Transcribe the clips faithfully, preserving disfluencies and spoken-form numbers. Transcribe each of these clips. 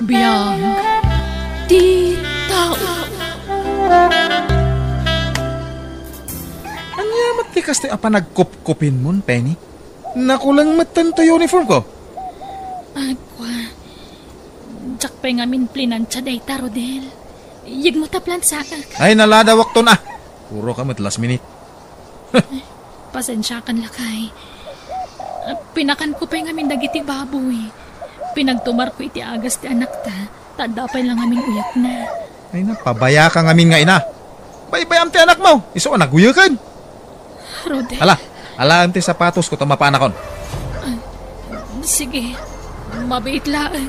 Biag ti tao. Ania met ti kastoy a panagkupkupinmon, Penny? Nakuleng metten ti uniformko. Agwa, diak pay ngamin plinansia dayta, Rodel. Yegmo ta plansaek. Ay, naladawakton a. Puro ka met last minute. Pasensiakan, lakay. Pinakanko pay ngamin dagiti baboy. Pinagtumarko iti agas ti anakta, ta adda pay la ngamin uyekna. Ay, napabayaka ngamin nga ina. Baybay-am ti anakmo, isu a naguyeken. Rodel. Ala, alaem ti sapatosko ta mapanakon. Ah, sige, mabiit laeng.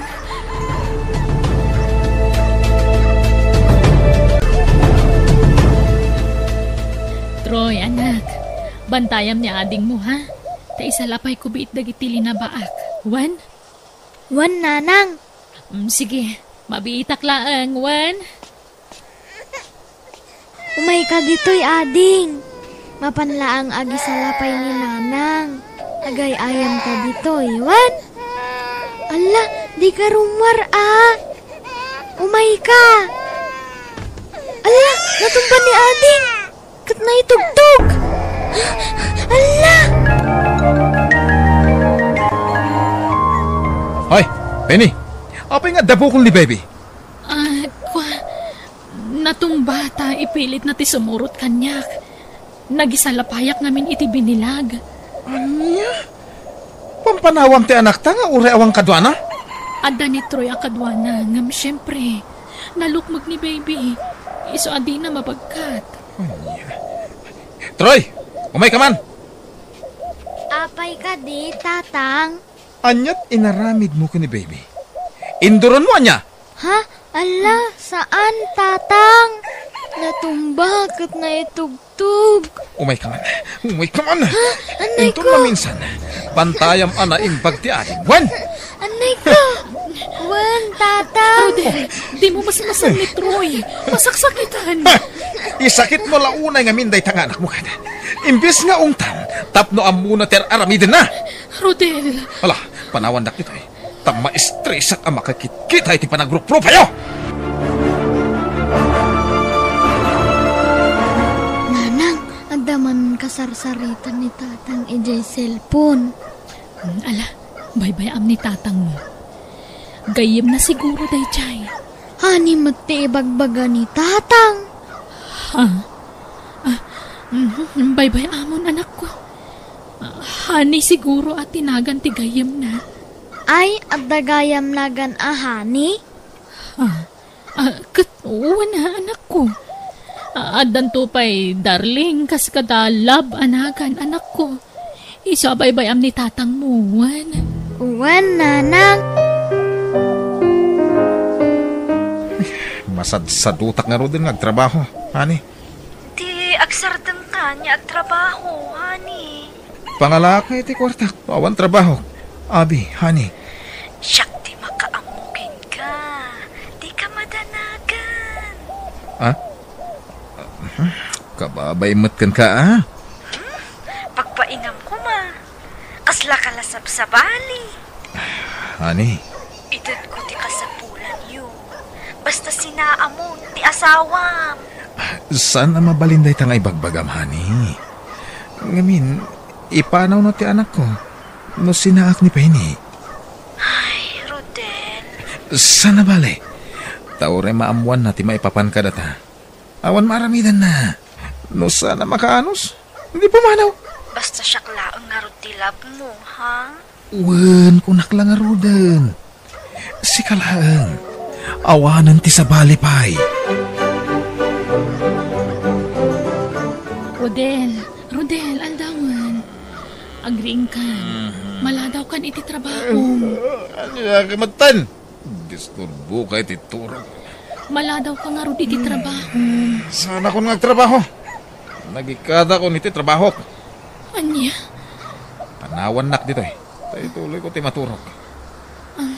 Troy, anak, bantayam ni adingmo, ha? Ta isalapayko biit dagiti linabaak. Wen? Wen, nanang. Mm, sige, mabiitak laeng, wen? Umayka ditoy, ading. Mapan laeng agisalapay ni nanang. Agay-ayamka ditoy, wen? Alla, dika rummuar a. Umayka. Alla, natumba ni ading. Ket naitugtog. Alla! Hoy, Penny! Apay nga adda bukol ni baby? Ah, kua, natumba ta ipilitna ti sumurot kaniak. Nagisalapayak ngamin iti binilag. Ania? Pampanawam ti anakta nga uray awan kaduana? Adda ni Troy a kaduana, ngem siempre, nalukmeg ni baby. Isu a dina mabagkat. Ania? Troy, umayka man! Apay kadi, Tatang? Aniat inaramidmo ken ni baby? Induronmo ania? Ha? Alla, saan, Tatang. Natumba ket naitugtog. Umayka man. Umayka man. Ha? Anay ko. Inton maminsan, bantayam a naimbag ti ading. Wen! Anay ko. Wen, Tatang. Rodel, dimo masmasan ni Troy. Masaksakitan. Ha! Isakitmo la unay ngamin dayta nga anakmo kada. Imbes nga ungtan, tapno ammona ti ar-aramidenna. Rodel. Ala, panawandak ditoy. Ta maistresak a makakitkita iti panagruprupayo! Nanang, adda man kasarsaritan ni Tatang idiay cellphone. Hmm, ala, baybay-am ni Tatangmo. Gayyemna siguro daydiay. Honey met ti ibagbaga ni Tatang. Ha? Ah, mhm, baybay-amon, anakko. Ah, honey siguro a ti nagan ti gayyemna. Ay, adda gayam nagan a honey? Ah, ah, ket wen a, anakko. Ah, addanto pay darling kas kada love a nagan, anakko. Isu a baybay-am ni Tatangmo, wen? Wen, Nanang. Masadsadutak ngaruden nga agtrabaho, honey. Ti agsardengka nga agtrabaho, honey. Pangalaak iti kuartak, awan trabaho. Abi, honey. Siak ti makaammo kenka. Dika madanagan. Ah? Kababay met kenka, ah? Hmm? Pagpainam koma. Kasla ka la sabsabali. Honey. Itedko ti kasapulanyo. Basta sinaamon ti asawam. Saan a mabalin dayta nga ibagbagam, honey. Ngamin, ipanawno ti anakko no sinaak ni Penny. Ay, Rodel. Saan a bale. Ta uray maammoanna ti maipapan kadata. Awan maaramidanna. No saan a makaanus, di pumanaw. Basta siak laeng ngarud ti love mo, ha? Wen, kunak la ngaruden. Sika laeng. Awanen ti sabali pay. Rodel, Rodel, aldawen. Agriingkan. Mhm. Maladawkan iti trabaho. Ania ka metten? Disturboka iti turog. Maladawka ngarud iti trabaho. Saanakon nga agtrabaho. Nagikkatakon iti trabahok. Ania? Panawannak ditoy. Ta ituloyko ti maturog. Ah,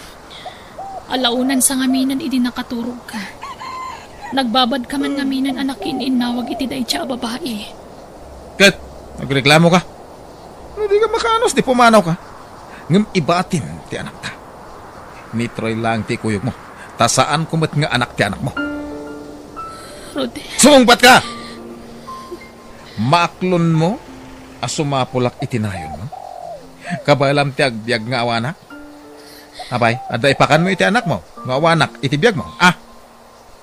alaunansa ngaminen idi nakaturogka. Nagbabadka man ngaminen a nakiin-innawag iti dayta a babai. Ket, nagreklamoka? No dika makaanus, di pumanawka. Ngem ibatim ti anakta. Ni Troy laeng ti ikuyogmo. Ta saanko met nga anak ti anakmo. Rodel. Sumungbat ka! Maaklonmo a sumapulak iti nayonmo? Kabaelam ti agbiag nga awanak? Apay, adda ipakanmo iti anakmo no awanak iti biagmo, a?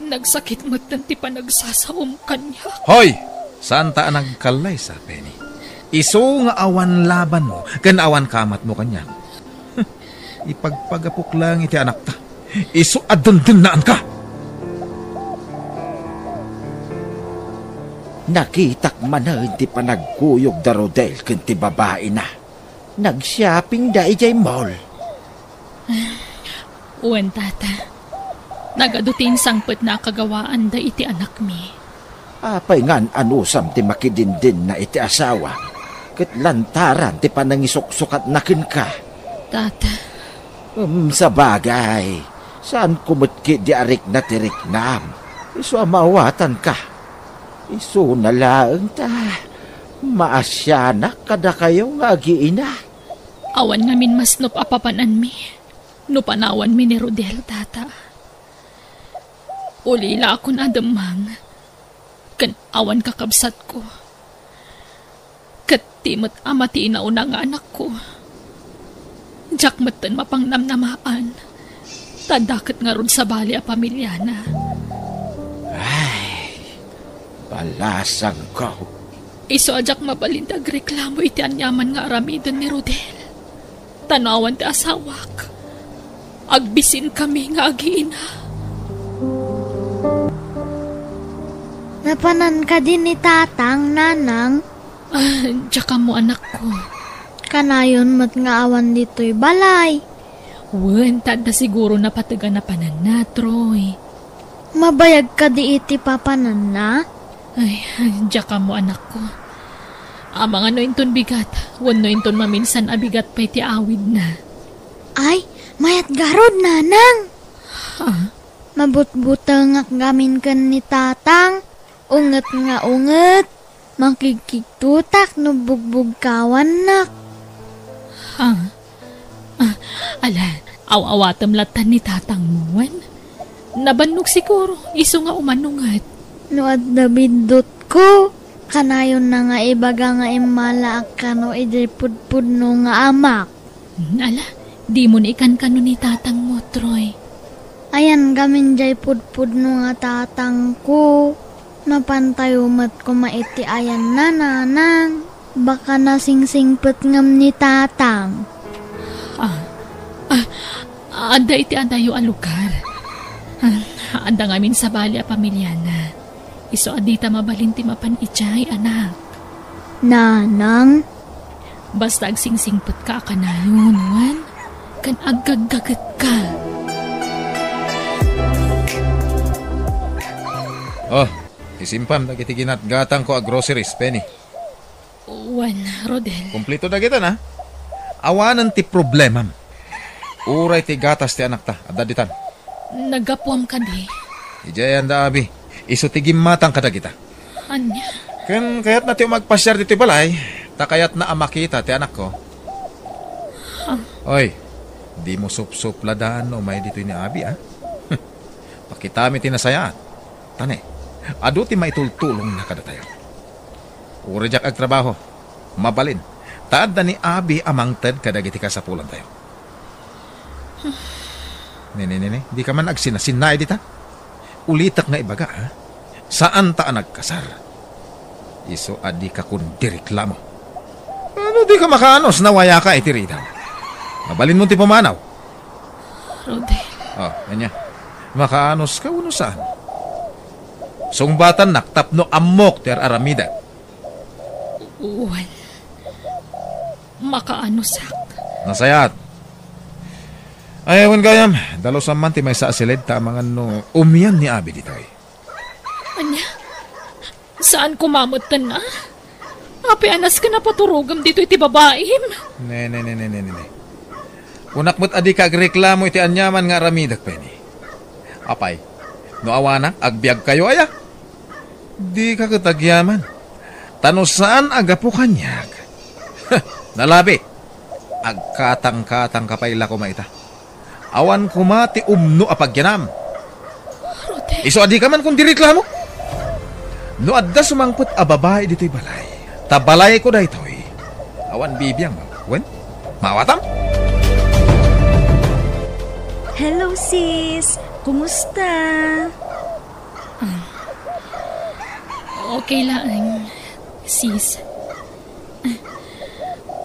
Nagsakit metten ti panagsasaom kaniak. Hoy! Saanta a nagkallaysa, Penny. Isu nga awan labanmo ken awan kamatmo kaniak. Ipagpagapok laeng iti anakta. Isu a dendennaanka. Nakitak manen ti panagkuyog da Rodel ken ti babaina. Nagsiapingda idiay mall. Wen, Tata. Nagadu ti insangpetna a kagawaanda iti anakmi. Apay ngan-anusam ti makidindinna iti asawa ket lantaran ti panangisuksukatna kenka? Tata. Um, sabagay, saanko met ketdi a rikna ti riknam. Isu a maawatanka. Isuna laeng ta maasianak kadakayo nga agiina. Awan ngamin masnop a papananmi no panawanmi ni Rodel, Tata. Ulilakon a demmang ken awan kakabsatko. Ket ti met a matinaw na nga anakko. Diak metten mapangnamnamaan, ta adda ket ngarud sabali a pamiliana. Ay, balasangko. Isu a diak mabalin ti agreklamo iti aniaman nga aramiden ni Rodel. Ta no awan ti asawak, agbisinkami nga agiina. Napanan kadi ni Tatang, Nanang? Ah, diak ammo, anakko. Kanayon met nga awan ditoy balay. Wen, ta adda siguro napateg a napananna, Troy. Mabayag kadi iti papananna? Ay, diak ammo, anakko. Amangan no inton bigat, wenno inton maminsan a bigat pay ti awidna. Ay, mayat garud, Nanang. Ha? Mabutbutengak ngamin ken ni Tatang. Unget nga unget, makigkigtotak no bugbugkawannak. Ha? Ah, ala, aw-awatem latta ni Tatangmo, wen? Nabannog siguro, isu nga umano ngarud. No adda biddutko, kanayonna nga ibaga nga immalaak kano idiay pudpudno nga amak. Hmm, ala, dimon ikankano ni Tatangmo, Troy. Ayan ngamin diay pudpudno nga tatangko. Mapantayo met koma iti ayanna, Nanang. Baka nasingsingpet ngem ni Tatang. Ah, ah, adda iti adayo a lugar. Ah, adda ngamin sabali a pamiliana. Isu a dita mabalin ti mapan idiay, anak. Nanang? Basta agsingsingpetka a kanayon, wen, ken aggaggagetka. Oh, isimpam dagiti ginatgatangko a groceries, Penny. Wen, Rodel. Kumpleto dagita na. Awanen ti problemam. Uray ti gatas ti anakta, adda ditan. Naggapuam kadi? Idiay ayan da abi. Isu ti gimmatang kadagita. Ania? Ken kayatna ti umagpasiar ditoy balay, ta kayatna a makita ti anakko. Ha? Oy, dimo supsupladan no umay ditoy ni abi, a? Pakitami ti nasayaat. Ta ne, adu ti maitultulongna kadatayo. Uray diak agtrabaho, mabalin, ta adda ni abi a mangted kadagiti kasapulantayo. Ne, ne, ne, ne, dika man agsinnasinnaay dita. Ulitek nga ibaga, ha? Saanta a nagkasar. Isu a dika kundi reklamo. Ano, dika makaanus no awayaka iti ridaw? Mabalinmo ti pumanaw. Rodel. Oh, ania? Makaanuska wenno saan? Sungbatannak tapno ammok ti ar-aramidek. Wen, makaanusak. Nasayaat. Ay, wen gayam, dalusam man ti maysa a siled ta amangan no umian ni abi ditoy. Ania? Saan koma metten, a? Apay a nasken a paturogem ditoy ti babaim? Ne, ne, ne, ne, ne, ne, ne. Kunak met a dika agreklamo iti aniaman nga aramidek, Penny. Apay, no awanak, agbiagkayo aya? Dika ket agyaman. Ta no saan a gapu kaniak, nalabi, agkatangkatangka pay la koma ita. Awan koma ti umno a pagyanam. Isu a dika man kon direklamo. No adda sumangpet a babai ditoy balay, ta balayko daytoy. Awan bibiangmo, wen? Maawatam? Hello, sis. Kumusta? Ah, okay laeng, sis.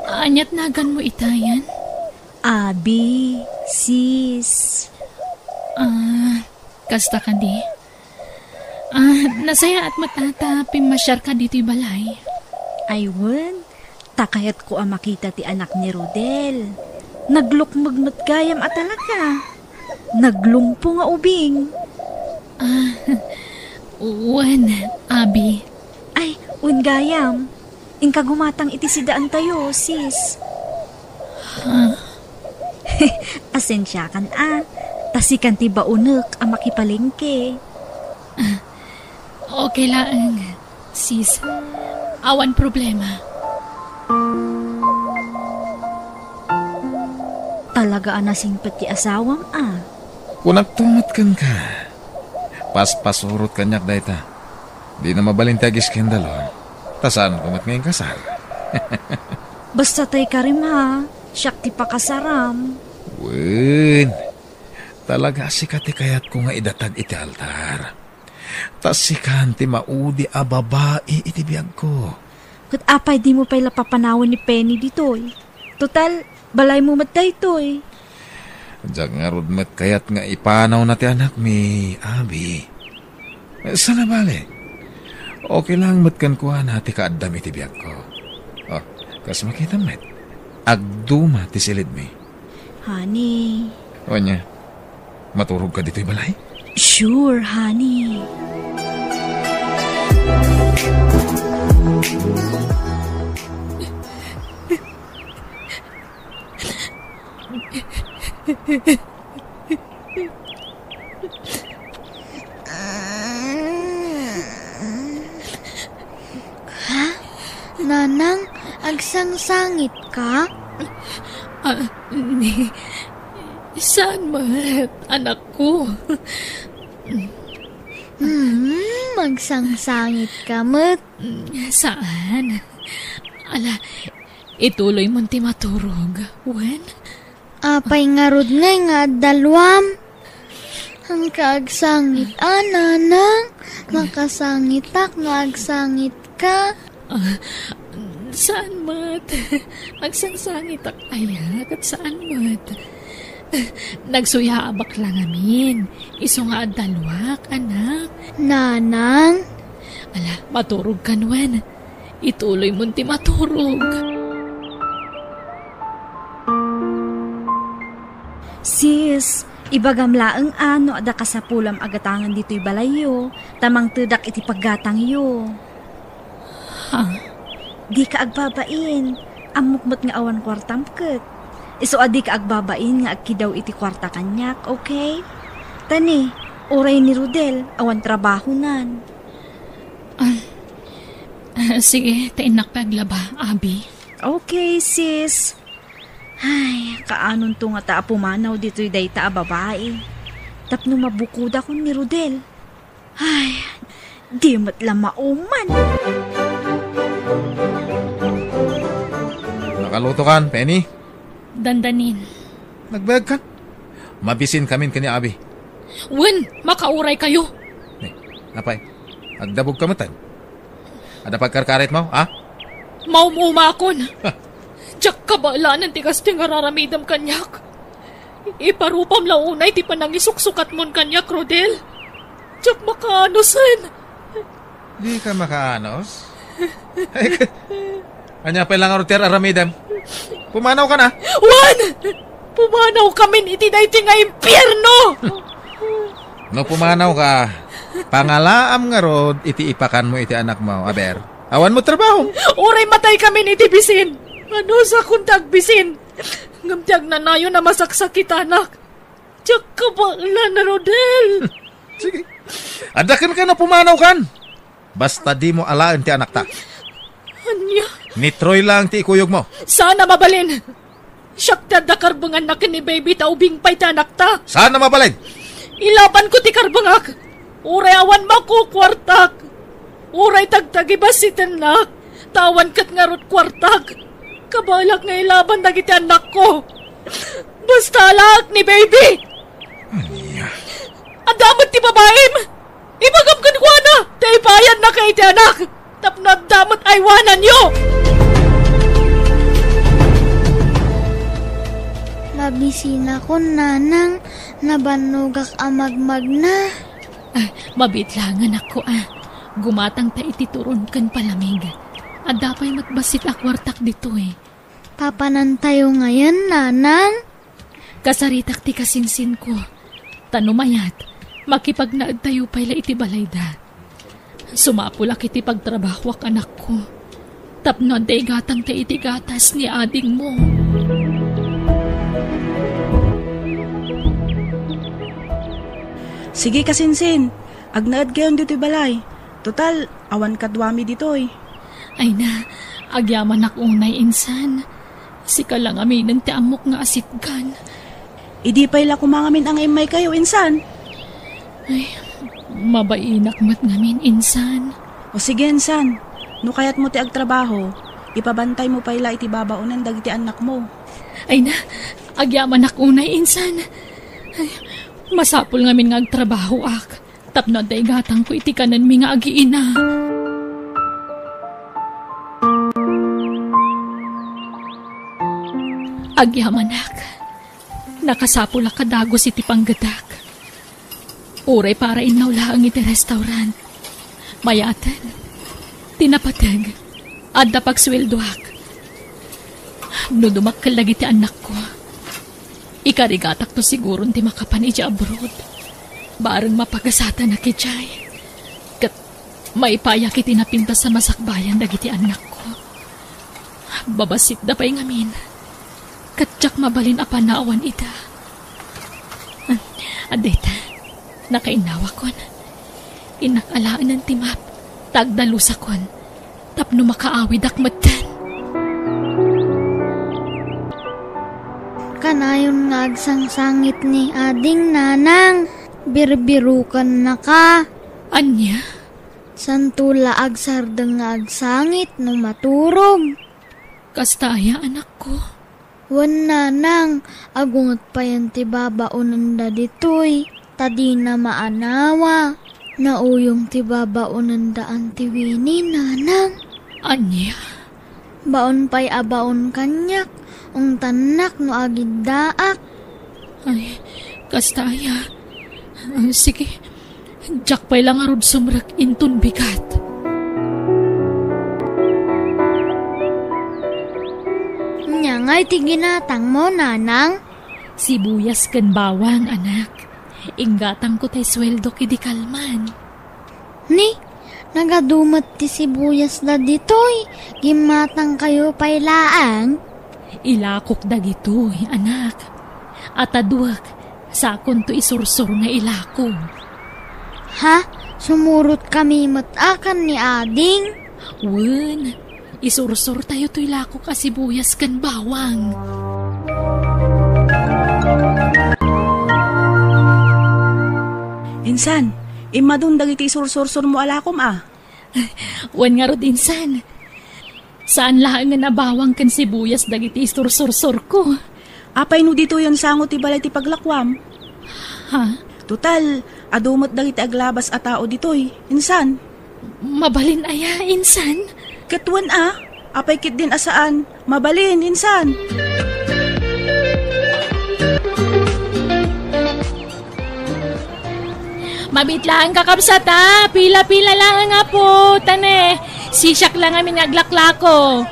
Ah, ania't naganmo itayan? Abi, sis. Ah, kasta kadi? Ah, nasayaat met a ta pimmasiarka ditoy balay. Ay, wen, ta kayatko a makita ti anak ni Rodel. Naglukmeg met gayam a talaga. Naglungpo nga ubing. Ah, wen, abi. Ay, wen gayam. Inka gumatang iti sidaantayo, sis. Ha? Asensiakan a, ta sikan ti baonek a makipalengke. Ah, okay laeng, sis. Awan problema. Talaga a nasingpet ti asawam a. Kunakto met kenka. Paspasurot kaniak dayta. Dina mabalin ti agiskandalo, ta saanko met nga inkasar. Basta tay karim ha, siak ti pakasaram. Wen, talaga a sika ti kayatko nga idatag iti altar. Ta sikan ti maudi a babai iti biagko. Ket apay dimo pay la papanawen ni Penny ditoy? Total, balaymo met daytoy. Diak ngarud met kayat nga ipanawna ti anakmi, abi. Saan a bale, okay lang met kenkuana ti kaaddam iti biagko. Oh, kas makitam met, agduma ti silidmi. Honey. Ania? Maturogka ditoy balay? Sure, honey. Ha? Nanang, agsangsangitka? Ah, ni, saan met, anakko? Hmm, agsangsangitka met? Saan? Ala, ituloy mon ti maturog, wen? Apay ngarud ngay nga adda luam? Ang kaagsangit, a, nanang. Makasangitak nga agsangitka. Ah, saan met? Agsangsangitak aya, ket saan met? Nagsuyaabak la ngamin. Isu nga adda luak, anak. Nanang? Ala, maturog kan wen. Ituloy mon ti maturog. Sis, ibagam laeng a no adda kasapulam a gatangen ditoy balayyo, ta mangtedak iti paggatangyo. Ha? Dika agbabain. Ammok met nga awan kuartam ket. Isu a dika agbabain nga agkidaw iti kuarta kaniak, okay? Ta ni, uray ni Rodel, awan trabahonan. Ah, ah, sige, ta innak pay aglaba, abi. Okay, sis. Ay, kaanonto ngata a pumanaw ditoy dayta a babai? Tapno mabukodakon ni Rodel. Ay, di met la mauman. Nakalutokan, Penny? Dandanin. Nagbayagkan? Mabisinkamin ken ni abi. Wen, makauraykayo. Eh, apay, agdabogka metten? Adda pagkarkaritmo, ha? Maum-umakon. Ha. Diak kabaelan ti kastoy nga ar-aramidem kaniak. Iparupam la unay ti panangisuksukatmon kaniak, Rodel. Diak makaanosen. Dika makaanos? Ay, ka-, ania pay la ngarud ti ar-aramidem? Pumanawkan a? Wen! Pumanawkamin iti daytoy nga impierno! No pumanawka, pangalaam ngarud iti ipakanmo iti anakmo. Aber, awan mo trabaho. Uray mataykamin iti bisin. Anusakon ti agbisin. Ngem ti agnanayon a masaksakitanak. Diak kabaelan, Rodel. Sige. Adda kenka no pumanawkan. Basta dimo alaen ti anakta. Ania? Ni Troy lang ti ikuyogmo. Saan a mabalin. Siak ti adda karbenganna ken ni baby ta ubing pay ti anakta. Saan a mabalin. Ilabanko ti karbengak. Uray awan makukuartak, uray tagtagibasitennak, ta awan ket ngarud kuartak. Kabaelak nga ilaban dagiti annakko. Basta alaek ni baby. Ania? Adda met ti babaim. Ibagam kenkuana ta ipayannaka iti anak tapno adda met aywananyo. Mabisinakon, nanang, nabannogak a magmagna. Ah, mabiit laeng, anakko, a. Gumatangta iti turon ken palamig. Adda pay met bassit a kuartak ditoy. Papanantayo ngayen, nanang? Kasaritak ti kasinsinko. Ta no mayat, makipagnaedtayo pay la iti balayda. Sumapulak iti pagtrabahoak, anakko, tapno adda igatangta iti gatas ni adingmo. Sige, kasinsin, agnaedkayon ditoy balay. Total, awan kaduami ditoy. Ay na, agyamanak unay, insan. Sika la ngaminen ti ammok nga asitgan. Idi pay la koma ngamin a nga immaykayo, insan. Ay, mabainak met ngamin, insan. O sige, insan. No kayatmo ti agtrabaho, ipabantaymo pay la iti babaonen dagiti annakmo. Ay na, agyamanak unay, insan. Ay, masapul ngamin nga agtrabahoak. Tapno adda igatangko iti kanenmi nga agiina. Agyamanak, nakasapulak a dagus iti panggetak. Uray para innaw laeng iti restaurant. Mayaten, ti napateg, adda pagsueldoak. No dumakkel dagiti annakko, ikarigatakto siguron ti makapan idiay abroad. Bareng mapagasatannak idiay. Ket maipayak iti napintas a masakbayan dagiti annakko. Babassitda pay ngamin. Ket diak mabalin a panawan ida. Ah, adda ita, nakainnawakon. Innak alaenen ti map, ta agdalusakon. Tapno makaawidak metten. Kanayon nga agsangsangit ni ading, nanang, birbirukennaka. Ania? Santo la agsardeng nga agsangit no maturog. Kasta aya, anakko? Wen, nanang, agunget payen ti babaonenda ditoy, ta dina maanawa. Nauyong ti babaonendaan ti Winnie, nanang. Ania? Baon pay a baon kaniak, ungtannak no agiddaak. Ay, kasta aya. Ah, sige, diak pay la ngarud sumrek inton bigat. Ania ngay ti ginatangmo, nanang? Sibuyas ken bawang, anak. Inggatangko tay sueldok idi kalman. Ni, nagadu met ti sibuyasda ditoy, gimmatangkayo pay laeng? Ilakok dagitoy, anak. Ataduek, sakonto isursor nga ilako. Ha? Sumurotkami met a ken ni ading? Wen, isursortayo toy lakok a sibuyas ken bawang. Insan, immadun dagiti isursorsormo a lakom a. Wen ngarud, insan. Saan laengen a bawang ken sibuyas dagiti isursorsorko. Apay no ditoyen sango ti balay ti paglakuam? Ha? Total, adu met dagiti aglabas a tao ditoy, insan. Mabalin aya, insan? Ket wen a, apay ketdin a saan? Mabalin, insan. Mabiit laeng, kakabsat, a. Pila-pila laeng, apo. Ta ne, sisiak la ngamin nga aglaklako.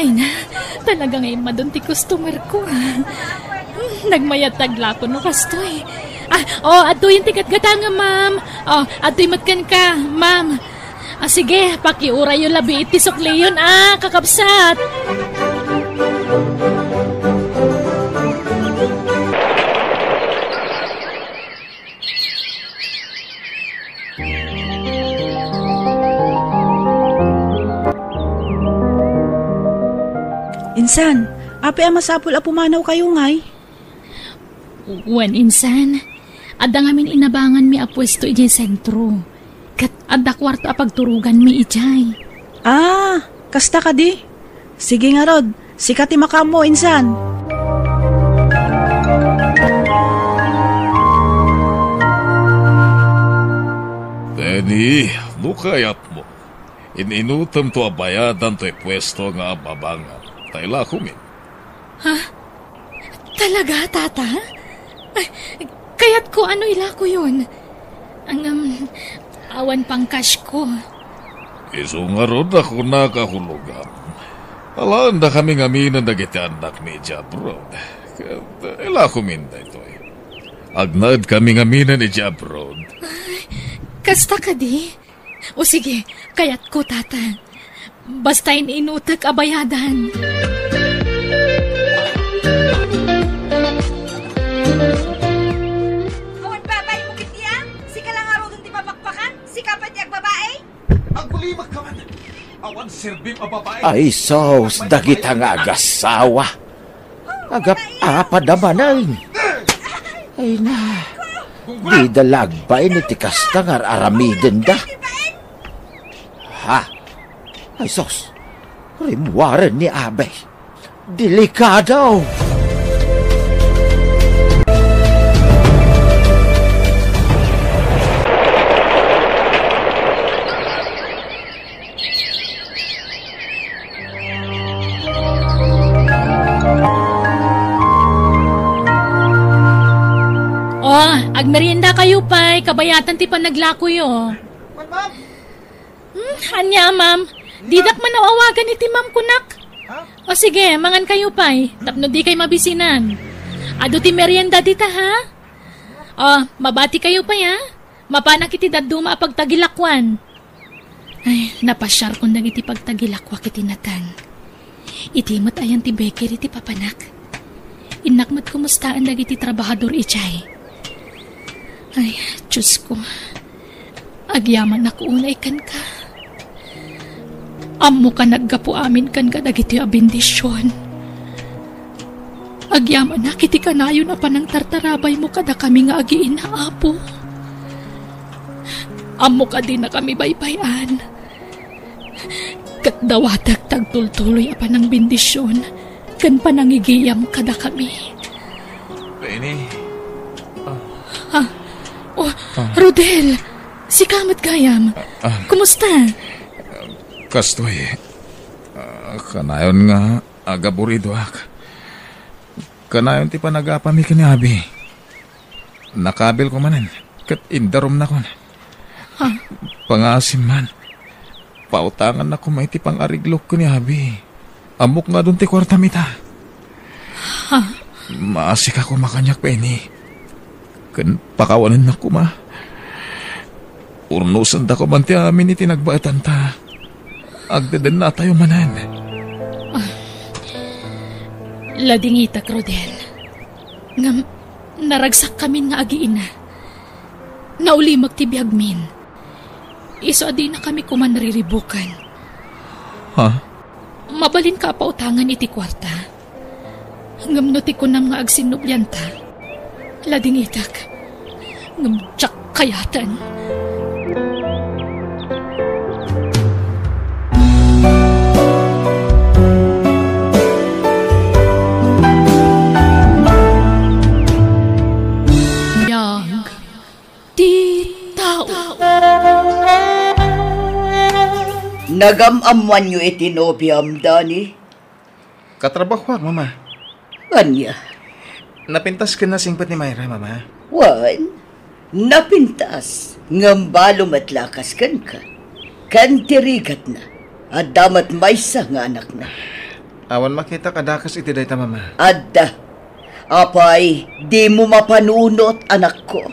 Ay na, talaga nga immadun ti customer ko, a. Hmm, nagmayat ti aglako no kastoy. Ah, o, adtoyen ti gatgatangam, ma'am. O, adtoy met kenka, ma'am. Ah, sige, pakiurayyo labi iti sukliyon, a, kakabsat. Insan, apay a masapul a pumanawkayo ngay? Wen, insan. Adda ngamin inabanganmi a puesto idiay sentro. Ket adda kuarto a pagturoganmi idiay. Ah, kasta kadi? Sige ngarud, sika ti makaammo, insan. Benny, no kayatmo, in-inutemto a bayadan toy puesto nga ababangam, ta ilakomin. Ha? Talaga, Tata? Ay, kayatko a ilakoyon. Ngem, awan pang cash ko. Isu ngarud a kunak a hulogam. Alaendakami ngamin dagiti annakmi idiay abroad. Ket ilakomin daytoy. Agnaedkami ngamin idiay abroad. Ay, kasta kadi? O sige, kayatko, Tata. Basta in-inutek a bayadan. Awan babaim ketdi a? Sika la ngaruden ti mabakbakan? Sika pay ti agbabai? Agulimek ka man! Awan serbim a babai! Ay, sus, dagita nga agasawa! Agap-apad a manen. Ay na, dida la agbain iti kasta nga ar-aramidenda. Ha? Ay sus, rimmuaren ni Abe. Delikado! Oh, agmeriendakayo pay, kabayatan ti panaglakoyo. Wen, ma'am. Hmm, ania, ma'am? Didak man awagan iti ma'am kunak. Ha? O sige, mangankayo pay, tapno dikay mabisinan. Adu ti merienda dita, ha? O, mabatikayo pay, ha? Mapanak iti dadduma a pagtagilakuan. Ay, napasiarkon dagiti pagtagilakuak iti nateng. Iti met ayan ti bakery ti papanak. Innak met kumustaan dagiti trabahador idiay. Ay, Diosko, agyamanak unay kenka. Ammoka naggapu amin kenka dagiti a bendision. Agyamanak iti kanayon a panangtartarabaymo kadakami nga agiina, Apo. Ammoka dinakami baybay-an. Ket dawatek ti agtultuloy a panangbendision ken panangigiyam kadakami. Benny. Ah. Ah. Oh, ah. Rodel, sika met gayam. Ah, ah. Kumusta? Kastoy, ah, kanayon nga agaburidoak. Kanayon ti panagapami ken ni Abi. Nakabilko manen, ket indarumnakon. Ha? Pangaasim man. Pautangannak koma iti pang-ariglok ken ni Abi. Ammok nga adun ti kuartam ita. Ha? Maasika koma kaniak, Penny. Ken pakawanennak koma. Urnosendako man ti amin iti nagbaetanta. Agdedennatayo manen. Ah. Ladingitak, Rodel. Ngem, naragsakkamin nga agiina. Naulimek ti biagmin. Isu a dinakami koma nariribukan. Ha? Mabalinka a pautangan iti kuarta. Ngem no ti kunam nga agsinnublianta, ladingitak. Ngem diak kayaten. Biag ti tao. Nagam-ammoanyo iti nobiam, Dani? Katrabahoak, Mama. Ania? Napintas ken nasingpet ni Myra, Mama. Wen, napintas, ngem balo met la a kas kenka. Ken ti rigatna, adda met maysa nga anakna. Awan makitak a dakes iti dayta, Mama. Adda. Apay, dimo mapanunot, anakko.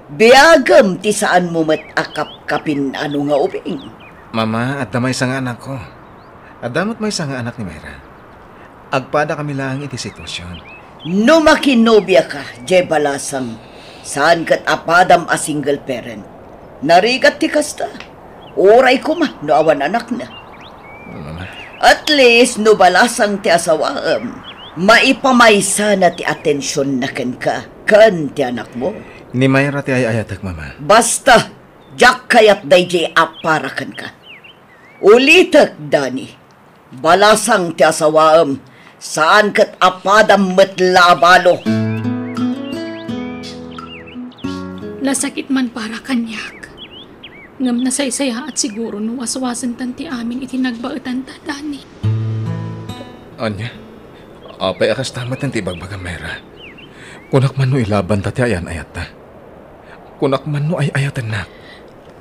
Biagem ti saanmo met a kapkapin-ano nga ubing. Mama, adda maysa nga anakko. Adda met maysa nga anak ni Myra. Agpadakami laeng iti sitwasion. No makinobiaka, diay balasang, saan ket a padam a single parent. Narigat ti kasta. Uray koma no awan anakna. Mama. At least, no balasang ti asawaem, maipamaysana ti atensionna kenka, ken ti anakmo. Ni Myra ti ay-ayatek, Mama. Basta, diak kayat daydiay a para kenka. Ulitek, Dani. Balasang ti asawaem, saan ket a padam met la a balo. Nasakit man para kaniak. Ngem nasaysayaat siguro no waswasentan ti amin iti nagbaetanta, Dani. Ania? Apay a kasta met ti ibagbagam, Myra? Kunak man no ilabanta ti ayan-ayatta. Kunak man no ay-ayatennak.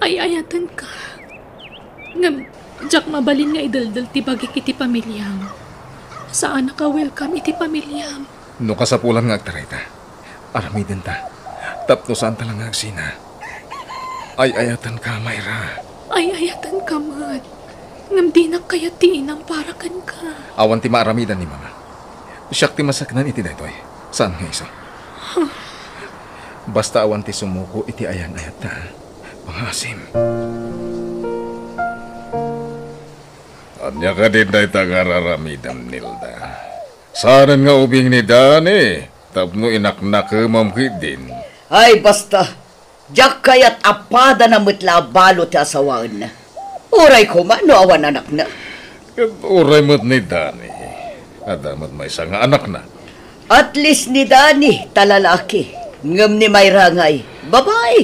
Ay-ayatenka. Ngem, diak mabalin nga ideldel ti bagik iti pamiliam. Saanak a welcome iti pamiliam. No kasapulan nga agtarayta, aramidenta. Tapno saanta la nga agsina. Ay-ayatenka, Myra. Ay-ayatenka met. Ngem dinak kayat ti inam para kenka. Awan ti maaramidan ni Mama. Siak ti masaknan iti daytoy. Saan nga isu? Basta awan ti sumuko iti ayan-ayatta. Pangaasim. Ania kadin dayta nga ar-aramidem, Nilda? Saanen nga ubing ni Dani tapno inaknakemam ketdin? Ay, basta. Diak kayat a padana met la a balo ti asawaenna. Uray koma no awan anakna. Ket uray met ni Dani, adda met maysa nga anakna. At least ni Dani ta lalaki, ngem ni Myra ngay, babae.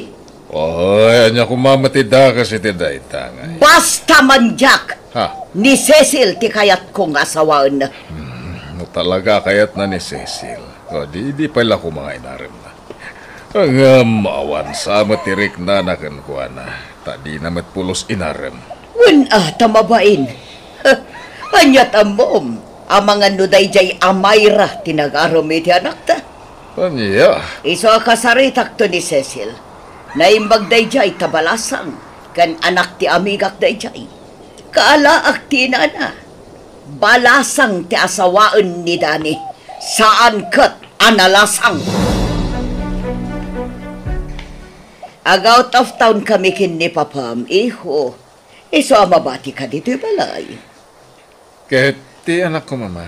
Ay, ania koma met ti dakes iti dayta ngay? Basta man diak! Ha? Ni Cecil ti kayatko nga asawaenna. Hmm, no talaga a kayatna ni Cecil, o di, di pay la koma nga inaremna. Ngem awan sa met ti riknana kenkuana, ta dina met pulos inarem. Wen a, ta mabain. Aniat ammom, amangan no daydiay a Myra ti nagarem iti anakta? Ania? Isu a kasaritakto ni Cecil. Naimbag daydiay ta balasang, ken anak ti amigak daydiay. Kaalaak ti inana. Balasang ti asawaen ni Dani. Saan ket a nalasang. Ag-out of town kami ken ni Papam, iho. Isu a mabatika ditoy balay. Ket ti anakko, Mama,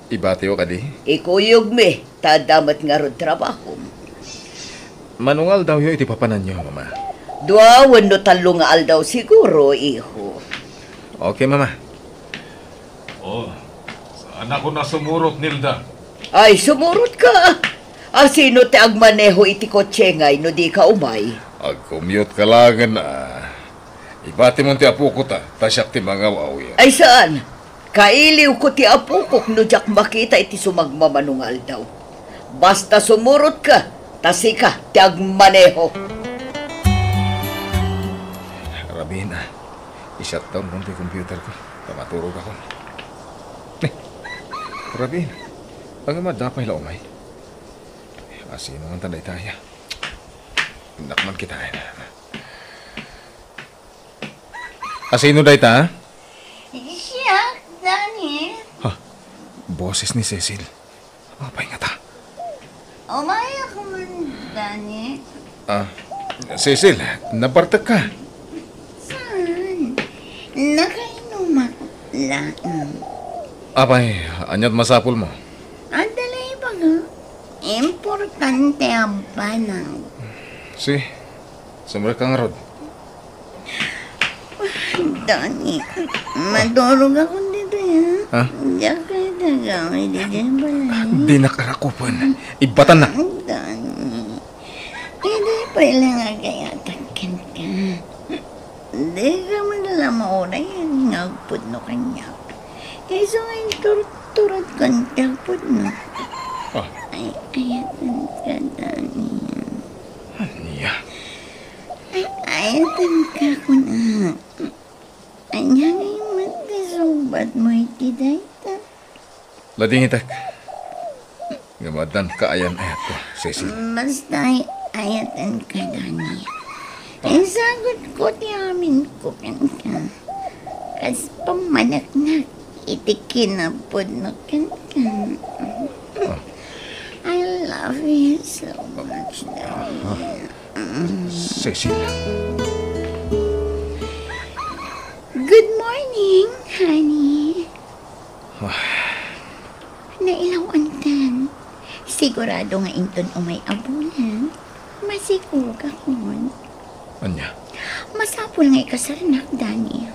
ibatiyo kadi? Ikuyogmi, ta adda met ngarud trabahom. Mano nga aldawyo iti papananyo, Mama? Dua wenno tallo nga aldaw siguro, iho. Okay, Mama. Oh, saan ako nasumurot, Nilda? Ay, sumurot ka. A, sino ti agmaneho iti kotse ngay no di ka umay? Ag-commute ka laengen, a. Ibatimon ti apoko ta, ta siak ti mangaw-awir. Ay, saan? Kailiwko ti apokok no diak makita iti sumagmamano nga aldaw. Basta sumurot ka, ta sika ti agmaneho. Rabin, a. I-shutdown mo ti computer ko. Ta maturog ako. Eh, Rabin, ang madapay la umay. Asino man ta dayta aya? Nakman kita, eh. Asino dayta? Siak, Dani. Ha? Boses ni Cecil. Apay ngata? Umayak man, Dani. Ah, Cecil, nabartek ka. Saan? Nakainumak laeng. Apay, aniat masapul mo? Adda la ibaga. Importante a banag. Si, sumrek ka ngarud. Dani, maturog ako ditoy, ha? Ha? Diak kayat agawid idiay balay. Dinak rakupen. Ibatannak. Dani, idi pay lang agayatak kenka. Dika man la maurayan nga agpudno kaniak. Isu nga inturturadkan ti agpudno. Ah. Ay, ayatenka, Dani. Ania? Ay, ayatenka, kunak. Ania ngay met ti sungbatmo iti dayta? Ladingitek. Ngem addan kaayan-ayatko, Cecil. Basta ay-, ayatenka, Dani. Isagutko ti aminko kenka. Kas pammaneknak iti kinapudno kenka. Ah. I love you so much, Dani. Ah. Cecil. Good morning, honey. Ah. Nailaw-antan. Sigurado nga inton umay a bulan, Masikogakon. Ania? Masapul nga ikasarnak, Danny.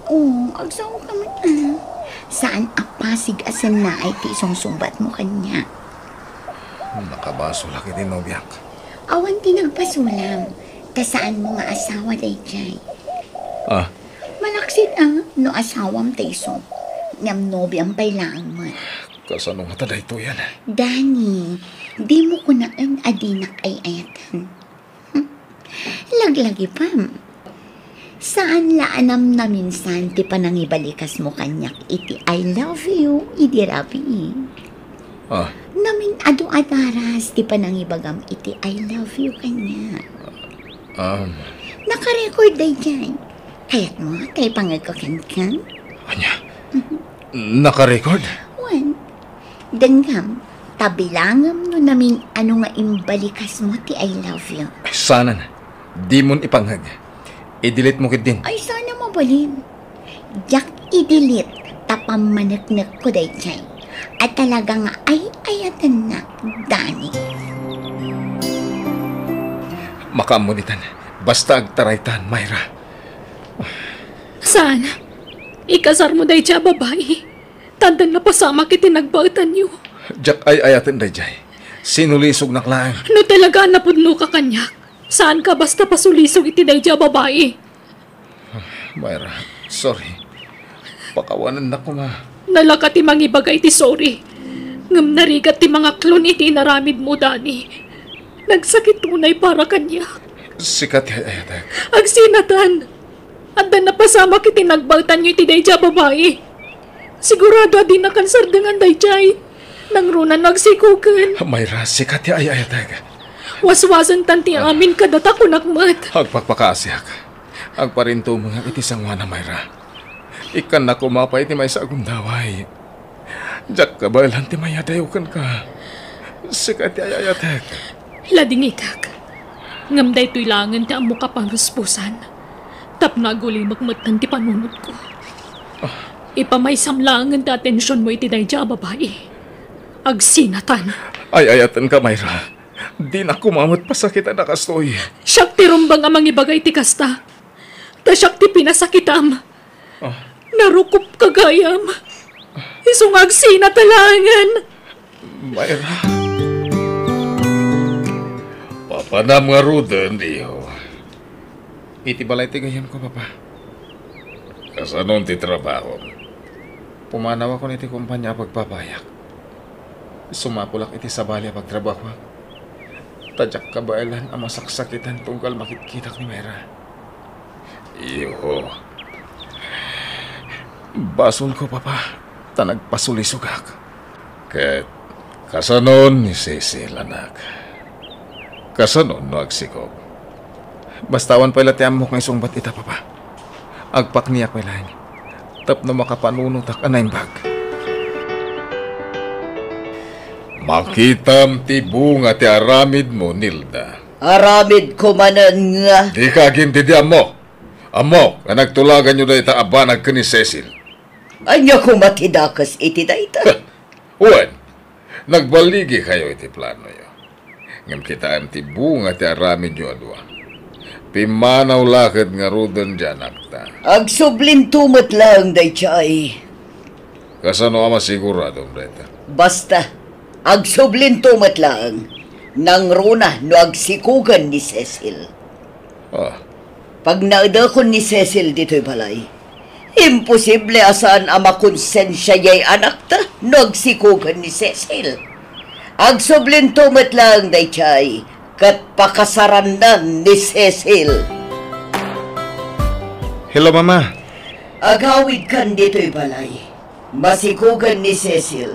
Oh, agsaoka man, ah. Saan a pasig a sannaay ti isungsungbatmo kaniak? Nakabasolak iti nobiak. Awan ti nagbasolam, ta saanmo nga asawa daydiay. Ah. Malaksid a no asawam ta isu, ngem nobiam pay laeng met. Kasano ngata daytoyen? Danny, dimo kunaen a dinak ay-ayatan. Laglagipem. Saan la a namnaminsan ti panangibalikasmo kaniak iti "I love you" idi rabii. Ah. Namin-adu a daras ti panangibagam iti "I love you" kaniak. Um. Nakarecord daydiay. Kayatmo ta ipangegko kenka? Ania? Mhm. Nakarecord? Wen, denggam, ta bilangem no namin-adu nga imbalikasmo ti "I love you." Saanen. Dimon ipangeg. I-delete mo ketdin. Ay, saan a mabalin. Diak i-delete ta pammaneknekko daydiay a talaga nga ay-ayatennak, Danny. Makaammo ditan. Basta agtaraytan, Myra. Saan? Ikasarmo daydiay a babai. Ta addan napasamak iti nagbaetanyo. Diak ay-ayaten daydiay. Sinulisognak laeng. No talaga a napudnoka kaniak, saanka basta pasulisog iti daydiay a babai. Myra, sorry. Pakawanennak koma. Nalaka ti mangibaga iti sorry. Ngem narigat ti mangaklon iti inaramidmo, Danny. Nagsakit unay para kaniak. Sika ti ay-ayatek. Agsinatan. Addan napasamak iti nagbaetanyo iti daydiay a babai. Sigurado a dinakan sardengan daydiay. Nangruna no agsikogen. Myra, sika ti ay-ayatek. Waswasentan ti amin kadata, kunak met. Agpakpakaasiak. Agparintumengak iti sangoanam, Myra. Ikkannak koma pay iti maysa a gundaway. Diak kabaelan ti mayadayo kenka. Sika ti ay-ayatek. Ladingitek. Ngem daytoy laengen ti ammok a pangrusposan. Tapno agulimek metten ti panunotko. Ah. Ipamaysam laengen ti atensionmo iti daydiay a babai. Agsinatan. Ay-ayatenka, Myra. Dinak koma met pasakitan a kastoy. Siak ti rumbeng a mangibaga iti kasta. Ta siak ti pinasakitam. Ah. Narukopka gayam. Isu nga agsinata laengen. Myra. Papanam ngaruden, iho. Iti balay ti gayyemko, Papa. Kasano ti trabahom? Pumanawakon iti kompania a pagpapayak. Sumapulak iti sabali a pagtrabahoak. Ta diak kabaelan a masaksakitan tunggal makitkitak ni Myra. Iho. Basolko, Papa, ta nagpasulisogak. Ket kasano ni Cecil, anak? Kasano no agsikog? Basta awan pay la ti ammok nga isungbat ita, Papa. Agpakniak pay laeng tapno makapanunotak a naimbag. Makitam ti bunga ti aramidmo, Nilda. Aramidko manen nga. Dika agintindi, ammo. Ammok nga nagtulaganyo dayta a banag ken ni Cecil. Ania koma ti dakes iti dayta? Wen, nagballigikayo iti planoyo. Ngem kitaem ti bunga ti aramidyo a dua. Pimmanaw la ket ngaruden ti anakta. Agsublinto met laeng daydiay. Kasano a masiguradom dayta? Basta, agsublinto met laeng. Nangruna no agsikogen ni Cecil. Ah. Pagnaedakon ni Cecil ditoy balay, imposible a saan a makonsensia diay anakta no agsikogen ni Cecil. Agsublinto met laeng daydiay ket pakasarannan ni Cecil. Hello, Mama. Agawidkan ditoy balay. Masikogen ni Cecil.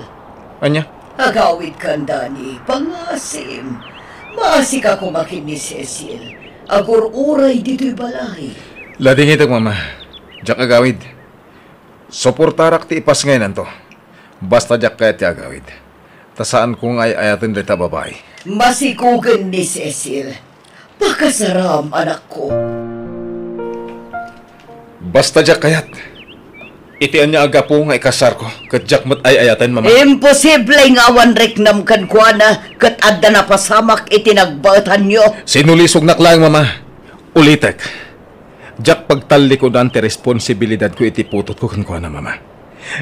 Ania? Agawidkan, Danny. Pangasim. Maasika koma ken ni Cecil. Agur-uray ditoy balay. Ladingitek, Mama. Diak agawid. Suportarak ti ipas nga inanto. Basta diak kayat ti agawid. Ta saanko nga ay-ayaten dayta a babai. Masikogen ni Cecil. Pakasaram, anakko. Basta diak kayat. Iti ania a gapu nga ikasarko, ket diak met ay-ayaten, Mama. Imposible nga awan riknam kenkuana, ket adda napasamak iti nagbaetanyo. Sinulisognak laeng, Mama. Ulitek, diak pagtallikudan ti responsibilidadko iti putotko kenkuana, Mama.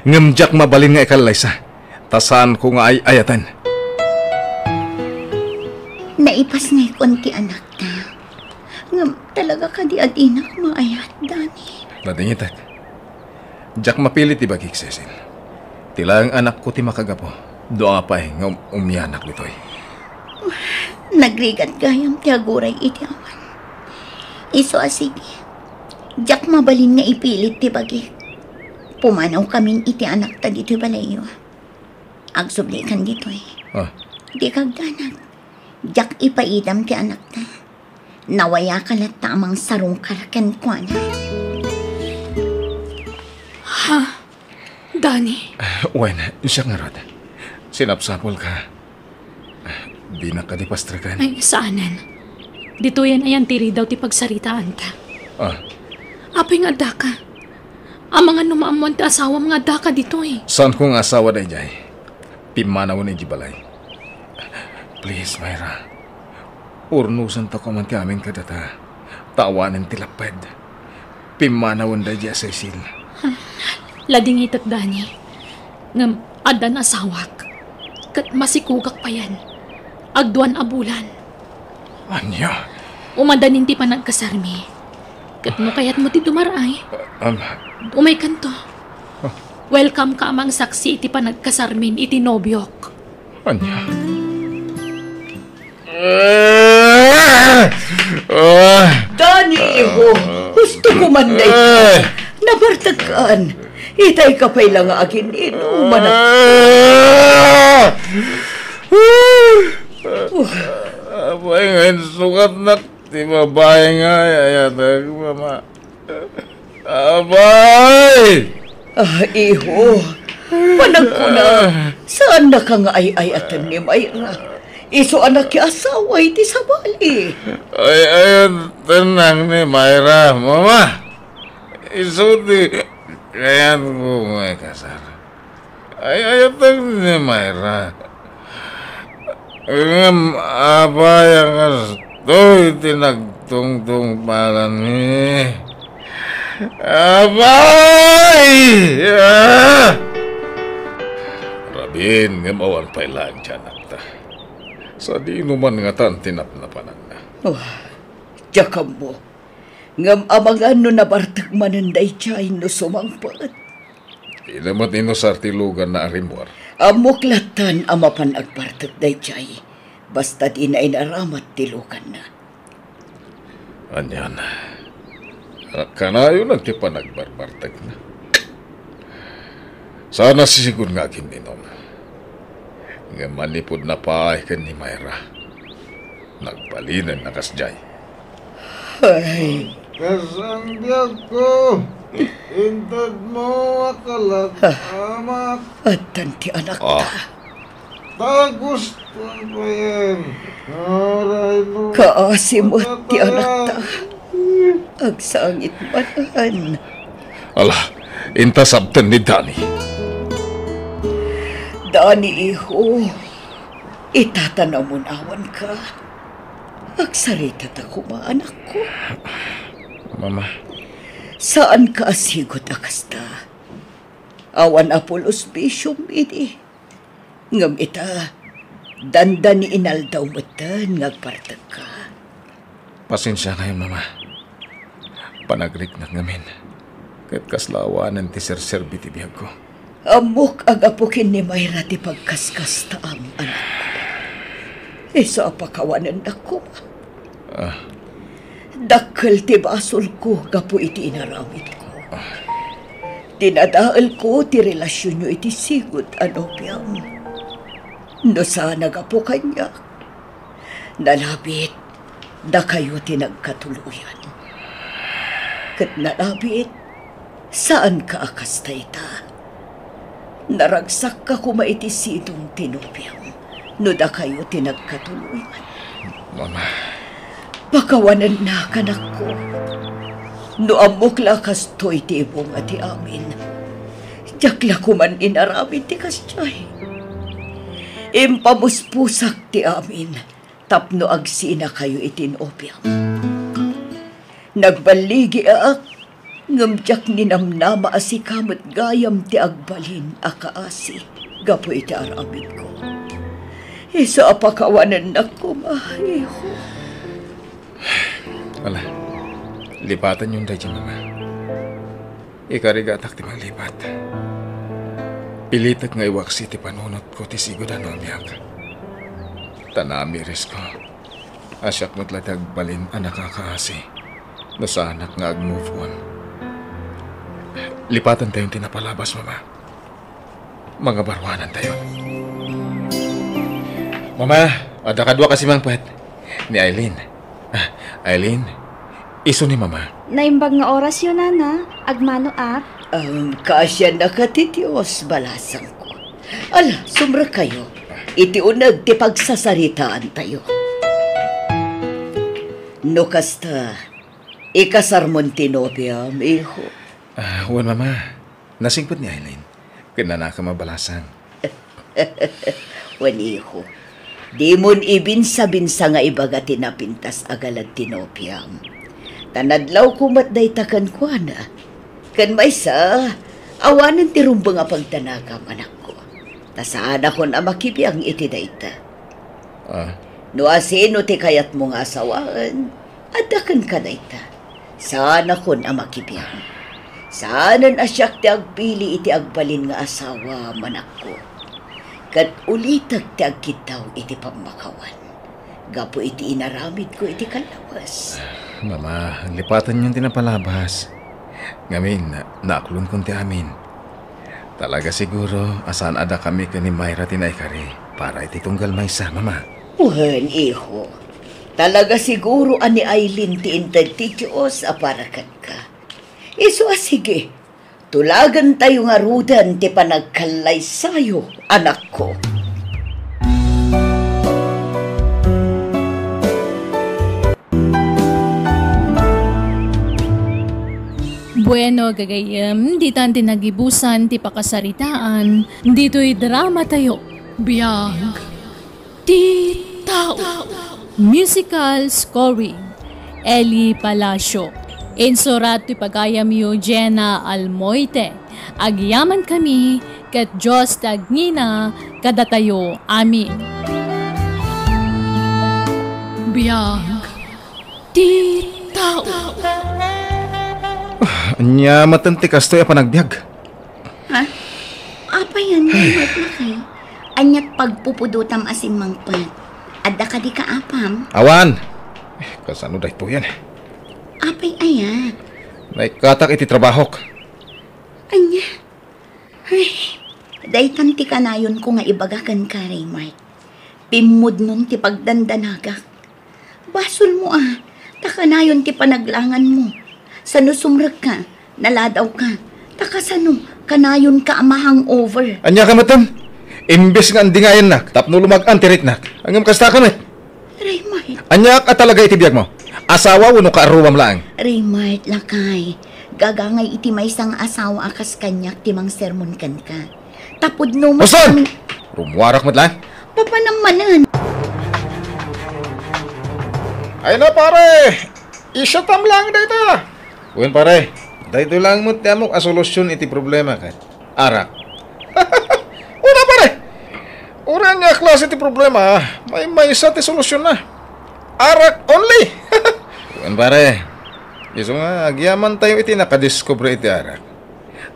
Ngem diak mabalin nga ikallaysa, ta saanko nga ay-ayaten. Naipasngaykon ti anakta. Ngem talaga kadi a dinak maayat, Dani? Nadingitek. Diak mapilit ti bagik, Cecil. Ti laeng anakko ti makagapu. Dua pay nga um-, umianak ditoy. Nagrigat gayam ti aguray iti awan. Isu a sige. Diak mabalin nga ipilit ti bagik. Pumanawkamin iti anakta ditoy balayyo. Agsublikan ditoy. Ah. Dika agdanag. Diak ipaidam ti anakta. Nawayaka latta a mangsarungkar kenkuana. Ha? Dani? Wen, siak ngarud. Sinapsapulka. Dinak kadi pastreken? Ay, saanen. Ditoyen a yantiridaw ti pagsaritaanta. Ah. Apay nga addaka? Amangan no maammoan ti asawam nga addaka ditoy. Saanko nga asawa daydiay. Pimmanawen idiay balay. Please, Myra. Urnosentayo man ti amin kadata. Ta awanen ti lapped. Pimmanawen daydiay a Cecil. Ladingitek, Dani. Ngem addan asawak. Ket masikogak payen. Agduan a bulan. Ania? Umadanin ti panagkasarmi. Ket no kayatmo ti dumar-ay, um, umaykanto. Welcome ka a mangsaksi iti panagkasarmin iti nobiok. Ania? Ah! Ah! Dani, iho, husto ko man dayta. Ah! Nabartekkan. Itay ka pay la nga agin-inuman. Ah! Apay nga insukatnak ti babai nga ay-ayatek, Mama? Apay! Ah, iho, panagkuna, saannaka nga ay-ayaten ni Myra. Isu a nakiasawa iti sabali. Ay-ayatennak ni Myra, Mama. Isu ti kayatko nga ikasar. Ay-ayatek ni Myra. Ngem apay a kastoy ti nagtungtungpalanmi? Apay! Ah! Rabin, ngem awan pay laeng ti anakta. Sadino man ngatan ti napnapananna? Oh, diak ammo. Ngem amangan no nabartek manen daydiay no sumangpet. Dina met inusar ti luganna a rimmuar. Ammok lattan a mapan agbartek daydiay, basta dina inaramat ti luganna. Anian, kanayon ti panagbarbartekna. Saan a sisigud nga agin-inum. Ngem manipud napaay ken ni Myra, nagbalinen a kasdiay. Ay. Kas ang biag ko, intedmo a kalat, ah, amak. Addan ti anakta. Ah. Ta gusto pa yan. Aray mo. Kaasi met ti anakta. Agsangit manen. Ala, inta sabten ni Dani. Dani, iho, itata namunawan ka. Agsarita ta koma, anakko. Mama. Saanka a sigud a kasta. Awan a pulos bisiom idi. Ngem ita, dandani inaldaw metten nga agbartekka. Pasensiakayon, Mama. Panagriknak ngamin. Ket kasla awanen ti serserbi ti biagko. Ammok a gapu ken ni Myra ti pagkaskastaam, anakko. Isu a pakawanennak koma. Ah. Dakkel ti basolko gapu iti inaramidko. Ah. Dinadaelko ti relasionyo iti sigud a nobiam. No saan a gapu kaniak, nalabit, dakayo ti nagkatuloyan. Ket nalabit, saanka a kasta ita. Naragsakka koma iti sidong ti nobiam no dakayo ti nagkatuloyan. Mama. Pakawanennak, anakko. No ammok la kastoy ti ibunga ti amin, Diak la koman inaramid ti kasdiay. Impamuspusak ti amin tapno agsinakayo iti nobiam. Nagballigiak, ngem diak ninamnama a sika met gayam ti agbalin a kaasi gapu iti aramidko. Isu a pakawanennak koma, iho. Ala, lipatenyon daydiay, Mama. Ikarigatak ti manglipat. Pilitek nga iwaksi ti panunotko ti sigud a nobiak. Ta namirisko a siak met la ti agbalin a nakakaasi no saanak nga ag-move on. Lipatentayon ti napalabas, Mama. Mangabaruanantayon. Mama, adda kadua a simangpet. Ni Aileen. Ah, Aileen, isu ni Mama. Naimbag nga orasyo, Nana. Agmanoak. Am, kaasiannaka ti Dios, balasangko. Ala, sumrekkayo. Iti uneg ti pagsasaritaantayo. No kasta, ikasarmon ti nobiam, iho? Ah, wen, Mama. Nasingpet ni Aileen. Ken nanakem a balasang. Wen, iho, dimon ibinsabinsa nga ibaga ti napintas a galad ti nobiam. Ta nadlawko met dayta kenkuana. Ken maysa, awanen ti rumbeng a pagdanagam, anakko. Ta saanakon a makibiang iti dayta. Ah. No asino ti kayatmo nga asawaen, adda kenka dayta. Saanakon a makibiang. Saanen a siak ti agpili iti agbalin nga asawa, manakko. Ket ulitek ti agkiddaw iti pammakawan gapu iti inaramidko iti kallawes. Mama, lipatenyon ti napalabas. Ngamin, naaklonkon ti amin. Talaga siguro a saan a dakami ken ni Myra ti naikari para iti tunggal maysa, Mama. Wen, iho. Talaga siguro a ni Aileen ti inted ti Dios a para kenka. Isu a sige, tulagentayo ngaruden ti panagkallaysayo, anakko. Bueno, gagayyem, ditan ti nagibusan ti pakasaritaan ditoy dramatayo. Biag ti tao. Musical scoring, Eli Palacio. Insurat ti pagayamyo, Jenna Almoite. Agyamankami ket Dios ti agngina kadatayo amin. Biag ti tao. Ah, ania maten ti kastoy a panagbiag? Ha? Apay, ania met lakay? Aniat pagpupudotam a simmangpet? Adda kadi kaapam? Awan. Eh, kasano daytoyen? Apay aya? Naikkatak iti trabahok. Ania? Ay, daytan ti kanayonko nga ibaga kenka, Raymart. Pimmudnon ti pagdandanagak. Basolmo a, ta kanayon ti panaglanganmo. Sano sumrekka, naladawka, ta kasano, kanayonka a ma-hangover. Ania ka metten? Imbes nga andingayannak tapno lumag-an ti riknak, ngem kasta ka met. Raymart. Ania ka talaga iti biagmo? Asawa wenno kaaruam laeng? Raymart, lakay, gagangay iti maysa nga asawa a kas kaniak ti mangsermon kenka. Ta pudno met Boston! Amin. Rumuarak met laeng. Papanam manen. Ay na, pare! Isiatam laeng dayta! Wen, pare, daytoy laeng met ti ammok a solusyon iti problema ket arak. Una, pare! Uray ania a klase ti problema, maymaysa ti solusyonna. Arak only! Wen, pare, isu nga agyamantayo iti nakadiskubre iti arak.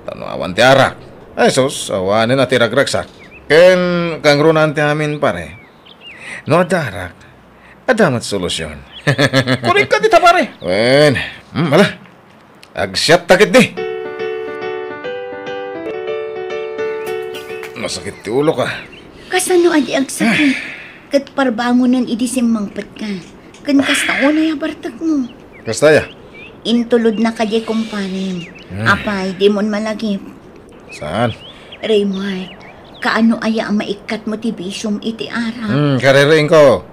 Ta no awan ti arak, ay sus, awanen a ti ragragsak. Ken kangrunaan ti amin, pare. No adda arak, adda met solusyon. Korek ka dita, pare. Wen, hmm, ala. Agsiatta ketdi. Nasakit ti ulok. Kasano a di agsakit? Ket parbangonen idi simmangpetka. Ken kasta unay a bartekmo. Kasta aya? Intulodna kadi kumparem. Hmm. Apay, dimon malagip. Saan? Raymart, kaano aya a maikkatmo ti bisiom iti arak? Hmm, kaririingko.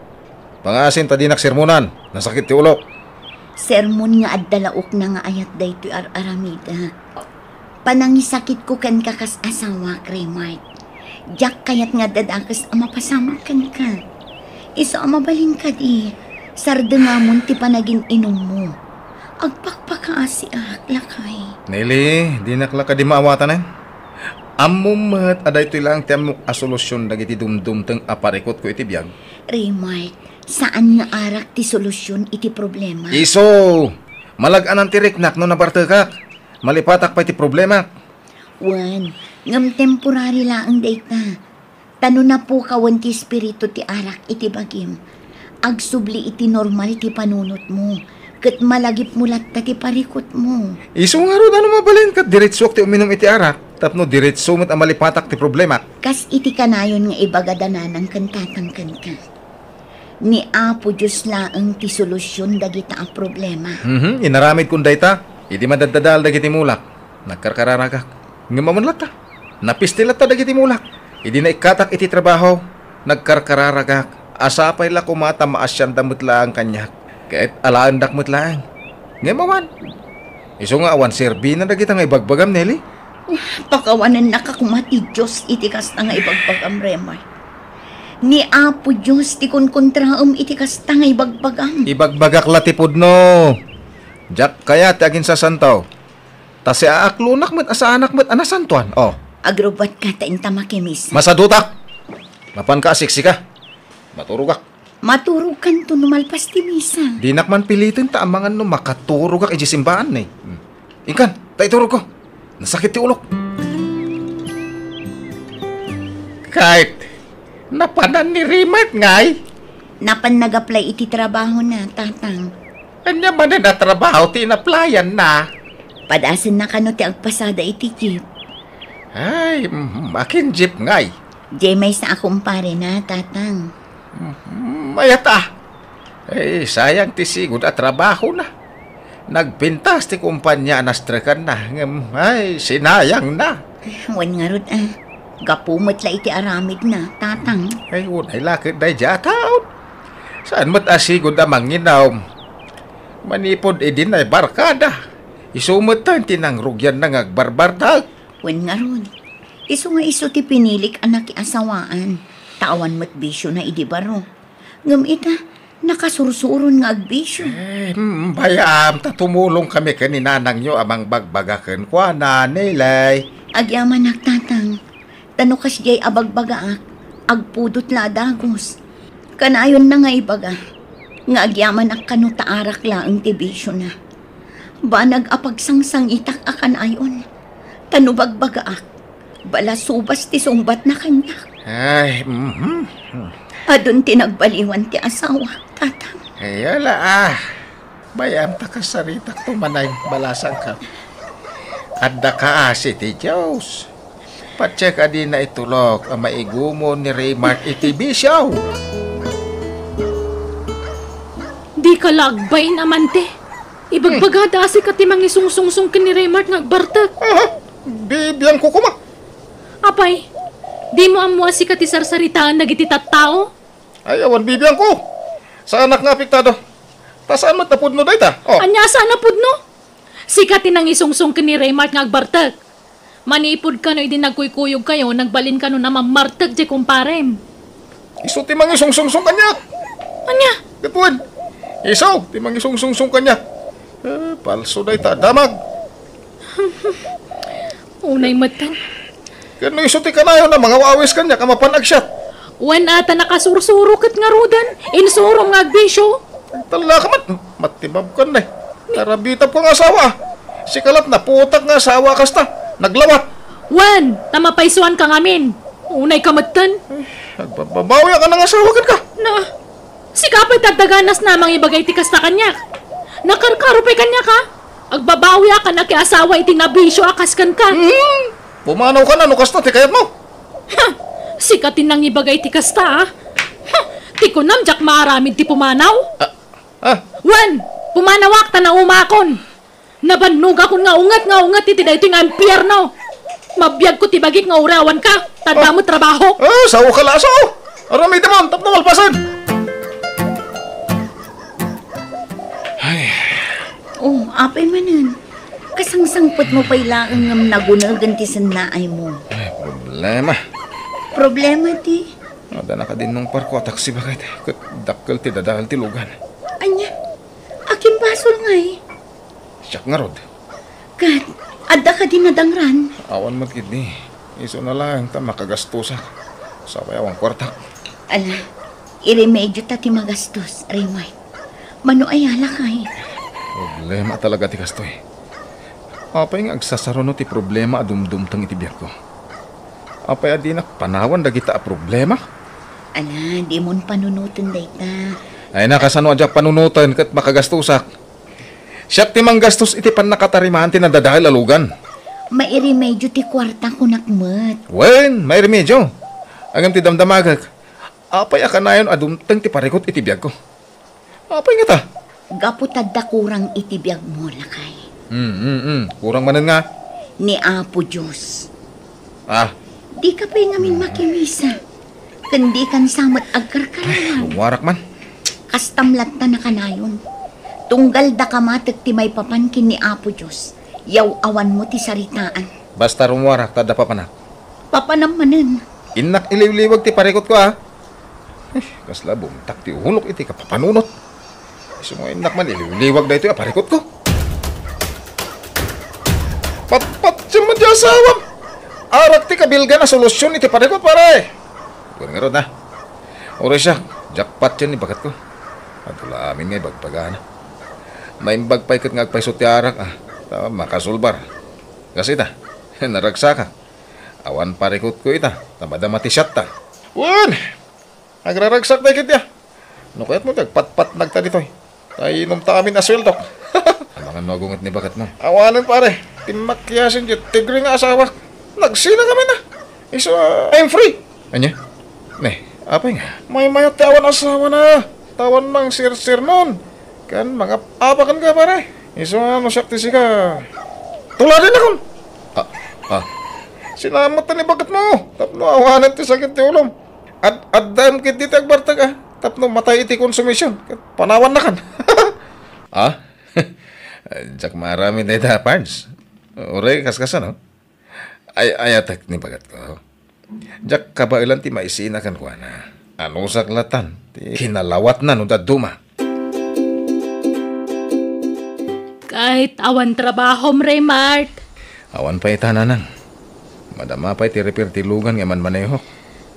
Pangaasim ta dinak sermonan. Nasakit ti ulok. Sermon nga adda la ukna nga ayat daytoy ar-aramidek. Panangisakitko kenka kas asawak, Raymart. Diak kayat nga adda dakes a mapasamak kenka. Isu a mabalin kadi, sardengamon ti panagin-inummo. Agpakpakaasiak, lakay. Nelly, dinak la kadi maawatanen. Ammom met a daytoy laeng ti ammok a solusion dagiti dumdumteng a parikutko iti biag. Raymart, saan nga arak ti solusion iti problema. Isu! Malag-anan ti riknak no nabartekak. Malipatak pay ti problemak. Wen, ngem temporary laeng dayta. Ta no napukawen ti espiritu ti arak iti bagim, agsubli iti normal ti panunotmo, ket malagipmo latta ti parikutmo. Isu ngarud a no mabalin ket diretsuak ti uminum iti arak, tapno diretso met a malipatak ti problemak. Kas iti kanayon nga ibagada nanang ken tatang kenka. Ni Apo Dios laeng ti solusion dagita a problema. Mhm, inaramidkon dayta, idi madaddadael dagiti mulak, nagkarkararagak. Ngem awan latta, napisti latta dagiti mulak. Idi naikkatak iti trabaho, nagkarkararagak. Sapay la koma ta maasianda met laeng kaniak. Ket alaendak met laeng. Ngem awan. Isu nga awan serbina dagita nga ibagbagam, Nelly? Pakawanennaka koma ti Dios iti kasta nga ibagbagam, Raymart. Ni Apo Dios ti kunkontraem iti kasta nga ibagbagam. Ibagbagak la ti pudno. Diak kayat ti aginsasanto. Ta siaaklonak met a saanak met a nasantoan. Oh. Agrubbuatka ta inta makimis. Masadutak! Mapanka a siksika. Maturogak. Maturogkanto no malpas ti misa. Dinak man piliten ta amangan no makaturogak idiay simbaan, eh. Hmm. Inkan, ta iturogko. Nasakit ti ulok. Kayat, napanan ni Raymart ngay? Napan nag-apply iti trabahona, tatang. Ania manen a trabaho ti in-applyan-na? Padasenna kano ti agpasada iti jeep. Ay, mm, akin jeep ngay? Diay maysa a kumparena, tatang. Mm, mayat a. Eh, sayang ti sigud a trabahona. Nagpintas ti kumpania a nastrekanna, ngem, ay, sinayangna. Wen ngarud, a. Gapu met la iti aramidna, tatang. Ay, unay la ket daydiay a taon. Saan met a sigud a manginom? Manipud idi naibarkada, isu metten ti nangrugianna nga agbarbartek. Wen ngarud, isu nga isu ti pinilik a nakiasawaan, ta awan met bisiona idi baro. Ngem ita, nakasursuron nga agbisio. Eh, mm, bay-am, ta tumulongkami ken ni nanangyo a mangbagbaga kenkuana, Nelly. Agyamanak, tatang. Ta no kasdiay a bagbagaak, agpudot la a dagus. Kanayonna nga ibaga, nga agyamanak kano ta arak laeng ti bisiona. Banag a pagsangsangitak a kanayon, ta no bagbagaak, balasubas ti sungbatna kaniak. Ay, mhm. Adun ti nagbaliwan ti asawa, tatang. Ay, ala, ah. Bay-am ta kasaritakto manay, balasangka. Adda kaasi ti Dios. Patse ka dina itulok a maigumon ni Raymart iti bisio. Dika la agbain, amante. Ibagbagada a sika ti mangisungsungsong ken ni Raymart nga agbartek. Aha, bibiangko koma. Apay, dimo ammo a sika ti sarsaritaen dagiti tattao? Ay, awan bibiangko. Saanak nga apektado. Ta saan met a pudno dayta? Oh. Ania a saan a pudno? Sika ti nangisungsong ken ni Raymart nga agbartek. Manipud kano idi nagkuykuyogkayo, nagbalin kano a mammartek diay kumparem. Isu ti mangisungsungsong kaniak. Ania? Ket wen, isu ti mangisungsungsong kaniak. Eh, palso dayta, damag. Unay metten. Ket no isu ti kanayon a mangawawis kaniak a mapan agsiat. Wen a ta nakasursuro ket ngaruden, insurom nga agbisio. Tallaka met, matibabkan na. Karabitab ko nga asawa. Sika lat naputak nga asawa kasta. Naglawat. Wen, ta mapaysuanka ngamin. Unay ka metten. Eh, agbababawi ka nga asawa kenka. Na, sika pay ti adda ganas a mangibaga iti kasta kaniak. Nakarkaro pay kaniak, a. Agbabawi a ka nakiasawa iti nabisio a kas kenka. Hmm. Pumanaw ka na no kasta ti kayatmo. Ha! Sika ti nangibaga iti kasta, a. Ha! Ti kunam, diak maaramid ti pumanaw. Ah, ah. Wen, pumanawak ta naumakon. Nabannogakon nga unget nga unget iti daytoy nga impierno. Mabiagko ti bagik nga uray awanka, ta adda met trabaho. Ah, sao ka la, sao. Aramidem tapno malpasen. Ay. Oh, apay manen. Kasangsangpetmo pay laeng ngem nagunegen ti sennaaymo. Ay, problema. Problema ti? Adda nakadinnong parko a taksi baket, ket dakkel ti dadael ti lugan. Ania? Akin basol ngay? Siak ngarud. Ket, adda kadi nadangran? Awan met ketdi. Isuna laeng ta makagastosak. Sapay awan kuartak. Ala, iremedio ta ti magastos, Raymar. Mano aya lakay? Problema talaga ti kastoy. Apay nga agsasaruno ti problema a dumdumteng iti biagko? Apay a dinak panawan dagita a problema? Ala, dimon panunoten dayta. Ay, nakasano a diak panunoten ket makagastosak? Siak ti manggastos iti pannakatarimaan ti nadadael a lugan. Mairemedio ti kuarta, kunak met. Wen, mairemedio. Ngem ti damdamagek, apay a kanayon a dumteng ti parikut iti biagko? Apay ngata? Gapu ta adda kurang iti biagmo, lakay. Hmm, hmm, hmm. Kurang manen nga? Ni Apo Dios. Ah. Dika pay ngamin makimisa. Ken dikan sa met agkarkarawan. Ay, rummuarak man. Kastam latta nakanayon. Tunggal daka matek ti maipapan ken ni Apo Dios, yaw-awanmo ti saritaan. Basta rummuarak ta adda papanak. Papanam manen. Innak iliwliwag ti parikutko, a. Eh, kasla bumtak ti ulok iti kapapanunot. Isu nga innak man iliwliwag daytoy a parikutko. Patpatiem met ti asawam. Arak ti kabilgan a solusyon iti parikut, pare. Wen ngarud, a. Uray siak, jackpot ti ibagatko. Adu la amin nga ibagbagana. Naimbag pay ket nga agpayso ti arak, a. Ta makasulbar. Kas ita, naragsakak. Awan parikutko ita, ta madama ti siatta. Wen! Agraragsak dagiti, a. No kayatmo, agpatpatnagta ditoy. Ta inumta amin a sueldok. Amangan no agunget ni baketmo. Awanen, pare. Ti makiasin ti tigre nga asawak. Nagsina kami na. Isu, a, I'm free. Ania? Ne, apay nga? Maymayat ti awan asawana. Tawan mangsirsirnon. Ken mangap-apaken ka, pare. Isu nga no siak ti sika. Tuladennakon. A, a. Sinamet ni baketmo. Tapno awanen ti sakit ti ulom. Ad-, addaem ketdi ti agbartek, a, tapno matay iti konsumision. Ket panawannakan. A? Diak maaramid dayta, Pards. Uray, kaskasano? Ay, ayatek ni bagatko. Diak kabaelan ti maisina kenkuana. Anusak latan ti kinalawatna no dadduma. Ket awan trabahom, Raymart? Awan pay ita, nanang. Madama pay ti repair ti lugan nga manmanehok.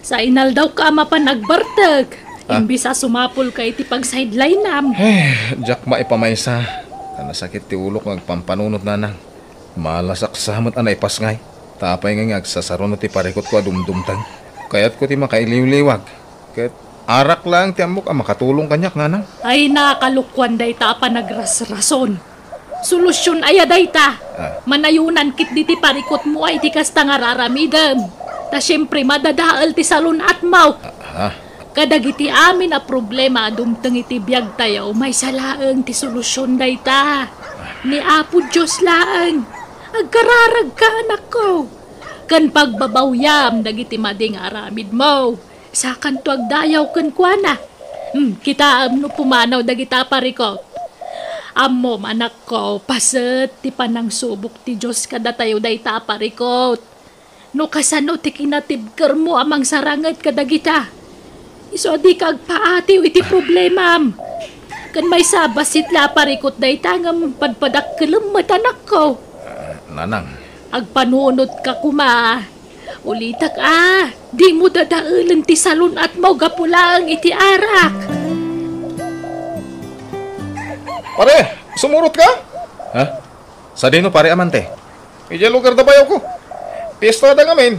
Sa inaldawka a mapan agbartek, a, imbis a sumapulka iti pagsidelinam. Eh, diak maipamaysa. Ta nasakit ti ulok nga agpampanunot, nanang. Malasak sa met a naipasngay. Ta apay nga agsasaruno ti parikutko a dumdumteng? Kayatko ti makailiwliwag. Ket arak laeng ti ammok a makatulong kaniak, nanang. Ay, nakalokuan dayta a panagrasrason. Solusion aya dayta? A. Manayonan ketdi ti parikutmo a iti kasta nga raramidem. Ta siempre, madadael ti salun-atmo. A, a. Kadagiti amin a problema a dumteng iti biagtayo, maysa laeng ti solusion dayta. Ni Apo Dios laeng. Agkararagka, anakko. Ken pagbabawyam dagiti madi nga aramidmo. Sakanto agdayaw kenkuana. Hmm, kitaem no pumanaw dagita a parikut. Ammom, anakko, paset ti panangsubok ti Dios kadatayo dayta a parikut. No kasano ti kinatibkermo a mangsaranget kadagita, isu a dika agpaatiw iti problemam. Ken maysa a bassit la a parikut dayta ngem padpadakkelem met, anakko. A, nanang. Agpanunotka koma. Ulitek a, dimo dadaelen ti salun-atmo gapu laeng iti arak. Pare, sumurotka? Ha? Sadino, pare, amante? Idiay lugar da bayawko. Piesta da ngamin.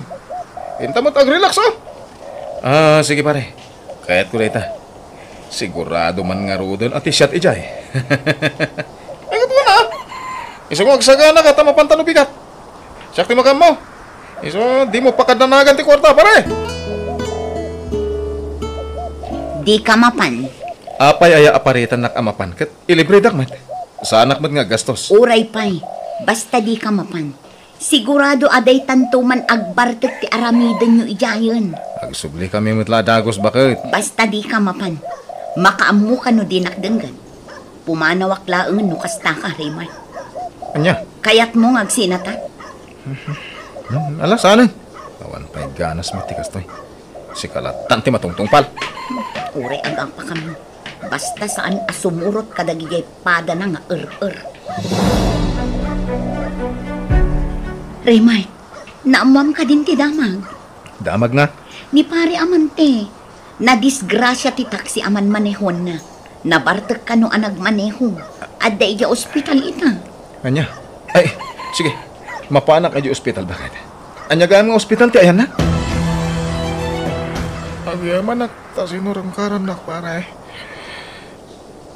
Inta met agrelax, a. A, sige, pare. Kayatko dayta. Sigurado man ngaruden a ti siat idiay. Ay, ket kuna, a. Isu nga agsaganaka ta mapanta no bigat. Siak ti makaammo. Isu, dimo pakadanagan ti kuarta, pare. Dika mapan. Apay aya a paritannak a mapan ket ilibredak met? Saanak met nga aggastos. Uray pay, basta dika mapan. Sigurado a daytanto man agbartek ti aramidenyo idiayen. Agsublikami met la a dagus, baket. Basta dika mapan. Makaammokano dinak denggen? Pumanawak laengen no kastaka, Raymar. Ania? Kayatmo nga agsinata? Hmm, ala, saan? Awan pay ganas met ti kastoy. Sika lattan ti matungtungpal. Uray agapakam. Basta saan a sumurot kadagiti padana nga er-er. Raymart, naammoam kadin ti damag? Damag nga? Ni Pare Amante, nadisgrasia ti taksi a manmanehonna. Nabartek kano a nagmaneho. Adda idiay ospital ita. Ania? Ay, sige. Mapanak idiay ospital, baket. Ania gayam nga ospital ti ayanna? Agyamanak ta sinarungkarannak, pare.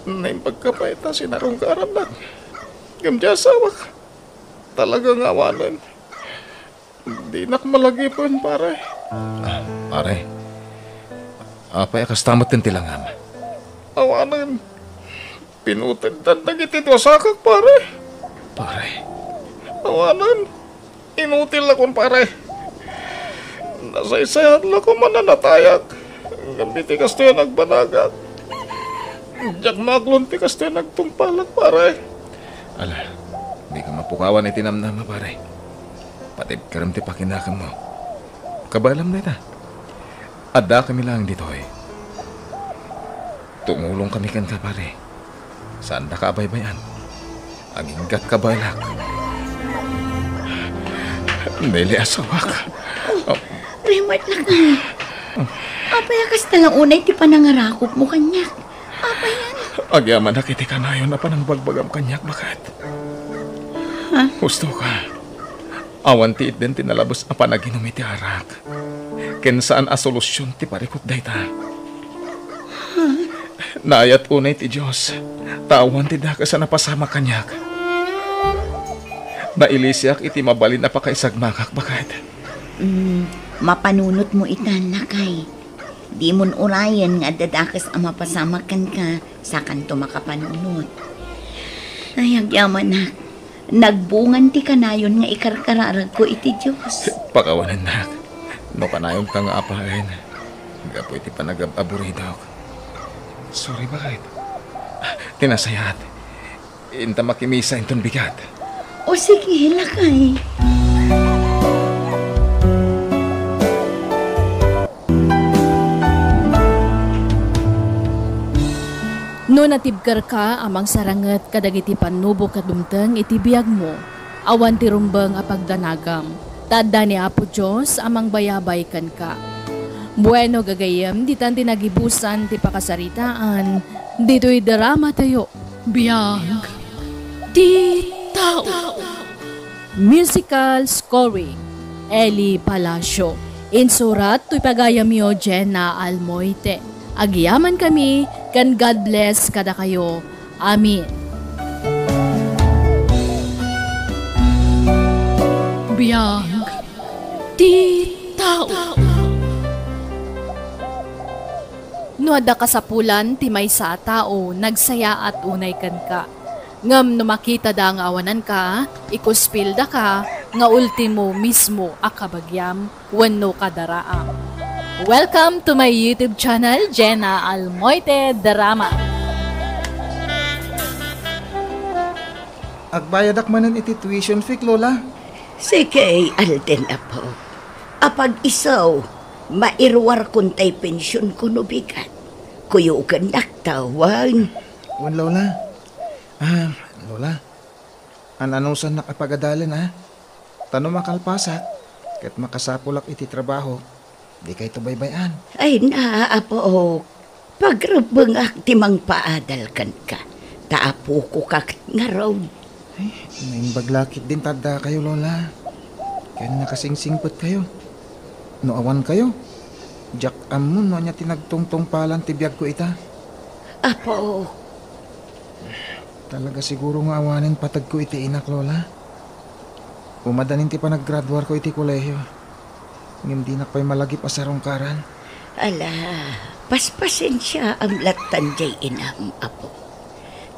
Naimbag ka pay ta sinarungkarannak. Ngem diay asawak, talaga nga awanen. Dinak malagipen, pare. Ah, pare. Apay a kasta met ti langam? Awanen. Pinuteddan dagiti dua sakak, pare. Pare. Awanen. Inutil lakon, pare. Nasaysayat lakon man a natayag. Ngem iti kastoy a nagbanagak, diak maaklon ti kastoy a nagtungpalak, pare. Ala, dika mapukawan iti namnama, pare. Patibkerem ti pakinakemmo. Kabaelam dayta. Addakami laeng ditoy. Tumulongkami kenka, pare. Saandaka a baybay-an. Aginggatka baelak. Nelly, asawak. Raymart, lakay. Apay a kasta la unay ti panangarakopmo kaniak? Apay yan? Agyamanak iti kanayon a panangbagbagam kaniak, baket. Ha? Husto ka. Awan ti itden ti nalabes a panaginum iti arak. Ken saan a solusion ti parikut dayta. Naayat unay ti Dios, ta awan ti dakes a napasamak kaniak. Nailisiak iti mabalin a pakaisagmakak, baket. Mm, mapanunotmo itan, lakay. Dimon urayen nga adda dakes a mapasamak kenka, sakanto makapanunot. Ay, agyamanak. Nagbungan ti kanayon nga ikarkararagko iti Dios. Pakawanennak. No kanayonka nga apaen, gapu iti panagab-aburidok. Sorry, baket. Ti nasayaat, inta makimisa inton bigat. O sige, lakay. No natibkerka a mangsaranget kadagiti pannubok a dumteng iti biagmo, awan ti rumbeng a pagdanagam, ta adda ni Apo Dios a mangbayabay kenka. Bueno, gagayyem, ditan ti nagibusan ti pakasaritaan ditoy dramatayo. Biag ti tao. Musical scoring, Eli Palacio. Insurat toy pagayamyo, Jenna Almoite. Agyamankami ken God bless kadakayo. Amen. Biag ti tao. No adda kasapulan ti maysa a tao, nagsayaat unay kenka. Ngem no makitada nga awananka, ikuspildaka nga ultimo mismo a kabagiam wenno kadaraam. Welcome to my YouTube channel, Jenna Almoite Drama. Agbayadak manen iti tuition fee, Lola. Sige, Alden, apo. Apag isu, mairuarkon tay pensionko no bigat. Kuyogennak ta wen. Wen, Lola. Ah, Lola, an-anusannak a pagadalen, a? Ta no makalpasak, ket makasapulak iti trabaho, dikayto baybay-an. Ay na, apo, pagrebbengak ti mangpaadal kenka, ta apoko ka ket ngarud. Ay, naimbag la ketdin ta addakayo, Lola. Ken nakasingsingpetkayo. No awankayo, diak ammo no ania ti nagtungtungpalan ti biagko ita. Apo. Talaga siguro nga awanen pategko iti inak, Lola. Umadanin ti panaggraduarko iti kolehiyo. Ngem dinak pay malagip a sarungkaran. Ala, paspasensiaam lattan diay inam, apo.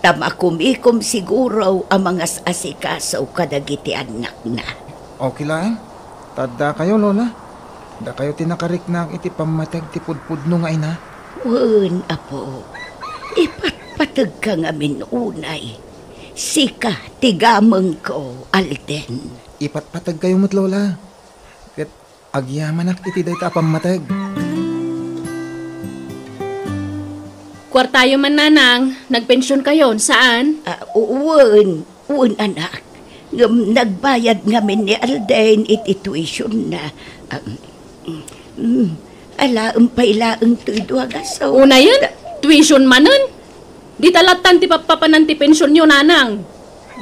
Ta makumikom siguro a mangas-asikaso kadagiti annakna. Okay laeng. Ta addakayo, Lola. Dakayo ti nakariknaan iti pammateg ti pudpudno nga ina. Wen, apo. Ipatpategka ngamin unay. Sika ti gamengko, Alden. Ipatpategkayo met, Lola. Ket agyamanak iti dayta a pammateg. Kuartayo man, Nanang. Nagpensionkayon, saan? Ah, wen, wen, anak. Ngem nagbayad ngamin ni Alden iti tuition na. Ah, mm, mm, alaem pay laeng toy dua gaso. Unayen, tuition manen? Dita lattan ti pappapanan ti pensionyo, Nanang.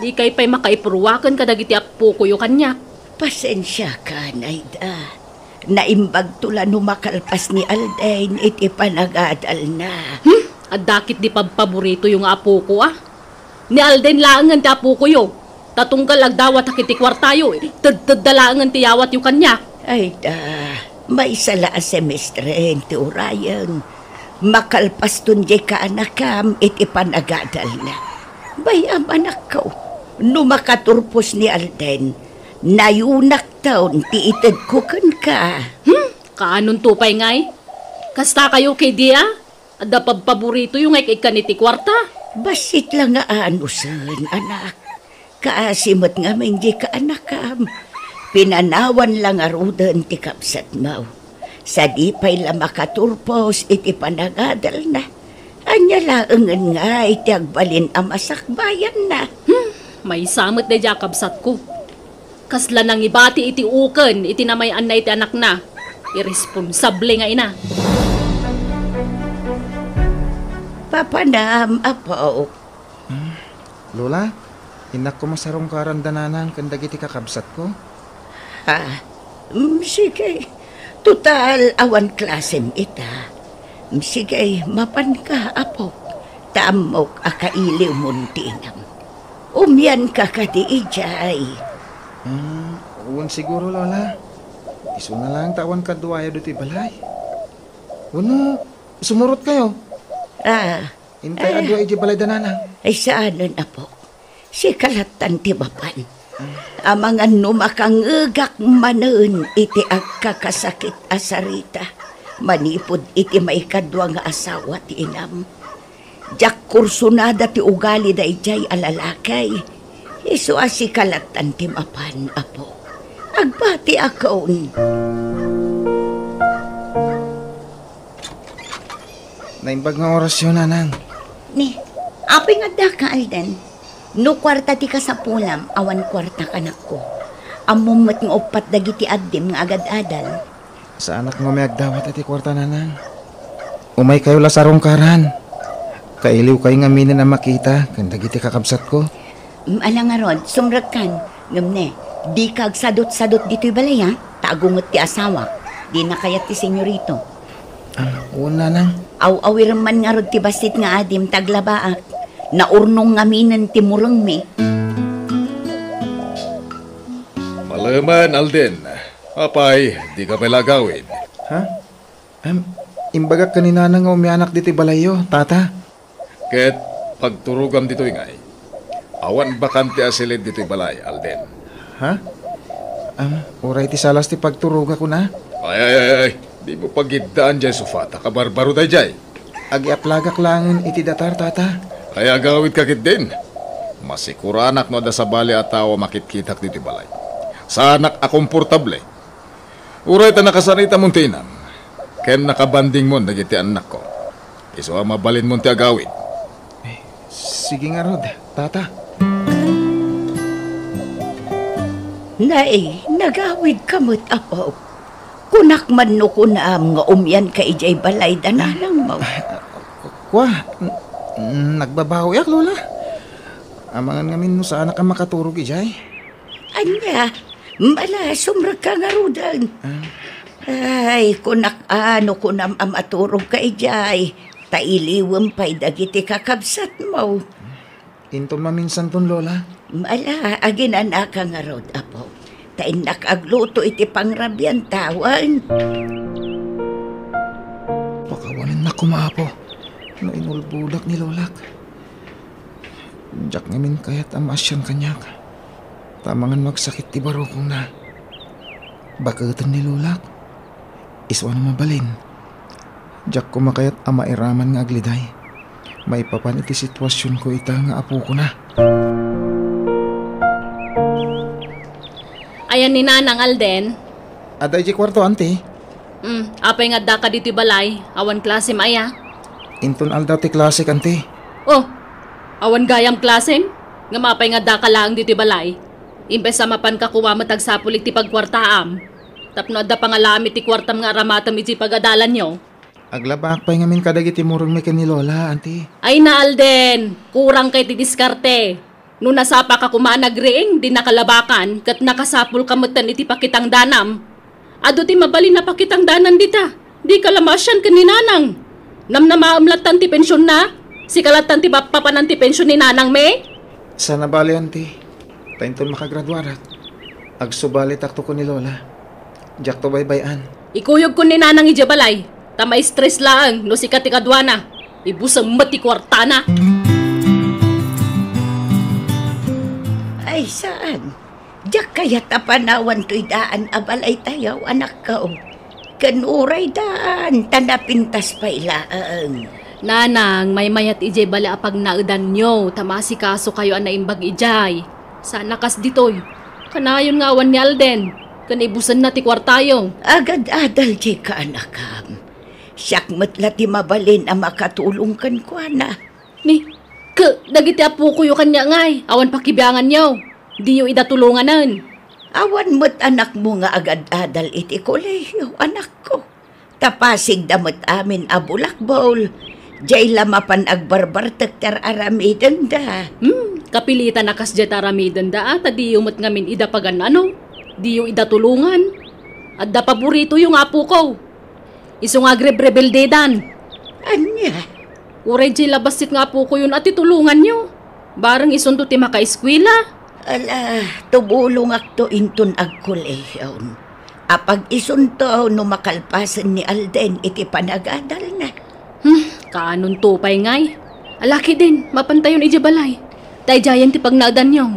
Dikay pay makaipruwaken kadagiti appokoyo kaniak. Pasensiaka, Naida. Naimbagto la no makalpas ni Alden iti panagadalna. Hmm? Adda ketdi pabpaboritoyo nga apoko, a? Ni Alden laengen ti apokoyo. Ta tunggal agdawatak iti kuartayo, tedtedda laengen ti yawatyo kaniak. Ay da, maysa la a semestren ti urayeng. Makalpaston diay kaanakam iti panagadalna. Bay-am, anakko, no makaturpos ni Alden, nayunakton ti itedko kenka. Hmm? Kaanonto pay ngay? Kastakayo ketdi, a? Adda pabpaboritoyo nga ik-ikkan iti kuarta? Bassit la nga anusen, anak. Kaasi met ngamin diay kaanakam. Pinanawan la ngaruden ti kabsatmo. Sadi pay la makaturpos iti panagadalna. Ania laengen ngay ti agbalin a masakbayanna? Hmm, maysa met daydiay a kabsatko. Kasla nangibati iti uken iti namay-anna iti anakna. Irresponsable nga ina. Papanam, apo. Hmm? Lola, innak koma sarungkaran da nanang ken dagiti kakabsatko? Ha? Mm, sige. Total, awan klasem ita. Mm, sige, mapanka, apo. Ta ammok a kailiwmon ti inam. Umianka kadi idiay. Hmm, wen siguro, Lola. Isuna laeng ta awan kaduayo ditoy balay. Wenno, sumurotkayo? Ah. Intay a dua idiay balay da nanang. Ay, saanen, apo. Sika lattan ti mapan. Amangan no makangegak manen iti agkakasakit a sarita manipud iti maikadua nga asawa ti inam. Diak kursunada ti ugali daydiay a lalaki. Isu a sika lattan ti mapan, apo. Agbatiakon. Naimbag nga orasyo, nanang. Ni, apay nga addaka, Alden? No kuarta ti kasapulam, awan kuarta, anakko. Ammom met nga uppat dagiti addim nga agad-adal. Saanak nga umayag dawat iti kuarta, nanang. Umaykayo la sarungkaran. Kailiwkayo ngaminen a makita ken dagiti kakabsatko. Mm, ala ngarud, sumrekkan. Ngem ne, dika agsadutsadut ditoy balay, a? Ta agunget ti asawak. Dina kayat ti senyorito. Ah, wen, nanang. Aw-awirem man ngarud ti bassit nga adim ta aglabaak. Naurnong ngaminen ti murengmi. Palemen, Alden. Apay, dika pay la agawid? Ha? Em, imbagak ken ni nanang nga umianak ditoy balayyo, tata. Ket pagturogam ditoy ngay. Awan bakante a silid ditoy balay, Alden. Ha? Am, uray ti salas ti pagturogak, kuna? Ay, ay, ay, ay. Dimo pagiddaan diay sofa, ta kabarbaro daydiay. Agiaplagak laengen iti datar, tata. Ay, agawidka ketdin. Masikuranak no adda sabali a tao a makitkitak ditoy balay. Saanak a komportable. Uray ta nakasaritamon ti inam, ken nakabandingmon dagiti annakko. Isu a mabalinmon ti agawid. Eh, sige ngarud, tata. Nay, nagawidka met, apo. Kunak man no kunam nga umianka idiay balay da nanangmo. Kua, n-, nagbabawiak, Lola. Amangan ngamin no saanak a makaturog idiay. Ania, mala, sumrekka ngaruden. Ah. Ay, kunak, no kunam a maturogka idiay, ta iliwem pay dagiti kakabsatmo. Inton maminsanton, Lola. Mala, aginanaka ngarud, apo. Ta innak agluto iti pangrabianta, wen. Pakawanennak koma, apo, no inulbodak ni Lolak. Diak ngamin kayat a maasian kaniak, ta amangan no agsakit ti barukongna. Baketen ni Lolak. Isu a no mabalin, diak koma kayat a mairaman nga agliday maipapan iti situasionko ita nga apokona. Ayan ni Nanang Alden. Adda idiay kuarto, Auntie. Hmm, apay nga addaka ditoy balay? Awan klasem aya? Inton aldaw ti klasek, Auntie. Oh, awan gayam klasem? Ngem apay nga addaka laeng ditoy balay? Imbes a mapanka koma met agsapul iti pagkuartaam. Tapno adda pangalaam iti kuartam nga aramatem idiay pagadalanyo. Aglabaak pay ngamin kadagiti murengmi ken ni Lola, Auntie. Ay na, Alden! Kurangka iti diskarte. No nasapaka koma a nagriing, dinaka labakan, ket nakasapulka metten iti pakitangdanam. Adu ti mabalin a pakitangdanan dita. Dika la maasian ken ni Nanang. Namnamaem lattan ti pensionna. Sika lattan ti mappapanan ti pension ni Nanangmi. Saan a bale, Auntie. Ta inton makagraduarak, agsubalitakto ken ni Lola. Diakto baybay-an. Ikuyogko ni Nanang idiay balay, ta ma-stress laeng no sika ti kaduana. Ibusem met ti kuartana. Ay, saan? Diak kayat a panawan toy daan a balaytayo, anakko. Ken uray daan, ta napintas pay laeng. Nanang, maymayat idiay bale a pagnaedanyo, ta maasikasokayo a naimbag idiay. Saan a kas ditoy. Kanayon nga awan ni Alden, ken ibusenna ti kuartayo. Agad-adal diay kaanakam. Siak met la ti mabalin a makatulong kenkuana. Ni, ke, dagiti apokoyo kaniak ngay, awan pakibianganyo. Diyo ida tulonganen. Awan met anakmo nga agad-adal iti kolehiyo, anakko. Ta pasigda met amin a bulakbol. Diay la mapan agbarbartek ti ar-aramidenda. Hmm, kapilitan a kasdiay ti aramidenda, a, ta diyo met ngamin ida pagan-ano. Diyo ida tulongan. Adda paboritoyo nga apoko. Isu nga agrebrebeldedan. Ania? Uray diay la bassit nga apokoyon a ti tulonganyo. Bareng isunto ti makaeskuela. Ala, tumulongakto inton agkolehion. Apag isunto no makalpasen ni Alden iti panagadalna. Hmm, kaanonto pay ngay? Ala ketdin, mapantayon idiay balay. Daydiayen ti pagnaedanyo.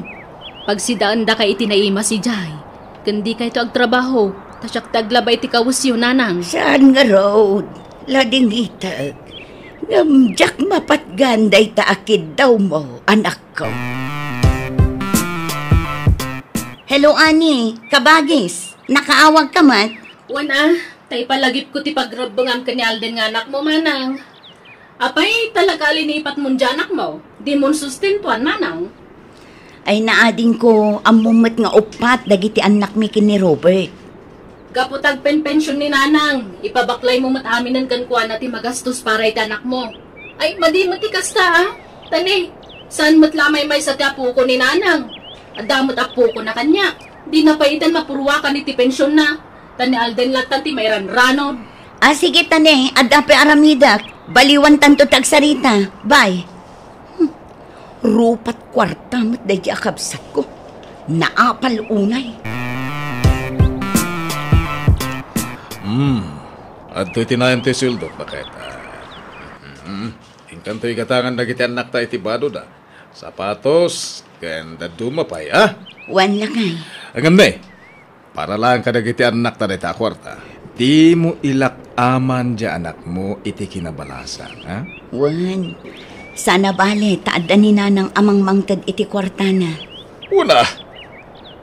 Pagsidaendaka iti naimas idiay. Ken dikayto agtrabaho, ta siak ti aglaba iti kawesyo, Nanang. Saan ngarud, ladingitek. Ngem diak mapatgan dayta a kiddawmo, anakko. Hello, Ani. Kabagis, nakaawagka met? Wen a, ta ipalagipko ti pagrebbengam ken ni Alden nga anakmo, Manang. Apay, talaga a linipatmon diay anakmo? Dimon sustentuan, Manang? Ay, naadingko, ammom met nga uppat dagiti annakmi ken ni Robert. Gapu ta agpenpension ni Nanang, ipabaklaymo met aminen kenkuana ti magastos para iti anakmo. Ay, madi met ti kasta, a. Ta ne, saan met la a maymaysa ti apoko ni Nanang? Adda met apokona kaniak. Dina pay itan mapuruakan iti pensionna. Ta ni Alden lattan ti mairanranod. A, sige ta ne, adda pay aramidek. Baliwantanto ti agsarita. Bye. Hmm. Rupat kuarta met daydi a kabsatko. Naapal unay. Hmm. Adtoy tinaem ti sueldok, baket. Hmm. Inkanto igatangan dagiti annakta iti badoda. Sapatos, ken dadduma pay, a? Wen, lakay. Ngem ne, para laeng kadagiti annakta dayta a kuarta. Dimo ilak-aman diay anakmo iti kinabalasan, a? Wen, saan a bale, ta adda ni Nanang a mangmangted iti kuartana. Wen a,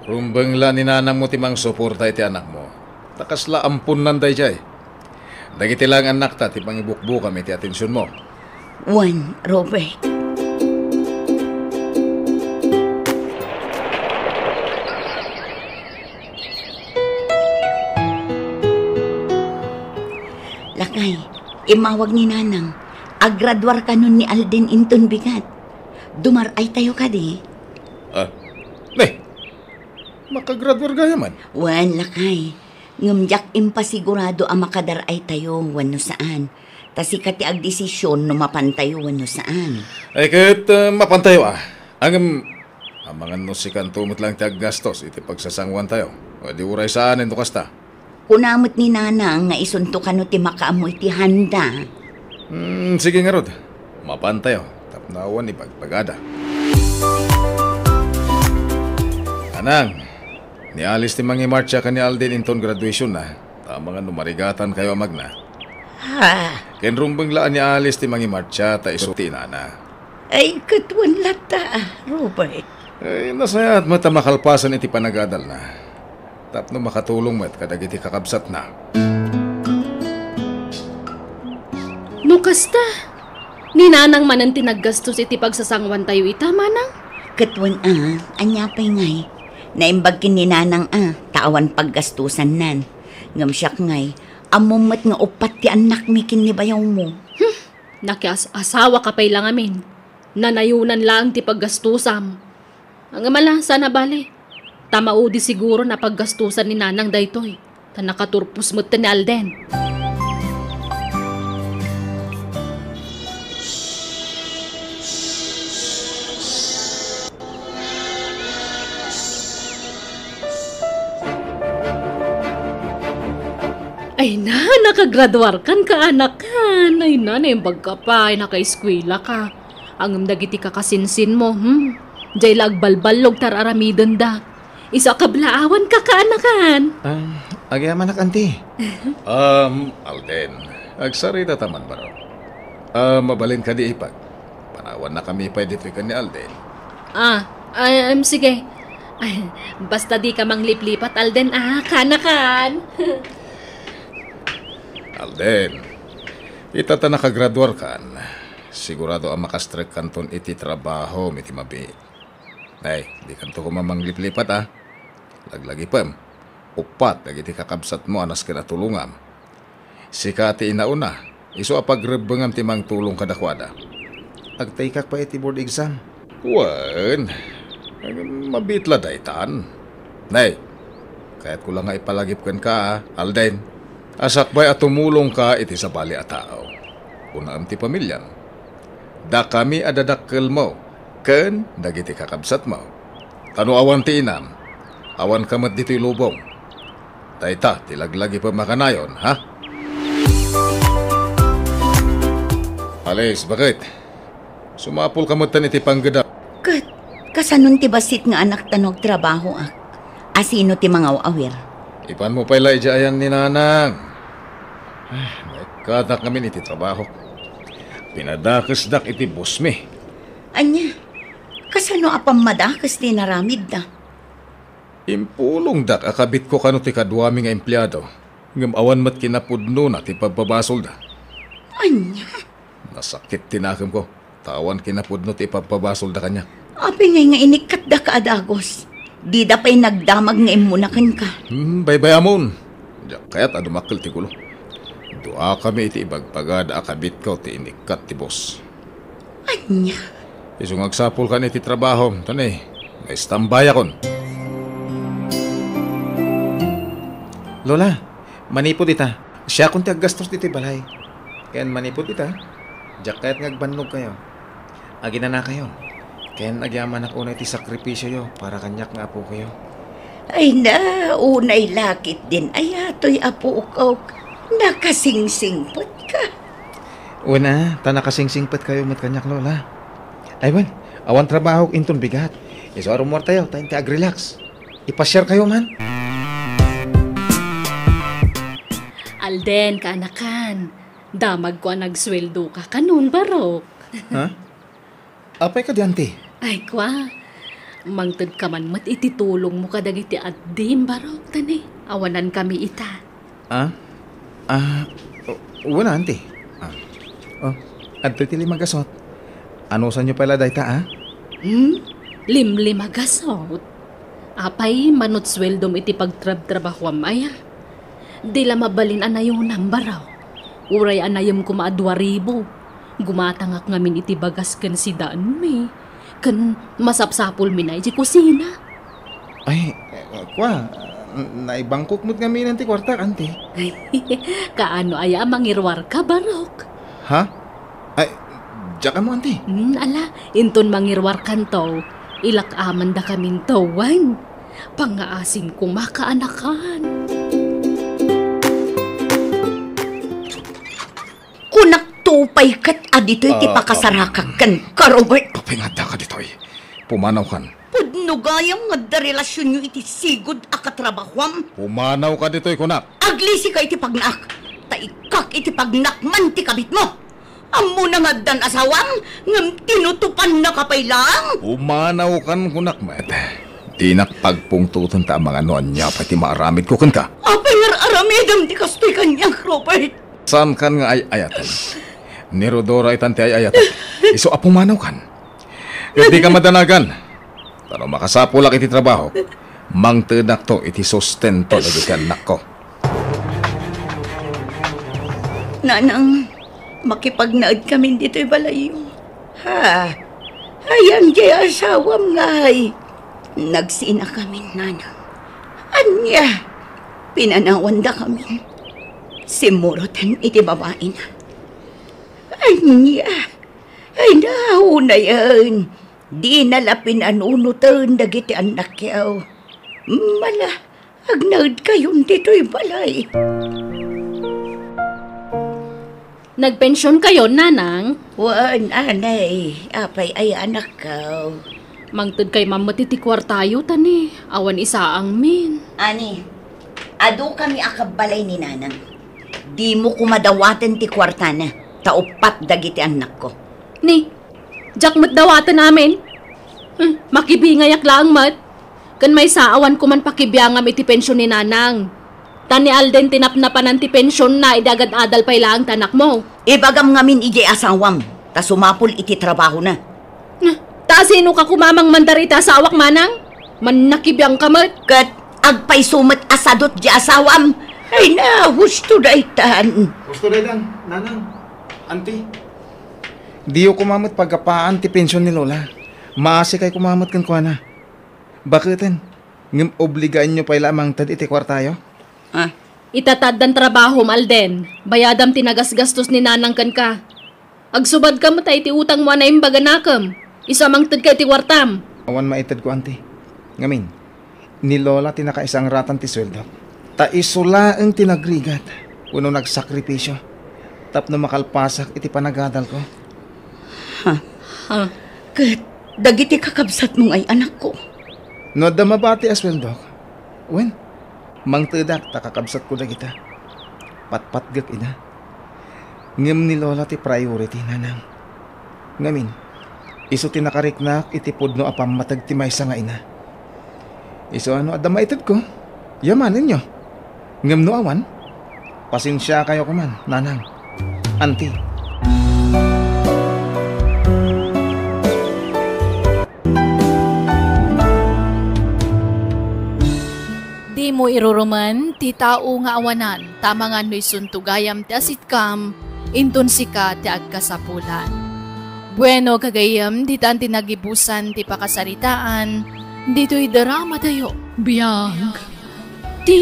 rumbeng la ni Nanangmo ti mangsuporta iti anakmo. Ta kasla amponnan daydiay. Dagiti laeng annakta ti pangibukbukam iti atensionmo. Wen, Robert. Lakay, immawag ni Nanang. Aggraduar kanon ni Alden inton bigat. Dumar-aytayo kadi? A, ne, makagraduar gayamen? Wen, lakay. Ngem diak impasigurado a makadar-aytayo wenno saan. Ta sika ti agdesisyon no mapantayo wenno saan. Ay, ket, eh, mapantayo, a. Ngem, amangan no sikanto met laeng ti aggastos iti pagsasangoantayo. Wen di uray saanen no kasta. Kuna met ni Nanang nga isunto kano ti makaammo iti handa. Hmm, sige ngarud. Mapantayo, tapno awan ibagbagada. Nanang, ni Alice ti mangimartsa ken ni Alden inton graduationna, ta amangan no marigatankayo a magna. Ha? Ken rumbeng la a ni Alice ti mangimartsa ta isu ti inana. Ay, ket wen latta, Robert. Ay, nasayaat met a makalpasan iti panagadalna. tapno makatulong met kadagiti kakabsatna. No kasta, ni Nanang manen ti naggastos iti pagsasanguantayo ita, Manang? Ket wen a, ania pay ngay? Naimbag ken ni Nanang a, ta awan paggastosannan. Ngem siak ngay, ammom met nga uppat ti annakmi ken ni bayawmo. Hmm, nakias-asawa ka pay la ngamin. Nanayonan laeng ti paggastosam. Ngem ala, saan a bale. Ta maudi siguro a paggastosan ni Nanang daytoy. Ta nakaturpos met ni Alden. Ay na, nakagraduarkan, kaanakan. Ay na, naimbag ka pay, nakaeskuela ka. Ngem dagiti kakasinsinmo, hmm? Diay la agbalballog ti ar-aramidenda. Isu a kablaawan ka, kaanakan. Ah, agyamanak, anti. Um, Alden, agsarita ta man, baro. Ah, mabalin kadi ipag? Panawannakami pay ditoy ken ni Alden. Ah, ay, um, sige. Ay, basta di ka mangliplipat, Alden, ah, kaanakan. Alden, ita ta nakagraduarkan, sigurado a makastrekkanton iti trabahom iti mabiit. Ay, dikanto koma mangliplipat, a. Laglagipem, uppat dagiti kakabsatmo a nasken a tulongam. Sika ti inauna, isu a pagrebbengam ti mangtulong kadakuada. Agtaykak pay iti board exam. Wen, mabiit la daytan. Nay, kayatko la nga ipalagip kenka, a, Alden, a sakbay a tumulongka iti sabali a tao. Unaem ti pamiliam. Dakami a dadakkelmo ken dagiti kakabsatmo. Ta no awan ti inam, awanka met ditoy lubong. Dayta ti laglagipem a kanayon, ha? Alice, baket? Sumapulka metten iti panggedam. Ket, kasanon ti bassit nga anakta no agtrabahoak? Asino ti mangaw-awir? Ipanmo pay la idiay ayan ni Nanang. Ah, naikkatak ngamin iti trabahok. Pinadakesdak iti bossmi. Ania? Kasano a pammadakes ti inaramidda? Impulongdak a kabitko kano ti kaduami nga empleado, ngem awan met kinapudnona ti pabpabasolda. Ania? Nasakit ti nakemko, ta awan kinapudno ti ipabpabasolda kaniak. Apay ngay nga inikkatdaka a dagus? Dida pay nagdamag nga immuna kenka. Hmm, baybayamon. Diak kayat a dumakkel ti gulo. Duakami iti ibagbagada a kabitko ti inikkat ti boss. Ania? Isu nga agsapulkan iti trabahom, ta ne, maistambayakon. Lola, manipud ita, siakon ti aggastos ditoy balay. Ken manipud ita, diak kayat nga agbannogkayo. Aginanakayon. Ken agyamanak unay ti sakripisioyo para kaniak nga apokayo. Ay na, unay la ketdin aya toy apok. Nakasingsingpetka. Wen a, ta nakasingsingpetkayo met kaniak, Lola. Ay wen, awan trabahok inton bigat. Isu a rummuartayo, ta inti agrelax. Ipasiarkayo man. Alden, kaanakan. Damagko a nagsueldoka kanon, barok. Ha? Apay kadi, anti? Ay, kua. Mangtedka man met iti tulongmo kadagiti addim, barok, ta ne, awanankami ita. Ah? Ah, wen, anti. Ah. Oh, adtoy ti lima gasut. Anusanyo pay la dayta, a? Hmm? Limlima gasut? Apay, manut sueldom iti pagtrabtrabahuam aya? Di la mabalin a nayonam, barok. Uray a nayem koma a dua ribu. Gumatangak ngamin iti bagas ken sidaenmi. Ken masapsapulmi na iti kusina. Ay, eh, kua, naibangkok met ngamin ti kuartak, anti. Kaano aya a mangiruarka, barok? Ha? Ay, diak ammo, anti. Hmm, ala, inton mangiruarkanto, ilak-amandakaminto, wen. Pangngaasim koma, kaanakan. Kunakto pay ket a ditoy ti Ah, pakasarakak ah. Kenka, Robert. Apay nga addaka ditoy? Pumanawkan. Pudno gayam nga adda relasionyo iti sigud a katrabahuam. Pumanawka ditoy, kunak. Aglisika iti pagnaak, ta ikkak iti pagnaak man ti kabitmo. Ammona nga addan asawam, ngem tinutupannaka pay laeng. Pumanawkan, kunak met. Dinak pagpungtoten ta amangan no ania pay ti maaramidko kenka. Apay nga ar-aramidem ti kastoy kaniak, Robert? Saankan nga ay-ayaten. Ni Rodora itan ti ay-ayatek. Isu a pumanawkan. Ket dika madanagan. Ta no makasapulak iti trabahok, mangtedakto iti sustento dagiti annakko. Nanang, makipagnaedkamin ditoy balayyo. Ha? Ayan diay asawam ngay? Nagsinakamin, nanang. Ania? Pinanawandakamin. Simmuroten iti babaina. Ania? Ay, naunayen. Dina la pinanunoten dagiti annakyo. Mala, agnaedkayon ditoy balay. Nagpensionkayon, nanang? Wen, anay. Apay aya anakko? Mangtedkay man met iti kuartayo, ta ni, awan isaangmin. Ani, adukami a kabbalay ni nanang. Dimo koma dawaten ti kuartana, ta uppat dagiti annakko. Ni, diak met dawaten amin. Hmm, makibingayak laeng met. Ken maysa, awan koman pakibiangam iti pension ni nanang. Ta ni Alden ti napnapanan ti pensionna idi agad-adal pay laeng ti anakmo. Ibagam ngamin idiay asawam, ta sumapul iti trabahona. Na, ta asinoka koma mangmandar iti asawak, manang? Mannakibiangka met. Ket agpayso met a sadut diay asawam. Ay, na, husto daytan. Husto daytan, nanang, anti. Diyo koma met pagapaan ti pension ni Lola. Maasikay koma met kenkuana. Baketen, ngem obligaenyo pay la a mangted iti kuartayo? Ah. Ita ta addan trabahom, Alden. Bayadam ti nagasgastos ni nanang kenka. Agsubadka met iti utangmo a naimbag a nakem. Isu a mangtedka iti kuartam. Awan maitedko, anti. Ngamin, ni Lola ti nakaisangratan ti sueldok. Ta isu laeng ti nagrigat wenno nagsakripisio tapno makalpasak iti panagadalko. Ha? Ha? Ket dagiti kakabsatmo ngay anakko? No adda mabati a sueldok, wen, mangtedak ta kakabsatko dagita. Patpatgek ida. Ngem ni Lola ti priority, nanang. Ngamin, isu ti nakariknak iti pudno a pammateg ti maysa nga ina. Isu a no adda maitedko, yamanenyo. Ngem no awan, pasensiakayo koman, nanang. Anti. Dimo irurumen ti tao nga awanan, ta amangan no isunto gayam ti asitkam, inton sika ti agkasapulan. Bueno, gagayyem, ditan ti nagibusan ti pakasaritaan ditoy dramatayo. Biag ti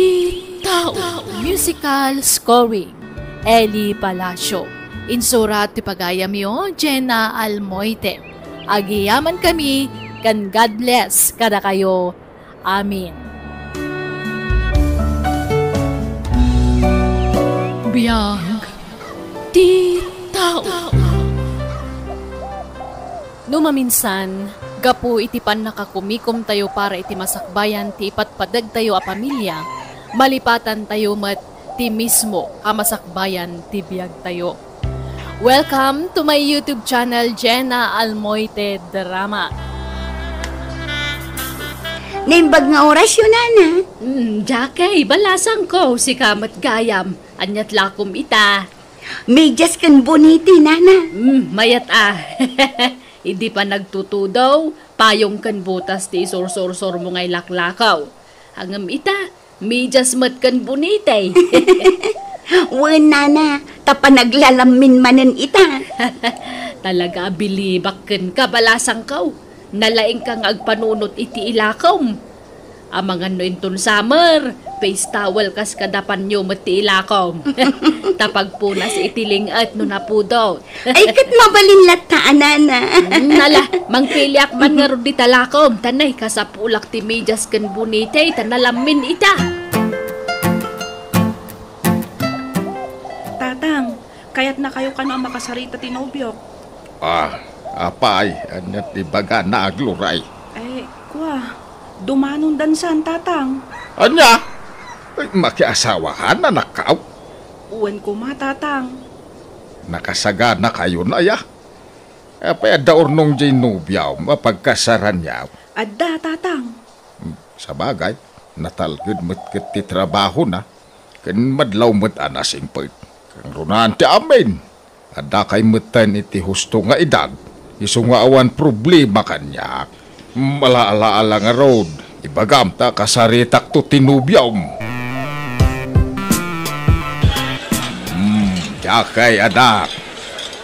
tao. Musical scoring, Eli Palacio. Insurat ti pagayamyo, Jenna Almoite. Agyamankami ken God bless kadakayo. Amen. Biag ti tao. No maminsan, gapu iti pannakakumikomtayo para iti masakbayan ti ipatpategtayo a pamilya, malipatantayo met ti mismo a masakbayan ti biagtayo. Welcome to my YouTube channel, Jenna Almoite Drama. Naimbag nga orasyo, nana. Mm, Jackie, balasangko, sika met gayam. Aniat lakom ita? Medias ken bonete, nana. Mm, mayat a. Idi panagtutudo, payong ken botas ti isursursurmo nga ilaklakaw. Ngem ita, medias met ken bonete. Wen, nana, ta panaglalammin manen ita. Talaga a bilibak kenka, balasangko. Nalaingka nga agpanunot iti ilakom. Amangan no inton summer, face towel kas kada panyo met ti ilakom. Ta pagpunas iti ling-et no napudot. Ay, ket mabalin latta a, nana. Nala, mangpiliak man ngarud dita lakom, ta nay, kasapulak ti medias ken bonete, ta nalammin ita. Tatang, kayatnakayo kano a makasarita ti nobiok? Ah, apay, ania ti bagana, Agluray? Ay, kua, dumanon dansan, Tatang. Ania? Ay, makiasawakan, anakkaw? Wen koma, Tatang. Nakasaganakayon aya? Apay, adda urnong diay nobiam a pagkasaraniam? Adda, Tatang. Sabagay, natalged met ket ti trabahona, ken madlaw met a nasingpet. Kangrunaan ti amin. Addakay metten iti husto nga edad, isu nga awan problema kaniak. Malaalaala ngarud, ibagam ta kasaritakto ti nobiom. Hmm, diakay, anak.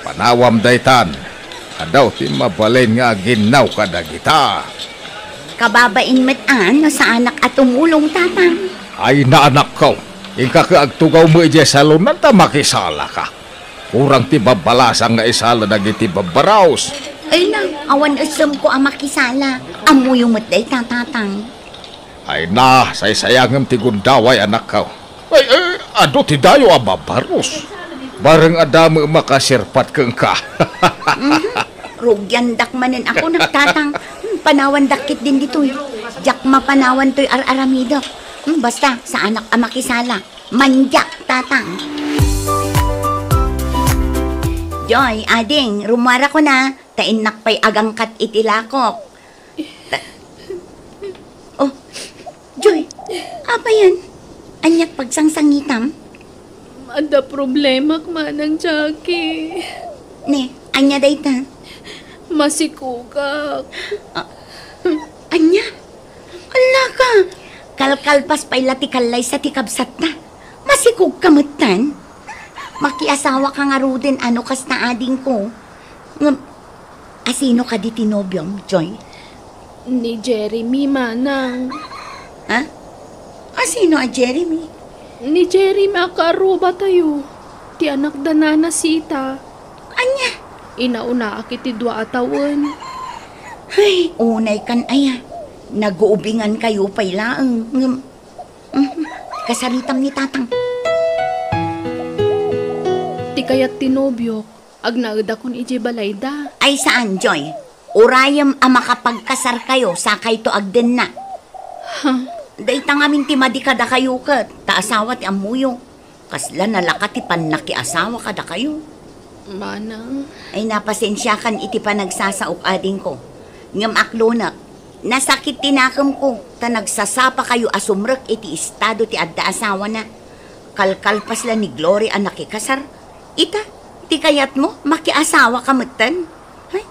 Panawam daytan. Adaw ti mabalin nga aginnaw kadagita. Kababain met a no saanak a tumulong, Tatang. Ay, naanakko. Inka ket agtugaw mo idiay salonan ta makisalaka. Kurang ti babbalasang nga isala dagiti babbaraos. Ay na, awan essem ko a makisala. Ammoyo met dayta, Tatang. Ay na, saysayangem ti gundaway, anakko. Ay, ay, adu ti dayo a babbaros. Bareng adda met makasirpat kenka. Mhm. Rugiandak manen ako, Tatang. Hmm, panawandak ketdin ditoy. Diak mapanawan toy ar-aramidek. Hmm, basta, saanak a makisala. Mandiak, Tatang. Joy, ading, rummuarako na. Ta innak pay agangkat iti lakok. Ta-, oh, Joy, apay yan? Aniat pagsangsangitam? Adda problemak, Manang Jackie. Ne, ania dayta? Masikogak. Ah, ania? Allaka! Kalkalpas pay la ti kallaysa ti kabsatta. Masikogka metten? Makiasawaka ngaruden a no kasta, adingko. Ngem, asino kadi ti nobiom, Joy? Ni Jeremy, Manang. Ha? Asino a Jeremy? Ni Jeremy a kaarrubatayo, ti anak da Nana Sita. Ania? Inauna a ket ti dua a tawen. Ay, unay kan aya. Naguubingan kayo pay laeng. Ngem, mhm, kasaritam ni Tatang. Ti kayat ti nobiok, agnaedakon idiay balayda. Ay, saan, Joy. Urayem a makapagkasarkayo, sakayto agdenna. Ha? Dayta ngamin ti madi kadakayo ket, ta asawa ti ammoyo. Kasla nalaka ti pannakiasawa kadakayo. Manang. Ay, napasensiakan iti panagsasaok, adingko. Ngem aklonek, nasakit ti nakemko, ta nagsasapakayo a sumrek iti estado ti adda asawana. Kalkalpas la ni Glory a nakikasar. Ita, ti kayatmo, makiasawaka metten? Ay,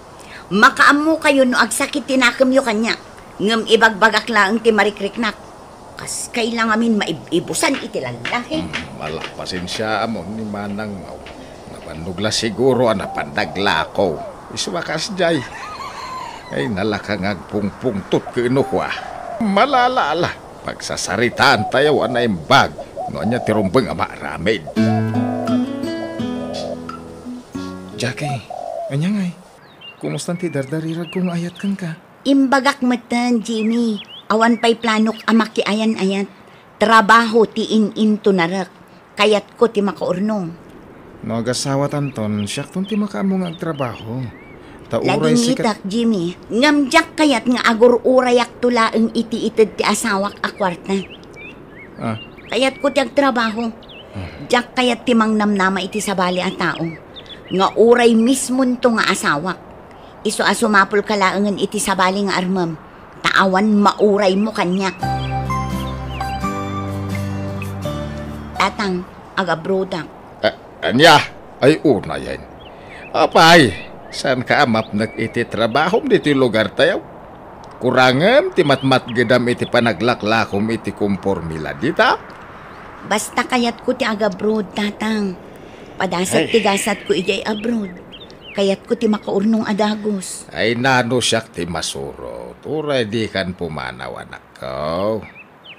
makaammokayo no agsakit ti nakemyo kaniak. Ngem ibagbagak laeng ti marikriknak. Kas kailangamin maib-ibusan iti lallaki. Hmm, ala, pasensiaam ni manangmo. Nabannog la siguro a napan naglako. Isu a kasdiay. Ay, nalaka nga agpungpungtot ken ukua. Malala, ala. Pagsasaritaan tayo a naimbag no ania ti rumbeng a maaramid. Jackie, ania ngay? Kumustan ti dardariragko nga ayat kenka? Imbagak metten, Jimmy. Awan pay planok a makiayan-ayat. Trabaho ti in-intonarek. Kayatko ti makaurnong. No agasawatanton, siakton ti makaammo nga agtrabaho. Ta uray sikat. Ladingitak, Jimmy. Ngem diak kayat nga agur-urayakto laeng iti ited ti asawak a kuarta. Ah. Kayatko ti agtrabaho. Ah. Diak kayat ti mangnamnama iti sabali a tao. Nga uray mismonto nga asawak. Isu a sumapulka laengen iti sabali nga armem, ta awan mauraymo kaniak. Tatang, agabrodak. A-, ania? Ay, unayen. Apay, saanka a mapnek iti trabahom ditoy lugartayo? Kurangem ti matmatgedam iti panaglaklakom iti kompormila dita? Basta kayatko ti agabroad, Tatang. Padasat ti gasatko idiay abroad. Kayatko ti makaurnong a dagus. Ay, nano siak ti masurot. Uray dikan pumanaw, anakko.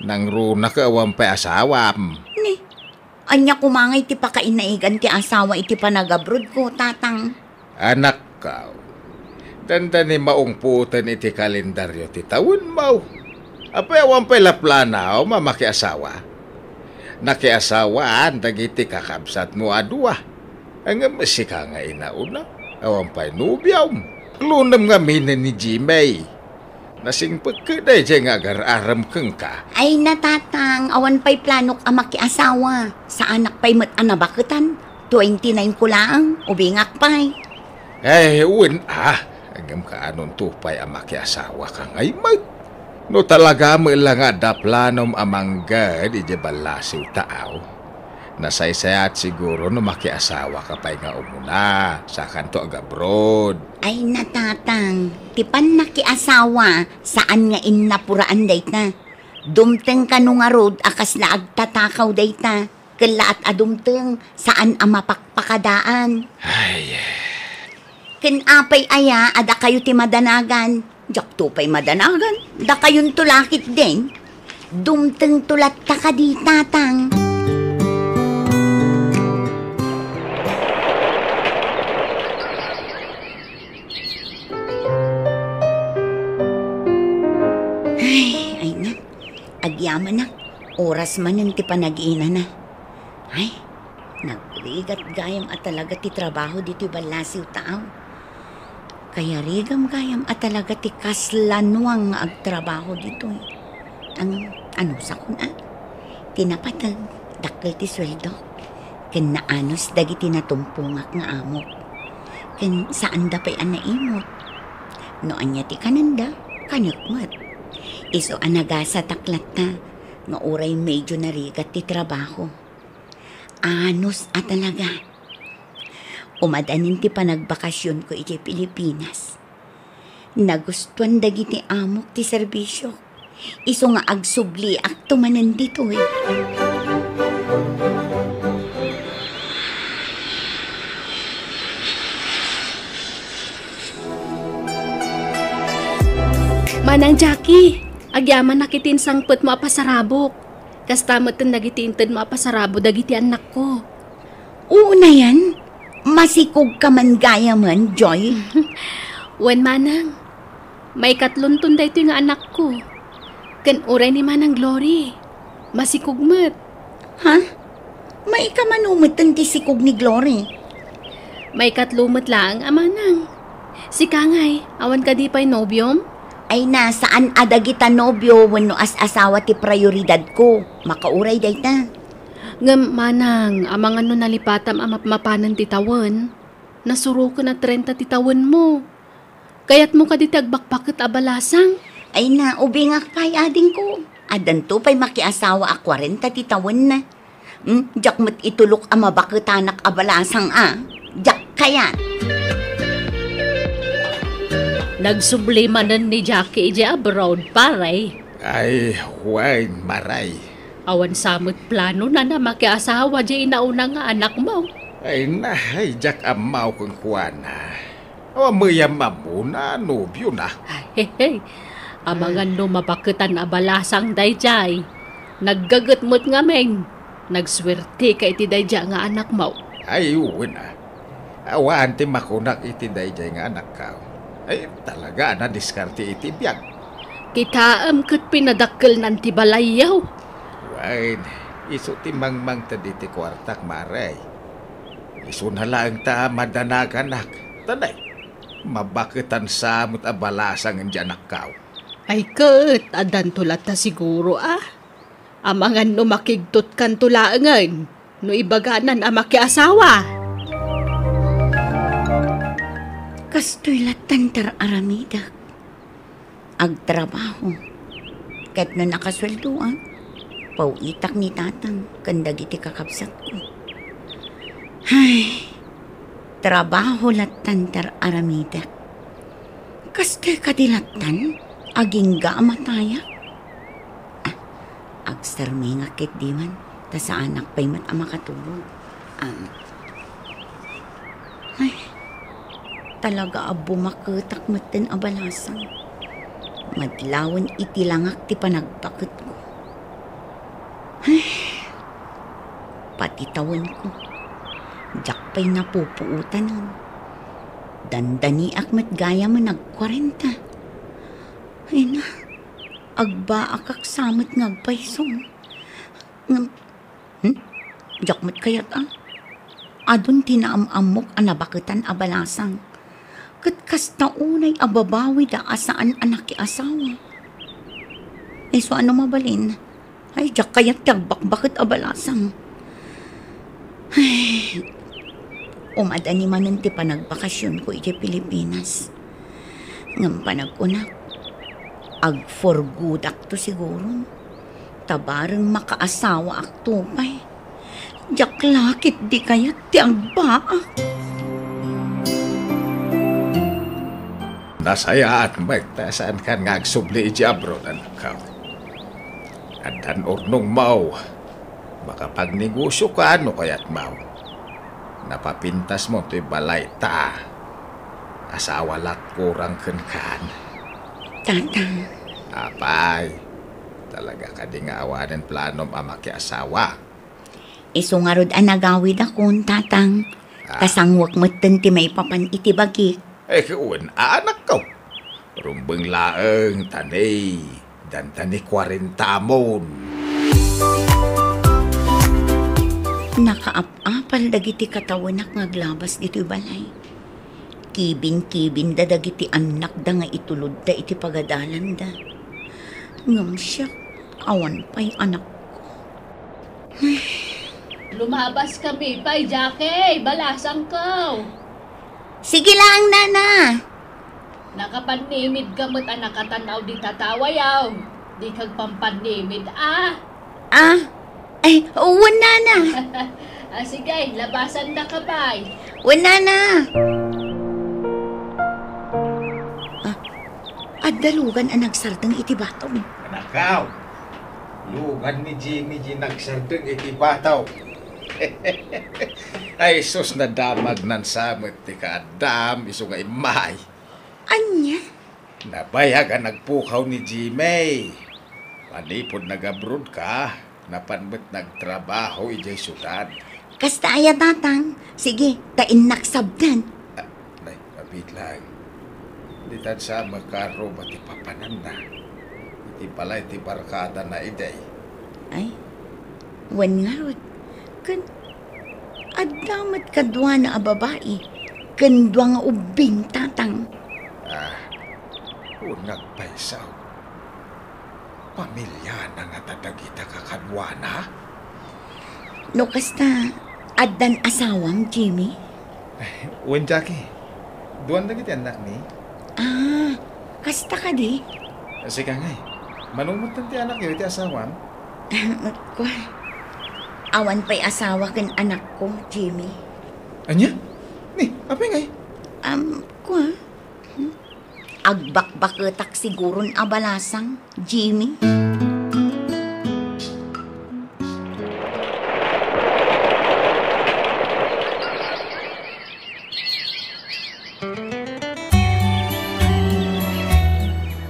Nangruna ket awan pay asawam. Ni, ania koma ngay ti pakainaigan ti asawa iti panagabrodko, Tatang? Anakko, dandani maungpoten iti kalendaryo ti tawenmo. Apay, awan pay la planam a makiasawa? Nakiasawaan dagiti kakabsatmo a dua. Ngem sika nga inauna, awan pay nobiom. Klonem ngamin ni Jimmy. Nasingpet ket daydiay nga agar-arem kenka. Ay, na, Tatang, awan pay planok a makiasawa. Saanak pay met a nabaketan. Twenty-nine ko laeng, ubingak pay. Ay, wen, ah. Ngem kaanonto pay a makiasawa ka ngay met? No talaga met la nga adda planom a mangged idiay ballasiw taaw, nasaysayaat siguro no makiasawaka pay nga umuna, sakanto ag-abroad. Ay, natatang, ti pannakiasawa, saan nga innapuraan dayta. Dumteng kano ngarud a kasla agtatakaw dayta. Kellaat a dumteng, saan a mapakpakadaan. Ay. Ken apay aya a dakayo ti madanagan? Diakto pay madanagan, dakayonto la ketdin. Dumtengto latta kadi, tatang. Ay, ay na. Agyamanak, oras manen ti panag-inana. Ay, nagrigat gayam a talaga ti trabaho ditoy ballasiw taaw. Kayarigam gayam a talaga ti kasla nuang nga agtrabaho ditoy. Ang anusakon a? Ti napateg, dakkel ti sueldo. Ken naanus dagiti natumpongak nga amok. Ken saanda pay a naimot. No ania ti kanenda, kaniak met. Isu a nagasatak latta nga uray medyo narigat ti trabaho. Anus a talaga. Umadanin ti panagbakasionko idiay Pilipinas. Nagustuan dagiti amok ti serbisiok. Isu nga agsubliakto manen ditoy. Manang Jackie, agyamanak iti insangpetmo a pasarabok. Kasta metten dagiti intedmo a pasarabo dagiti annakko. Unayen, masikogka man gayamen, Joy? Wen, manang. Maikatlonton daytoy nga anakko. Ken uray ni Manang Glory, masikog met. Ha? Maikamano metten ti sikog ni Glory? Maikatlo met laeng a manang. Sika ngay, awan kadi pay nobiom? Ay na, saan a dagita nobio wenno as-asawa ti prioridadko. Makauray dayta. Ngem, manang, amangan no nalipatam a mapmapanen ti tawen, nasuroken a trenta ti tawenmo. Kayatmo kadi ti agbakbaket a balasang? Ay na, ubingak pay, adingko. Addanto pay makiasawa a kwarenta ti tawenna. Hmm, diak met itulok a mabaketanak a balasang a. Diak kayat. Nagsubli manen ni Jackie idiay abroad, pare. Ay, wen, Maray. Awan sa met planona a makiasawa diay inauna nga anakmo. Ay na, ay, diak ammo kenkuana. Awan met ammo a nobiona. Ay, hey, hey. Amangan no mabaketan a balasang daydiay. Naggaget met ngamin. Nagsuerteka iti daydiay nga anakmo. Ay, wen a. Awan ti makunak iti daydiay nga anakko. Ay, talaga a nadiskarte iti biag. Kitaem ket pinadakkelnan ti balayyo. Wen, isu ti mangmangted iti kuartak, Maray. Isuna laeng ta madanaganak. Tanay, mabaketan sa met a balasangen diay anakko. Ay ket, addanto latta siguro a. Amangan no makigtotkanto laengen no ibaganan a makiasawa. Kastoy lattan ti ar-aramidek. Agtrabaho. Ket no nakasueldoak, paw-itak ni tatang ken dagiti kakabsatko. Ay, trabaho lattan ti ar-aramidek. Kastoy kadi lattan? Agingga a matayak? Ah, agsarmingak ketdi man, ta saanak pay met a makatulog. Ah. Ay, talaga a bumaketak metten a balasang. Madlawen iti langak ti panagpaketko. Ay, pati tawenko. Diak pay napupuotanan. Dandaniak met gayamen agkuarenta. Ay na, agbaakak sa met nga agpayso. Ngem, hmm? Diak met kayat a. Adun ti naam-ammok a nabaketan a balasang. Ket kasta unay a babawida a saan a nakiasawa. Isu a no mabalin, ay, diak kayat ti agbakbaket a balasang. Ay, umadani manen ti panagbakasionko idiay Pilipinas. Ngem panagkunak, Agforgoodakto siguron. Ta bareng makaasawaakto pay. Diak la ketdi kayat ti agbaak. Nasayaat met ta saankan nga agsubli iti abroad, anakko. Addan urnongmo. Makapagnegosioka no kayatmo. Napapintasmo toy balay ta asawa la kurang kenkan. Tatang. Apay, talaga kadi nga awanen planom a makiasawa? Isu ngarud a nagawidakon, Tatang. Ah. Ta sanguek metten ti maipapan iti bagik. Eh, wen, anakko. Rumbeng laeng, ta ni, danta ni kuarentamon. Nakaap-apal dagiti katawenak nga aglabas ditoy balay. Kibin-kibinda dagiti annakda nga itulodda iti pagadalanda. Ngem siak, awan pay anakko. Lumabaskami pay, Jackie, balasangko. Sige laeng, Nana. Nakapannimidka met a nakatan-aw dita tawayaw. Dika agpampanimid, a? Ah? Ay, wen, Nana. Ah, sige, labasandaka pay. Wen, Nana. Ah, adda lugan a nagsardeng iti bato. Anakko, lugan ni Jimmy ti nagsardeng iti bato. Ay, sus, nadamagnan sa met ti kaaddam, isu nga immay. Ania? Nabayag a nagpukaw ni Jimmy. Manipud nag-abroad ka, napan met nagtrabaho idiay siudad. Kasta aya, Tatang? Sige, ta innak sabdan. Ah, nay, abit lang. Ditan sa makarruba ti papananna. Iti balay ti barkadana idiay. Ay, wen ngarud. Ken adda met kaduana a babai ken dua nga ubbing, Tatang. Ah, wen nga agpayso. Pamiliana ngata dagita kakaduana? No kasta, addan asawam, Jimmy? Wen, Jackie. Duan dagiti annakmi. Ah, kasta kadi? Sika ngay, mano metten ti anakyo iti asawam? Kua, awan pay asawa ken anakko, Jimmy. Ania? Ni, apay ngay? Um, kua? Hmm? Agbakbaketak siguron a balasang, Jimmy.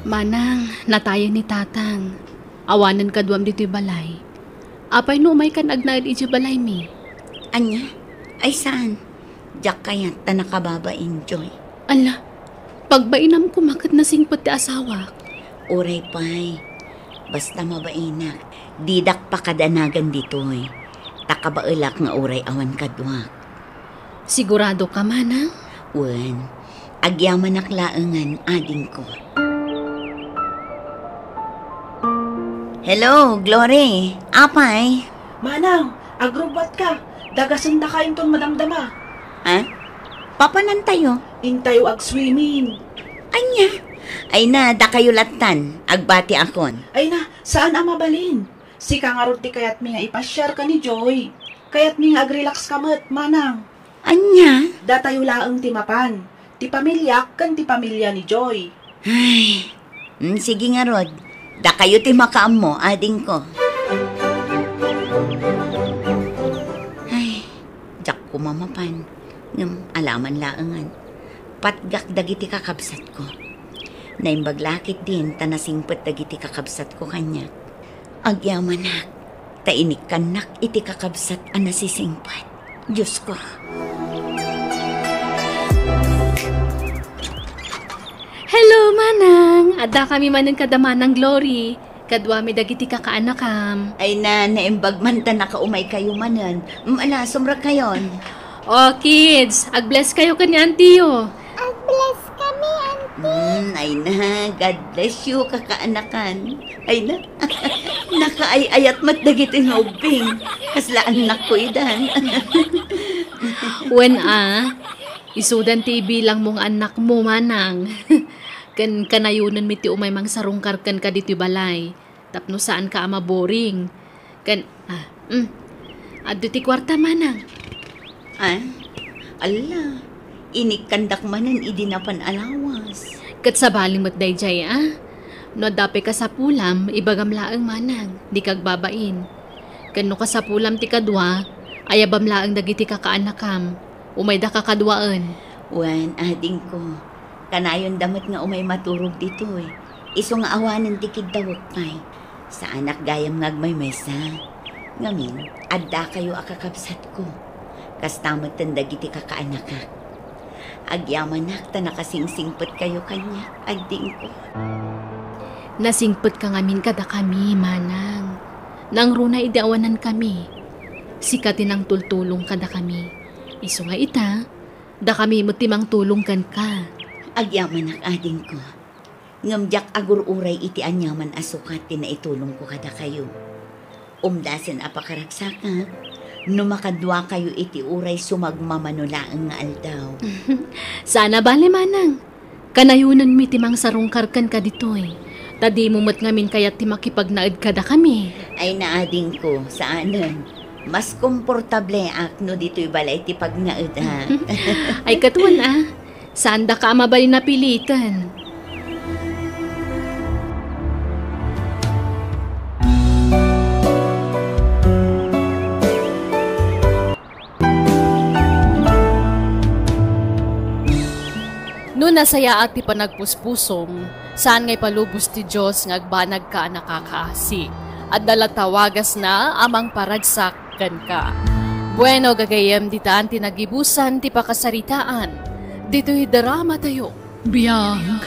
Manang, natayen ni Tatang. Awanen kaduam ditoy balay. Apay no umaykan agnaed idiay balaymi? Ania? Ay saan? Diak kayat ta nakababain, Joy. Ala, pagbainam koma ket nasingpet ti asawak. Uray pay, basta mabainak, didak pakadanagan ditoy. Ta kabaelak nga uray awan kaduak. Sigurado ka, Manang? Wen, agyamanak laengen, adingko. Hello, Glory. Apay? Manang, agrubbuatka. Dagasendaka inton madamdama. Ha? Papanantayo? Intayo agswimming. Ania? Ay na, dakayo lattan. Agbatiakon. Ay na, saan a mabalin? Sika ngarud ti kayatmi nga ipasiarka ni Joy. Kayatmi nga agrelaxka met, Manang. Ania? Datayo laeng ti mapan. Ti pamiliak ken ti pamilia ni Joy. Ay, mm, sige ngarud. Dakayo ti makaammo, adingko. Ay, diak koma mapan. Ngem alaman laengen. Patgak dagiti kakabsatko. Naimbag la ketdin ta nasingpet dagiti kakabsatko kaniak. Agyamanak, ta inikkannak iti kakabsat a nasisingpet. Diosko. Hello, Manang! Addakami manen kada Manang Glory. Kaduami dagiti kakaanakam. Ay na, naimbag man ta nakaumaykayo manen. Mm, ala, sumrekayon. Oh, kids, ag-bless kayo ken ni Auntie-yo. Ag-bless kami, Auntie. Mm, ay na, God bless you, kakaanakan. Ay na, nakaay-ayat met dagiti nga ubbing. Kasla annakko idan. Wen a, isudan ti ibilangmo nga annakmo, Manang. Ken kanayonenmi ti umay mangsarungkar kenka ditoy balay, tapno saanka a maboring. Ken, ah, mm. Adda ti kuarta, manang. Ah? Alla, inikkandak manen idi napan a lawas. Ket sabali met daydiay, a? No adda pay kasapulam, ibagam laeng, manang, dika agbabain. Ken no kasapulam ti kadua, ayabam laeng dagiti kakaanakam. Umayda kakaduaen. Wen, adingko. Kanayonda met nga umay maturog ditoy. Isu nga awanen ti kiddawek pay. Saanak gayam nga agmaymaysa. Ngamin, addakayo a kakabsatko. Kasta met ten dagiti kakaanakak. Agyamanak ta nakasingsingpetkayo kaniak, adingko. Nasingpetka ngamin kadakami, manang. Nangruna idi awanankami. Sika ti nangtultulong kadakami. Isu nga ita, dakami met ti mangtulong kenka. Agyamanak, adingko. Ngem diak agur-uray iti aniaman a sukat ti naitulongko kadakayo. Umdasen a pakaragsakak, no makaduakayo iti uray sumagmamano laeng nga aldaw. Saan a bale, manang. Kanayonenmi ti mangsarungkar kenka ditoy. Ta dimo met ngamin kayat ti makipagnaed kadakami. Ay, naadingko, saanen. Mas komportableak no ditoy balay ti pagnaed, ha? Ay, ket wen, a. Saandaka a mabalin a piliten. No nasayaat ti panagpuspusom, saan nga ipalubos ti Dios nga agbanagka a nakakaasi. Adda la tawagasna a mangparagsak kenka. Bueno, gagayyem, ditan ti nagibusan ti pakasaritaan ditoy drama tayo. Biag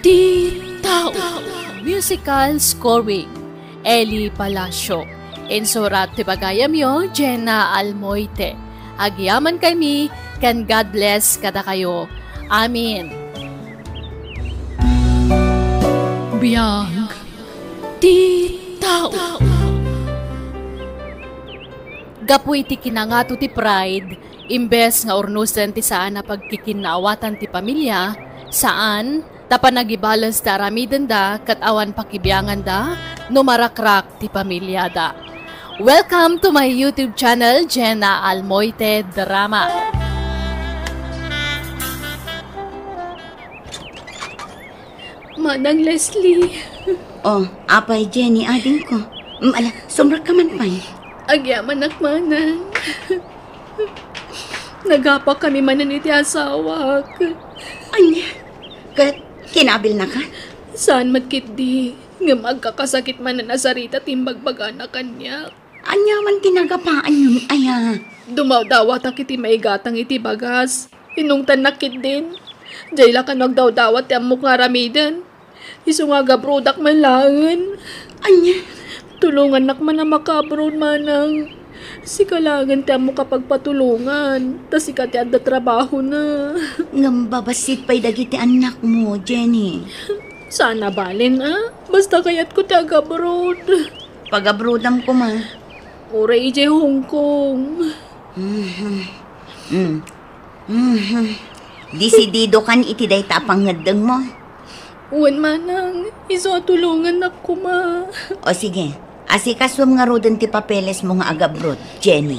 ti tao. Musical scoring, Eli Palacio. Insurat ti bagayamyo, Jenna Almoite. Agyamankaymi, ken God bless kadakayo. Amen. Biag ti tao. Gapu iti kinangato ti Pride, imbes nga urnosen ti saan a pagkikinnaawatan ti pamilya, saan, ta panagibales ti aramidenda ket awan pakibianganda no marakrak ti pamilyada. Welcome to my YouTube channel, Jenna Almoite Drama. Manang Leslie. Oh, apay, Jenny, adingko. Mm, ala, sumrekka man pay. Agyamanak, manang. Nagapakami manen iti asawak. Ania? Ket kinabilnaka? Saan met ketdi, ngem agkakasakit manen a sarita ti imbagbagana kaniak. Ania man ti nagapaanyon aya? Dumawdawatak iti maigatang iti bagas. Inungtannak ketdin. Diay la kano agdawdawat ti ammok nga aramiden. Isu nga agabrodak man laengen. Ania? Tulongannak man a makaabroad, manang. Sika laengen ti ammok a pagpatulongan, ta sika ti adda trabahona. Ngem babassit pay dagiti annakmo, Jenny. Saan a balen, a? Basta kayatko ti agabroad. Pagabrodam koma. Uray idiay Hong Kong. Mhm. Mm. Mhm. Disididokan iti dayta a pangngeddengmo? Wen, manang, isu a tulongannak koma. O sige, asikasuem ngaruden ti papelesmo nga agabroad, Jenny.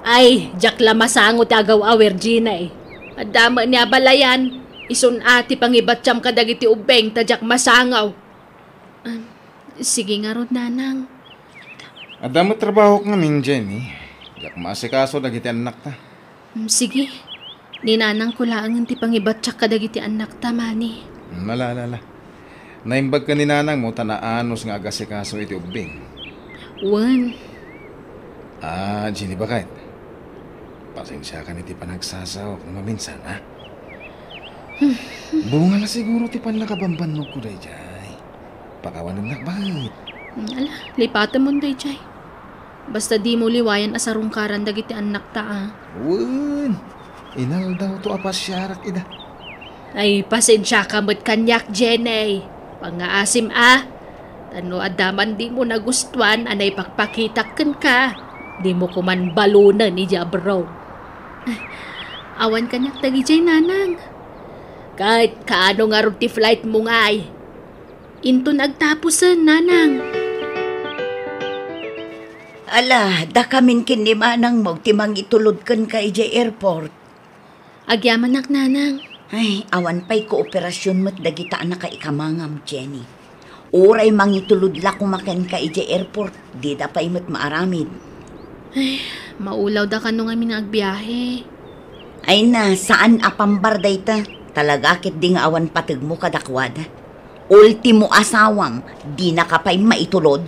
Ay, diak la masango ti agaw-aw, Virginia, eh. Adda met ni abalayan, isun a ti pangibattiam kadagiti ubbing ta diak masango. Ah, sige ngarud, nanang. Adda met trabahok ngamin, Jenny. Diak maasikaso dagiti annakta. Mm, sige. Ni nanangko laengen ti pangibattiak kadagiti annakta, mani. Mm, ala, ala, ala. Naimbag ken ni nanangmo ta naanus nga agasikaso iti ubbing. Wen. Ah, Jenny, baket. Pasensiakan iti panagsasaok no maminsan, ha? Bunga la siguro ti pannakabambannogko daydiay. Pakawanennak baket. Mm, ala, lipatemon daydiay. Basta dimo liwayan a sarungkaran dagiti annakta, a. Wen, inaldawto a pasiarak ida. Ay, pasensiaka met kaniak, Jenny. Pangngaasim, a. Ta no adda man dimo nagustuan a naipakpakitak kenka, Dimo koman balonen idiay abroad. Awan kaniak dagidiay, nanang. Ket kaano ngarud ti flight mo ngay? Inton agtapusen, nanang. Ala, dakamin ken ni manangmo ti mangitulod kenka idiay airport. Agyamanak, nanang. Ay, awan pay kooperasyon met dagita a nakaikamangam, Jenny. Uray mangitulod la koma kenka idiay airport, dida pay met maaramid. Ay, maulawda kano ngamin nga agbiahe. Ay na, saan a pambar dayta. Talaga ket di nga awan pategmo kadakuada. Ultimo asawam, dinaka pay maitulod?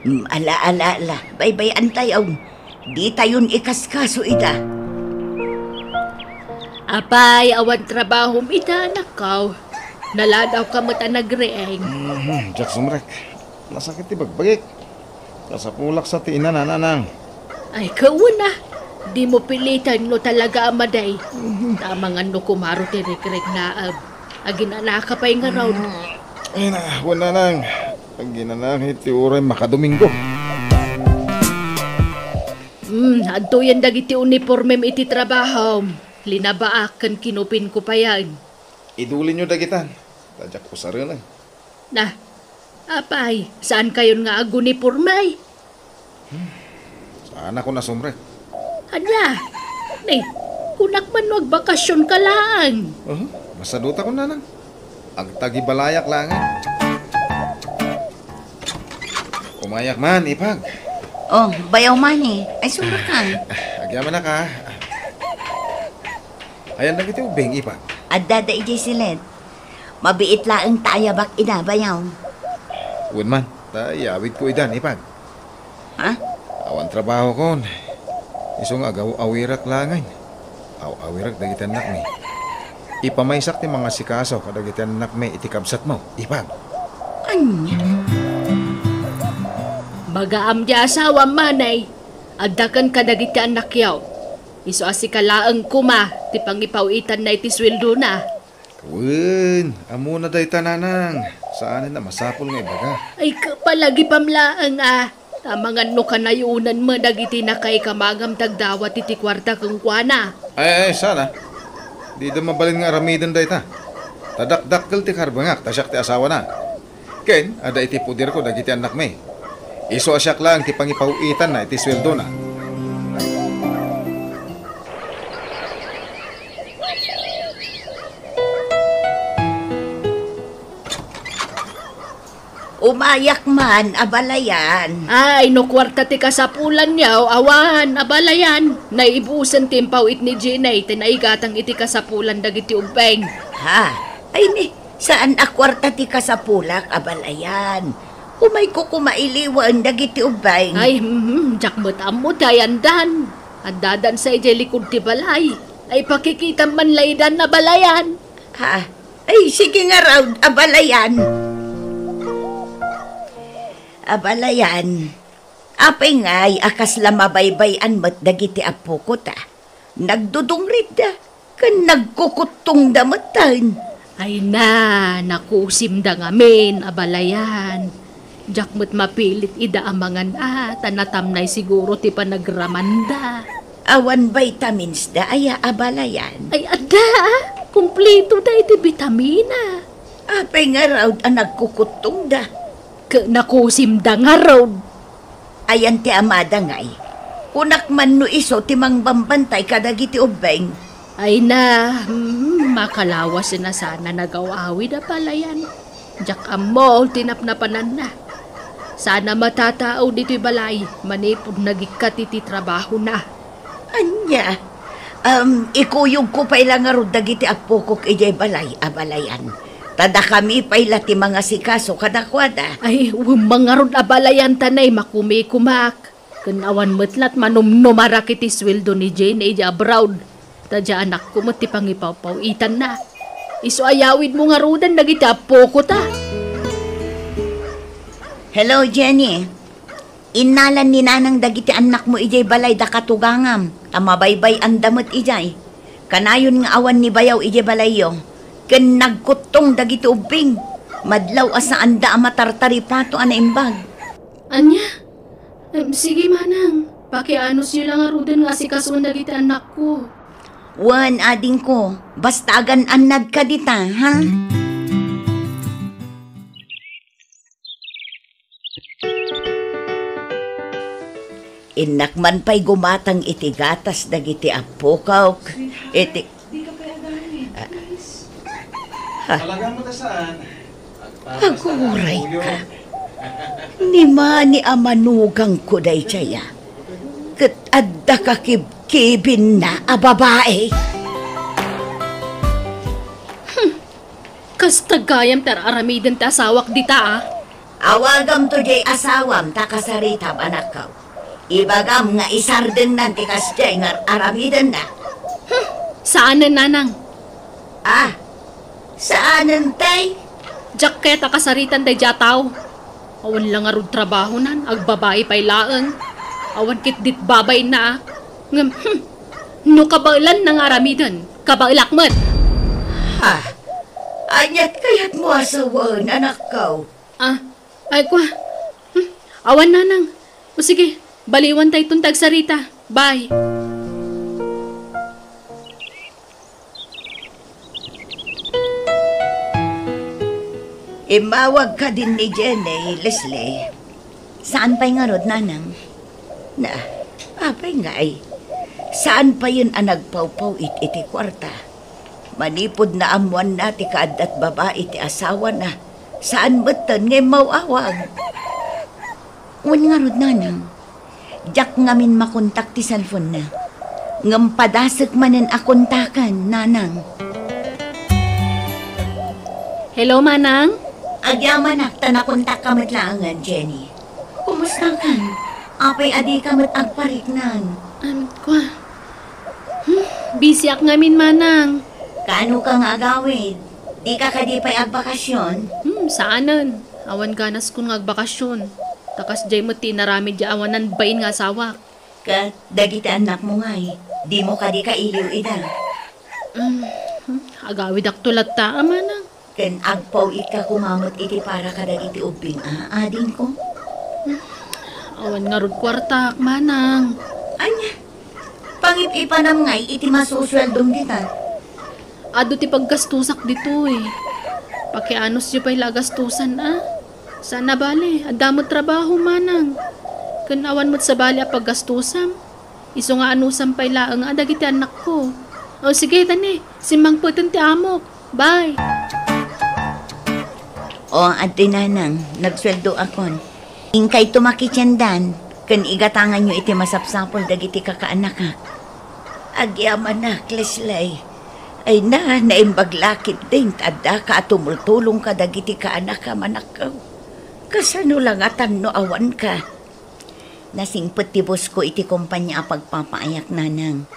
Mm, ala, ala, ala. Baybay-antayon. Ditayon ikaskaso ida. Apay, awan trabahom ita, anakko. Naladawka met a nagriing. Mhm, diak sumrek. Nasakit ti bagbagik. Kasapulak sa ti inana, nanang. Ay, kauna. Dimo piliten no talaga a madi. Mhm. Amangan no kumaro ti rikriknaem. Aginanaka pay ngarud. Mm. Ay na, wen, nanang. Aginanaka iti uray makadomingo. Hmm, adtoyen dagiti unipormem iti trabahom. Linabaak ken kinupinko payen. Idulinyo dagitan. Ta diak usarenen. Na, apay, saankayon nga aguniporme? Saanakon a sumrek. Ania? Ni, kunak man no agbakasionka laeng. Uh-huh. Masadutakon, nanang. Agtagibalayak laeng. Umayak man, ipag. Oh, bayaw man eh. Ay, sumrek ka. Agyamanak, ha. Ayan dagiti ubbing, ipag. Adda da idiay siled. Mabiit laeng ta ayabak ida, bayaw. Wen man, ta iyawidko idan, ipag. Ha? Awan trabahokon. Isu nga agaw-awirak laengen. Aw-awirek dagiti annakmi. Ipamaysak ti mangasikaso kadagiti annakmi iti kabsatmo, ipag. Ania? Bagaam ti asawam, manay. Adda ken kadagiti annakyo. Isu a sika laeng koma ti pangipaw-itanna iti sueldona. Wen, ammona dayta, nanang. Saanen a masapul nga ibaga. Ay, kapalagipam laeng a. Amangan no kanayonenmo dagiti nakaikamangam ti agdawat iti kuarta kenkuana. Ay, ay, saan a. Dida mabalin nga aramiden dayta. Ta dakdakkel ti karbengak, ta siak ti asawana. Ken adda iti poderko dagiti annakmi. Isu a siak laeng ti pangipaw-itanna iti sueldona. Umayak man, abalayan. Ay, no kuarta ti kasapulanyo, awan, abalayan. Naibusen ti impaw-it ni Jenny, ti naigatang iti kasapulan dagiti ubbing. Ha? Ay ni, saan a kuarta ti kasapulak, abalayan. Umayko koma iliwen dagiti ubbing. Ay, mhm, diak met ammo ti ayandan. Addadan sa idiay likud ti balay. Ay, pakikitam man laydan, abalayan. Ha? Ay, sige ngarud, abalayan. Abalayan, apay ngay a kasla mabaybay-an met dagiti appoko ta? Nagdudungritda, ken nagkukuttongda metten. Ay na, nakusimda ngamin, abalayan. Diak met mapilit ida a mangan a, ta natamnay siguro ti panagramanda. Awan vitamins da aya, abalayan? Ay, adda, ah. Kumplito da iti bitamina. Apay ngarud a nagkukuttongda? Ket nakusimda ngarud. Ayan ti amada ngay. Kunak man no isu ti mangbambantay kadagiti ubbing. Ay na, hmm, makalawasen a sana nagaw-awid, abalayan. Diak ammo ti napnapananna. Sana matatao ditoy balay manipud nagikkat iti trabahona. Ania? Am, ikuyogko pay la ngarud dagiti appokok idiay balay, abalayan. Ta dakami pay la ti mangasikaso kadakuada. Ay, wen man ngarud, abalayan, ta nay makumikumak. Ken awan met lat manumnumarak iti sueldo ni Jenny idiay abroad. Ta diay anakko met ti pangipawpaw-itanna. Isu a yawidmo ngaruden dagiti appoko ta. Hello, Jenny. Innalan ni nanang dagiti annakmo idiay balay da katugangam, ta mabaybay-anda met idiay. Kanayon nga awan ni bayaw idiay balayyo, ken nagkuttong dagiti ubbing. Madlaw a saanda a matartaripato a naimbag. Ania? Em, sige, manang. Pakianusyo la ngaruden nga asikasuon dagiti annakko. Wen, adingko, basta agan-annadka dita, ha? Innak man pay gumatang iti gatas dagiti appokok, iti Talaga mo ta saan? Aguray ka. Ni mani a manugangko daydiay, a. Ket adda kakibkibinna a babai. Hmm. Kasta gayam ti ar-aramiden ti asawak dita, a. Awagamto diay asawam ta kasaritam, anakko. Ibagam nga isardengnan ti kasdiay nga ar-aramidenna. Hmm, saanen, nanang. Ah, saanen, tay? Diak kayat a kasaritan daydiay a tao. Awan la ngarud trabahonan, agbabai pay laeng. Awan ketdi ti babainna, a. Ngem, hmm, no kabaelanna nga aramiden, kabaelak met. Ha? Aniat kayatmo a sawen, anakko? Ah, ay, kua. Hmm, awan, nanang. O sige, baliwan tayton ti agsarita. Bye. Immawag kadin ni Jenny, Leslie. Saan pay ngarud, nanang? Na, apay ngay? Saan payen a nagpawpaw-it iti kuarta? Manipud naammoanna ti kaaddat babai ti asawana, saan metten nga immaw-awag. Wen ngarud, nanang, diak ngamin makontak ti cellphone-na. Ngem padasek manen a kontaken, nanang. Hello, manang? Agyamanak ta nakontakka met laengen, Jenny. Kumustakan? Apay a dika met agpariknan? Am, kua. Hmm, busyak ngamin, manang. Kaano ka nga agawid? Dika kadi pay agbakasyon? Hmm, saanen. Awan ganaskon nga agbakasyon. Ta kasdiay met ti inaramid diay awanan bain nga asawak. Ket dagiti annakmo ngay, dimo kadi kaiyo ida? Hmm, agawidakto latta, a, manang. Ken agpaw-itka koma met iti para kadagiti ubbing a, adingko? Awan ngarud kuartak, manang. Ania? Pangip-ipanam ngay iti masusueldom dita? Adu ti paggastusak ditoy. Pakianusyo pay la a gastusan, a. Saan a bale, adda met trabaho, manang. Ken awan met sabali a paggastusam. Isu nga anusam pay laeng a dagiti annakko. O, sige, dani, simmangpeten ti amok. Bye. O, adtoy, nanang, nagsueldoakon. Inkayto makitiendan, ken igatanganyo iti masapsapul dagiti kakaanakak. Agyamanak, Leslie. Ay na, naimbag la ketdin ta addaka a tumultulong kadagiti kaanakam, anakko. Kasano la ngatan no awanka? Nasingpet ti boss-ko iti kompania a pagpapaayak, nanang.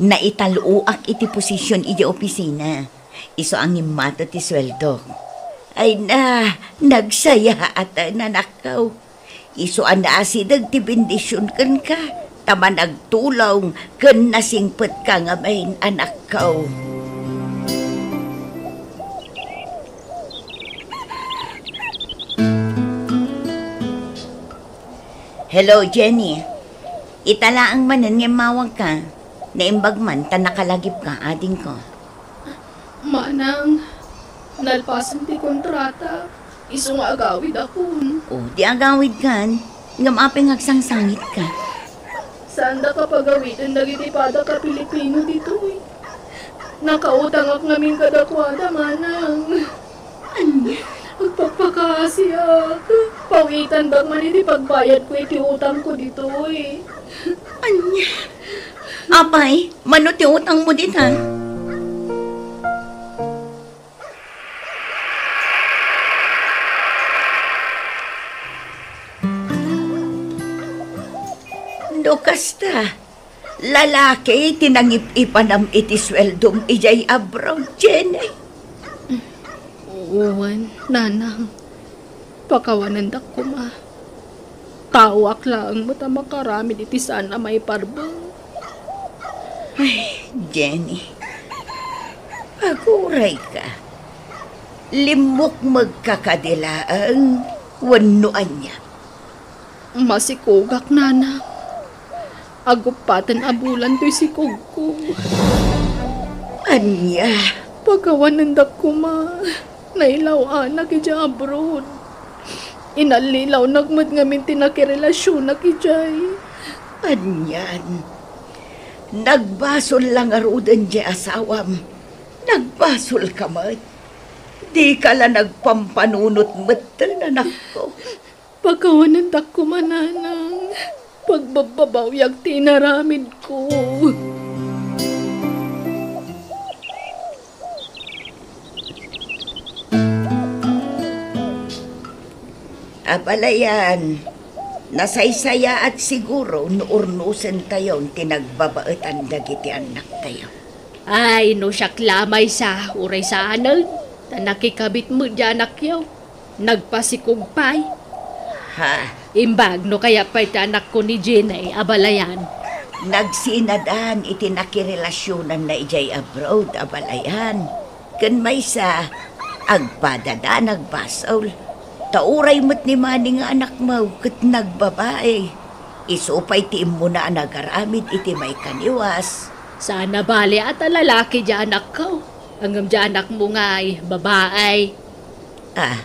Naital-oak iti posision idiay opisina. Isu a ngimmato ti sueldok. Ay na, nagsayaat, anakko. Isu a naasideg ti bendision kenka, ta managtulong ken nasingpetka ngamin, anakko. Hello, Jenny. Ita laeng manen nga immawagka. Naimbag man ta nakalagipka, adingko. Manang, nalpasen ti kontrata. Isu nga agawidakon. O, di agawidkan. Ngem apay nga agsangsangitka? Saandaka pagawiden dagiti padaka Pilipino ditoy. Nakautangak ngamin kadakuada, manang. Ania? Agpakpakaasiak. Pawitandak man iti pagbayadko iti utangko ditoy. Ania? Apay, mano ti utangmo dita? No kasta, lalaki ti nangip-ipanam iti sueldom idiay abroad, Jenny? Wen, nanang. Pakawanendak koma. Taoak laeng met a makaramid iti saan a maiparbeng. Ay, Jenny. Agurayka. Limmukmegka kadi laeng wenno ania? Masikogak, nanang. Aguppaten a bulan toy sikogko. Ania? Pakawanendak koma. Nailaw-anak idiay abroad. Inallilawnak met ngamin ti nakirelasionak idiay. Anian? Nagbasol la ngaruden diay asawam. Nagbasol ka met. Di ka la nagpampanunot met, anakko. Pakawanendak koma, nanang. Pagbabbabawiak ti inaramidko. Abalayan, nasaysayaat siguro no urnosentayon ti nagbabaetan dagiti annaktayo. Ay, no siak la maysa, uray saanen, ta nakikabit met diay anakyo. Nagpasikog pay. Ha? Imbag no kayat pay ti anakko ni Jenny, abalayan. Nagsinadan iti nakirelasionanna idiay abroad, abalayan. Ken maysa, agpadada nagbasol. Ta uray met ni Manny nga anakmo ket nagbabai. Isu pay ti immuna a nagaramid iti maikaniwas. Saan a bale a ta lalaki diay anakko. Ngem diay anakmo ngay, babai. Ah,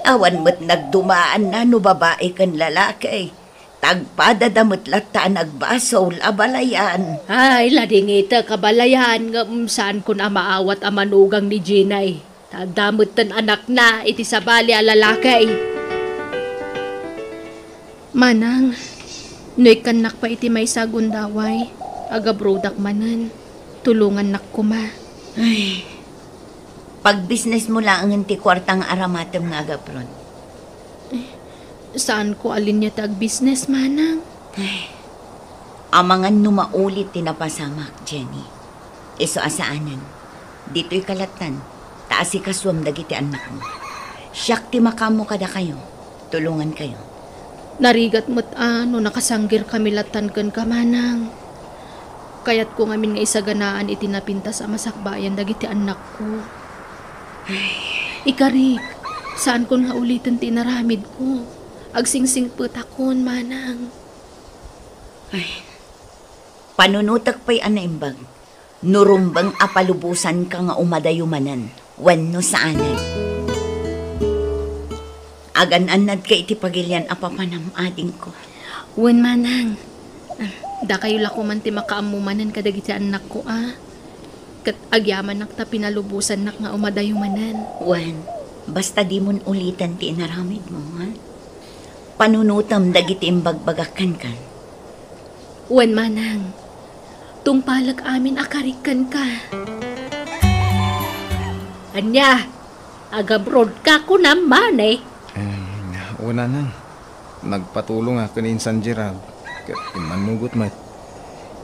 awan met nagdumaanna no babai ken lalaki. Tagpadada met latta a nagbasol, abalayan. Ay, ladingitek, abalayan, ngem saankon a maawat a manugang ni Jenny. Ta adda metten anakna iti sabali a lalaki. Manang, no ikkannak pay iti maysa a gundaway, agabroadak manen, tulongannak koma. Ay, pagbisnesmo laengen ti kuarta nga aramatem nga agabroad. Eh, saanko a linia ti agbisnes, manang. Ay, amangan no maulit ti napasamak, Jenny. Isu a saanen. Ditoy ka lattan, ta asikasuem dagiti annakmo. Siak ti makaammo kadakayo. Tulongankayo. Narigat met a no nakasanggirkami lattan kenka, manang. Kayatko ngamin nga isaganaan iti napintas a masakbayan dagiti annakko. Ay. Ikarik, saankon nga uliten ti inaramidko. Agsingsingpetakon, manang. Ay. Panunotek pay a naimbag. No rumbeng a palubosanka nga umadayo manen, wenno saanen. Agan-annadka iti pagilian a papanam, adingko. Wen, manang. Ah, dakayo la koman ti makaammo manen kadagiti annakko a. Ket agyamanak ta pinalubosannak nga umadayo manen. Wen, basta dimon uliten ti inaramidmo, ha? Panunotem dagiti imbagbagak kenka. Wen, manang. Tungpalek amin a karik kenka. Ania? Agabroad ka kunam, Manny? Eh, wen, nanang. Nagpatulong a ken ni Insan Gerald. Ket immannugot met.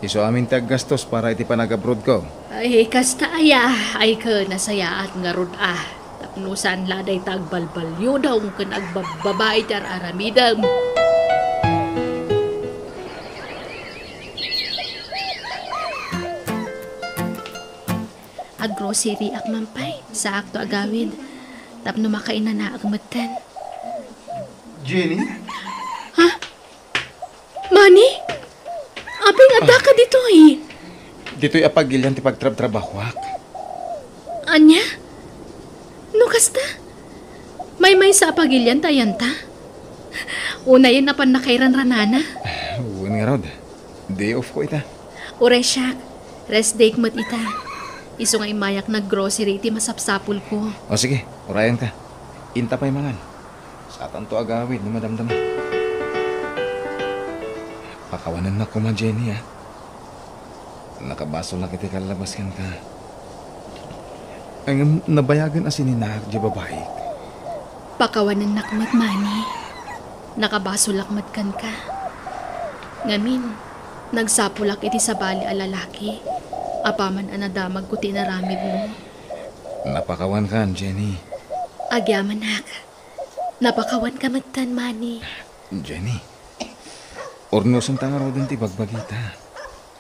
Isu amin ti aggastos para iti panagabroadko. Ay, kasta aya. Ay, ket nasayaat ngarud a. Tapno saan la dayta agbalbaliudong ken agbabbabai ti ar-aramidem. Aggrocery-ak man pay, saakto agawid. Tapno makainanaak metten. Jenny? Ha? Manny? Aping, addaka ditoy? Ditoy a pagilian ti pagtrabtrabahoak. Ania? No kasta? Maymaysa a pagilian ta ayanta? Unayen a pannakairanranana? Wen ngarud. Day off ko ita. Uray siak, rest day met ita. Isu nga immayak naggrocery iti masapsapulko. O sige, urayanka. Inta pay mangan. Satanto agawid no madamdama. Pakawanennak koma, Jenny, a. Nakabasolak iti kallabas kenka. Ngem nabayagen a sininaak diay babaik. Pakawanennak met, Manny. Nakabasolak met kenka. Ngamin, nagsapulak iti sabali a lalaki. Apaman a nadamagko ti inaramidmo. Napakawankan, Jenny. Agyamanak. Napakawanka metten, Manny. Jenny, urnosenta ngaruden ti bagbagita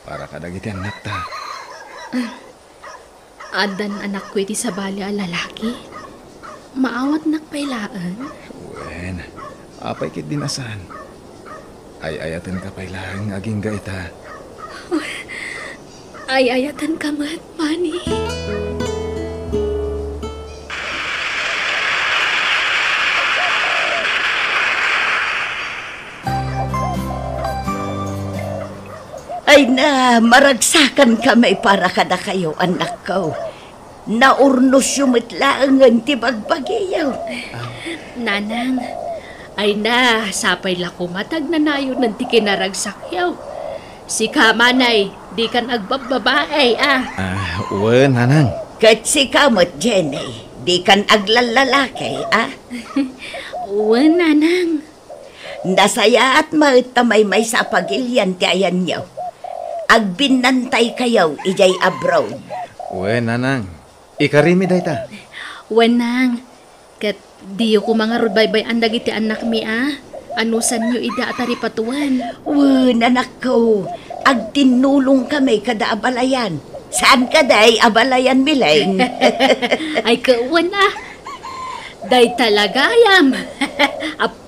para kadagiti annakta. Addan anakko iti sabali a lalaki? Maawatnak pay laeng? Wen, apay ketdin a saan? Ay-ayatenka pay laeng agingga ita. Ay-ayatenka met, Manny. Ay na, maragsakanka met para kadakayo, annakko. Naurnosyo met laengen ti bagbagiyo. Nanang, ay na, sapay la koma ta agnanayonen ti kinaragsakyo. Sika, Manny, dikan agbabbabae, a. Ah, wen, Nanang. Ket sika met, Jenny, dikan aglallalaki, a. Wen, Nanang. Nasayaat met ta maymaysa a pagilian ti ayanyo. Agbinnantaykayo idiay abroad. Wen, Nanang. Ikarimi dayta. Wen, Nang. Ket diyo koma ngarud baybay-an dagiti annakmi a. Anusanyo ida a taripatoen. Wen, annakko. Agtinnulongkami kada abalayan. Saan kadi abalayan, Miling? Ay, ket wen a. Dayta la gayam.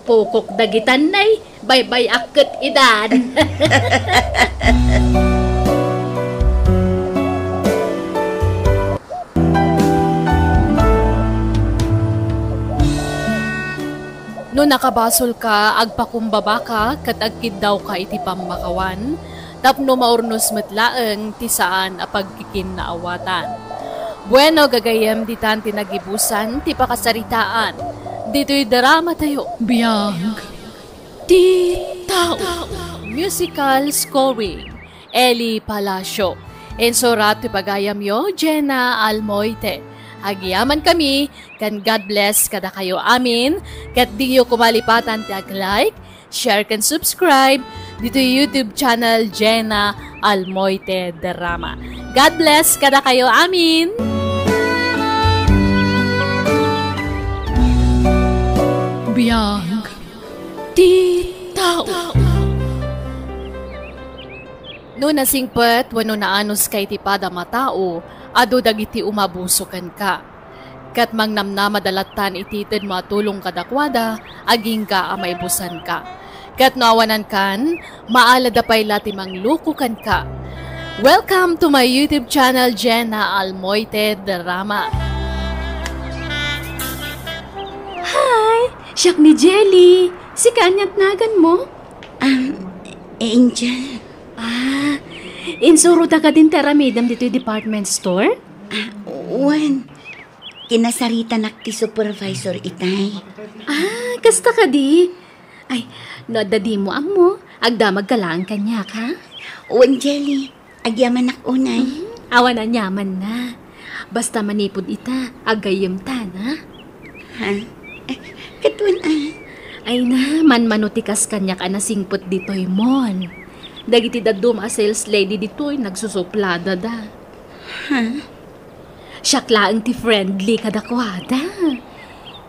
Pukok dagitan nay, baybay-ak ket idan. No nakabasolka, agpakumbabaka ket agkiddawka iti pammakawan, tapno maurnos met laeng ti saan a pagkikinnaawatan. Bueno, gagayyem, ditan ti nagibusan ti pakasaritaan ditoy dramatayo. Biag ti tao. Musical scoring, Eli Palacio. Insurat ti pagayamyo, Jenna Almoite. Agyamankami, ken God bless kadakayo amin, ket diyo koma lipatan ti ag-like, share ken subscribe ditoy YouTube channel Jenna Almoite Drama. God bless kadakayo amin! Biag ti tao. No nasingpet wenno naanuska iti padam a tao, adu dagiti umabuso kenka. Ket mangnamnamada lattan iti itedmo a tulong kadakuada, agingga a maibusanka. Ket no awanankan, maalada pay la ti mangluko kenka. Welcome to my YouTube channel, Jenna Almoite Drama. Hi! Siak ni Jelly. Sika ania't naganmo? Um, Angel. Ah, insuroda kadin ti aramidem ditoy department store? Ah, wen. Kinasaritanak ti supervisor itay. Ah, kasta kadi? Ay, no adda dimo ammo, agdamagka laeng kaniak, ha? Wen, Jelly. Agyamanak unay. Mhm. Awan aniamanna. Basta manipud ita, agayyemta, na? Ha? Eh, ket wen a? Ay na, manmano ti kas kaniak a nasingpet ditoy mall. Dagiti dadduma a sales lady ditoy, nagsusupladada. Ha? Siak laeng ti friendly kadakuada.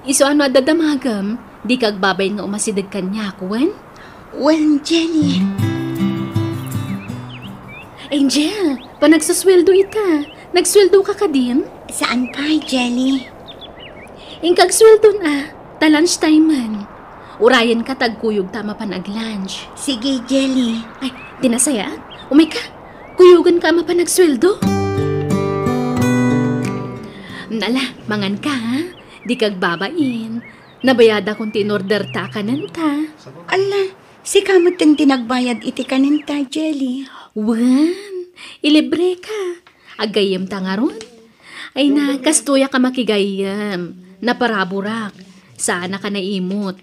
Isu a no adda damagem, dika agbabain nga umasideg kaniak, wen? Wen, Jenny. Angel, panagsusueldo ita. Nagsueldoka kadin? Saan pay, Jenny? Inka agsueldon a, ta lunch time man. Urayenka ta agkuyogta a mapan ag-lunch. Sige, Jelly. Ay, ti nasayaat. Umayka. Kuyoganka a mapan agsueldo. Nala, manganka, ha? Dika agbabain. Nabayadakon ti inorderta a kanenta. Ala, sika metten ti nagbayad iti kanenta, Jelly. Wen, ilibreka. Aggayyemta ngarud? Ay na, kastoyak a makigayyem. Naparaburak. Saanak a naimot.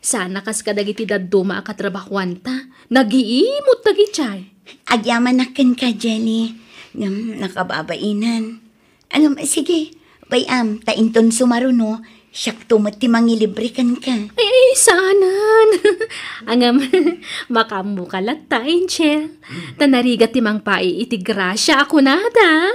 Saanak kas kadagiti dadduma a katrabahuanta. Nagiimot dagiti ay. Agyamanak kenka, Jelly. Ngem, nakababainan. Ngem, sige, bay-am, ta inton sumaruno, siakto met ti mangilibre kenka. Ay, ay, saanan. Ngem, makaammoka latta, Angel. Ta narigat ti mangpait iti grasia a kunada.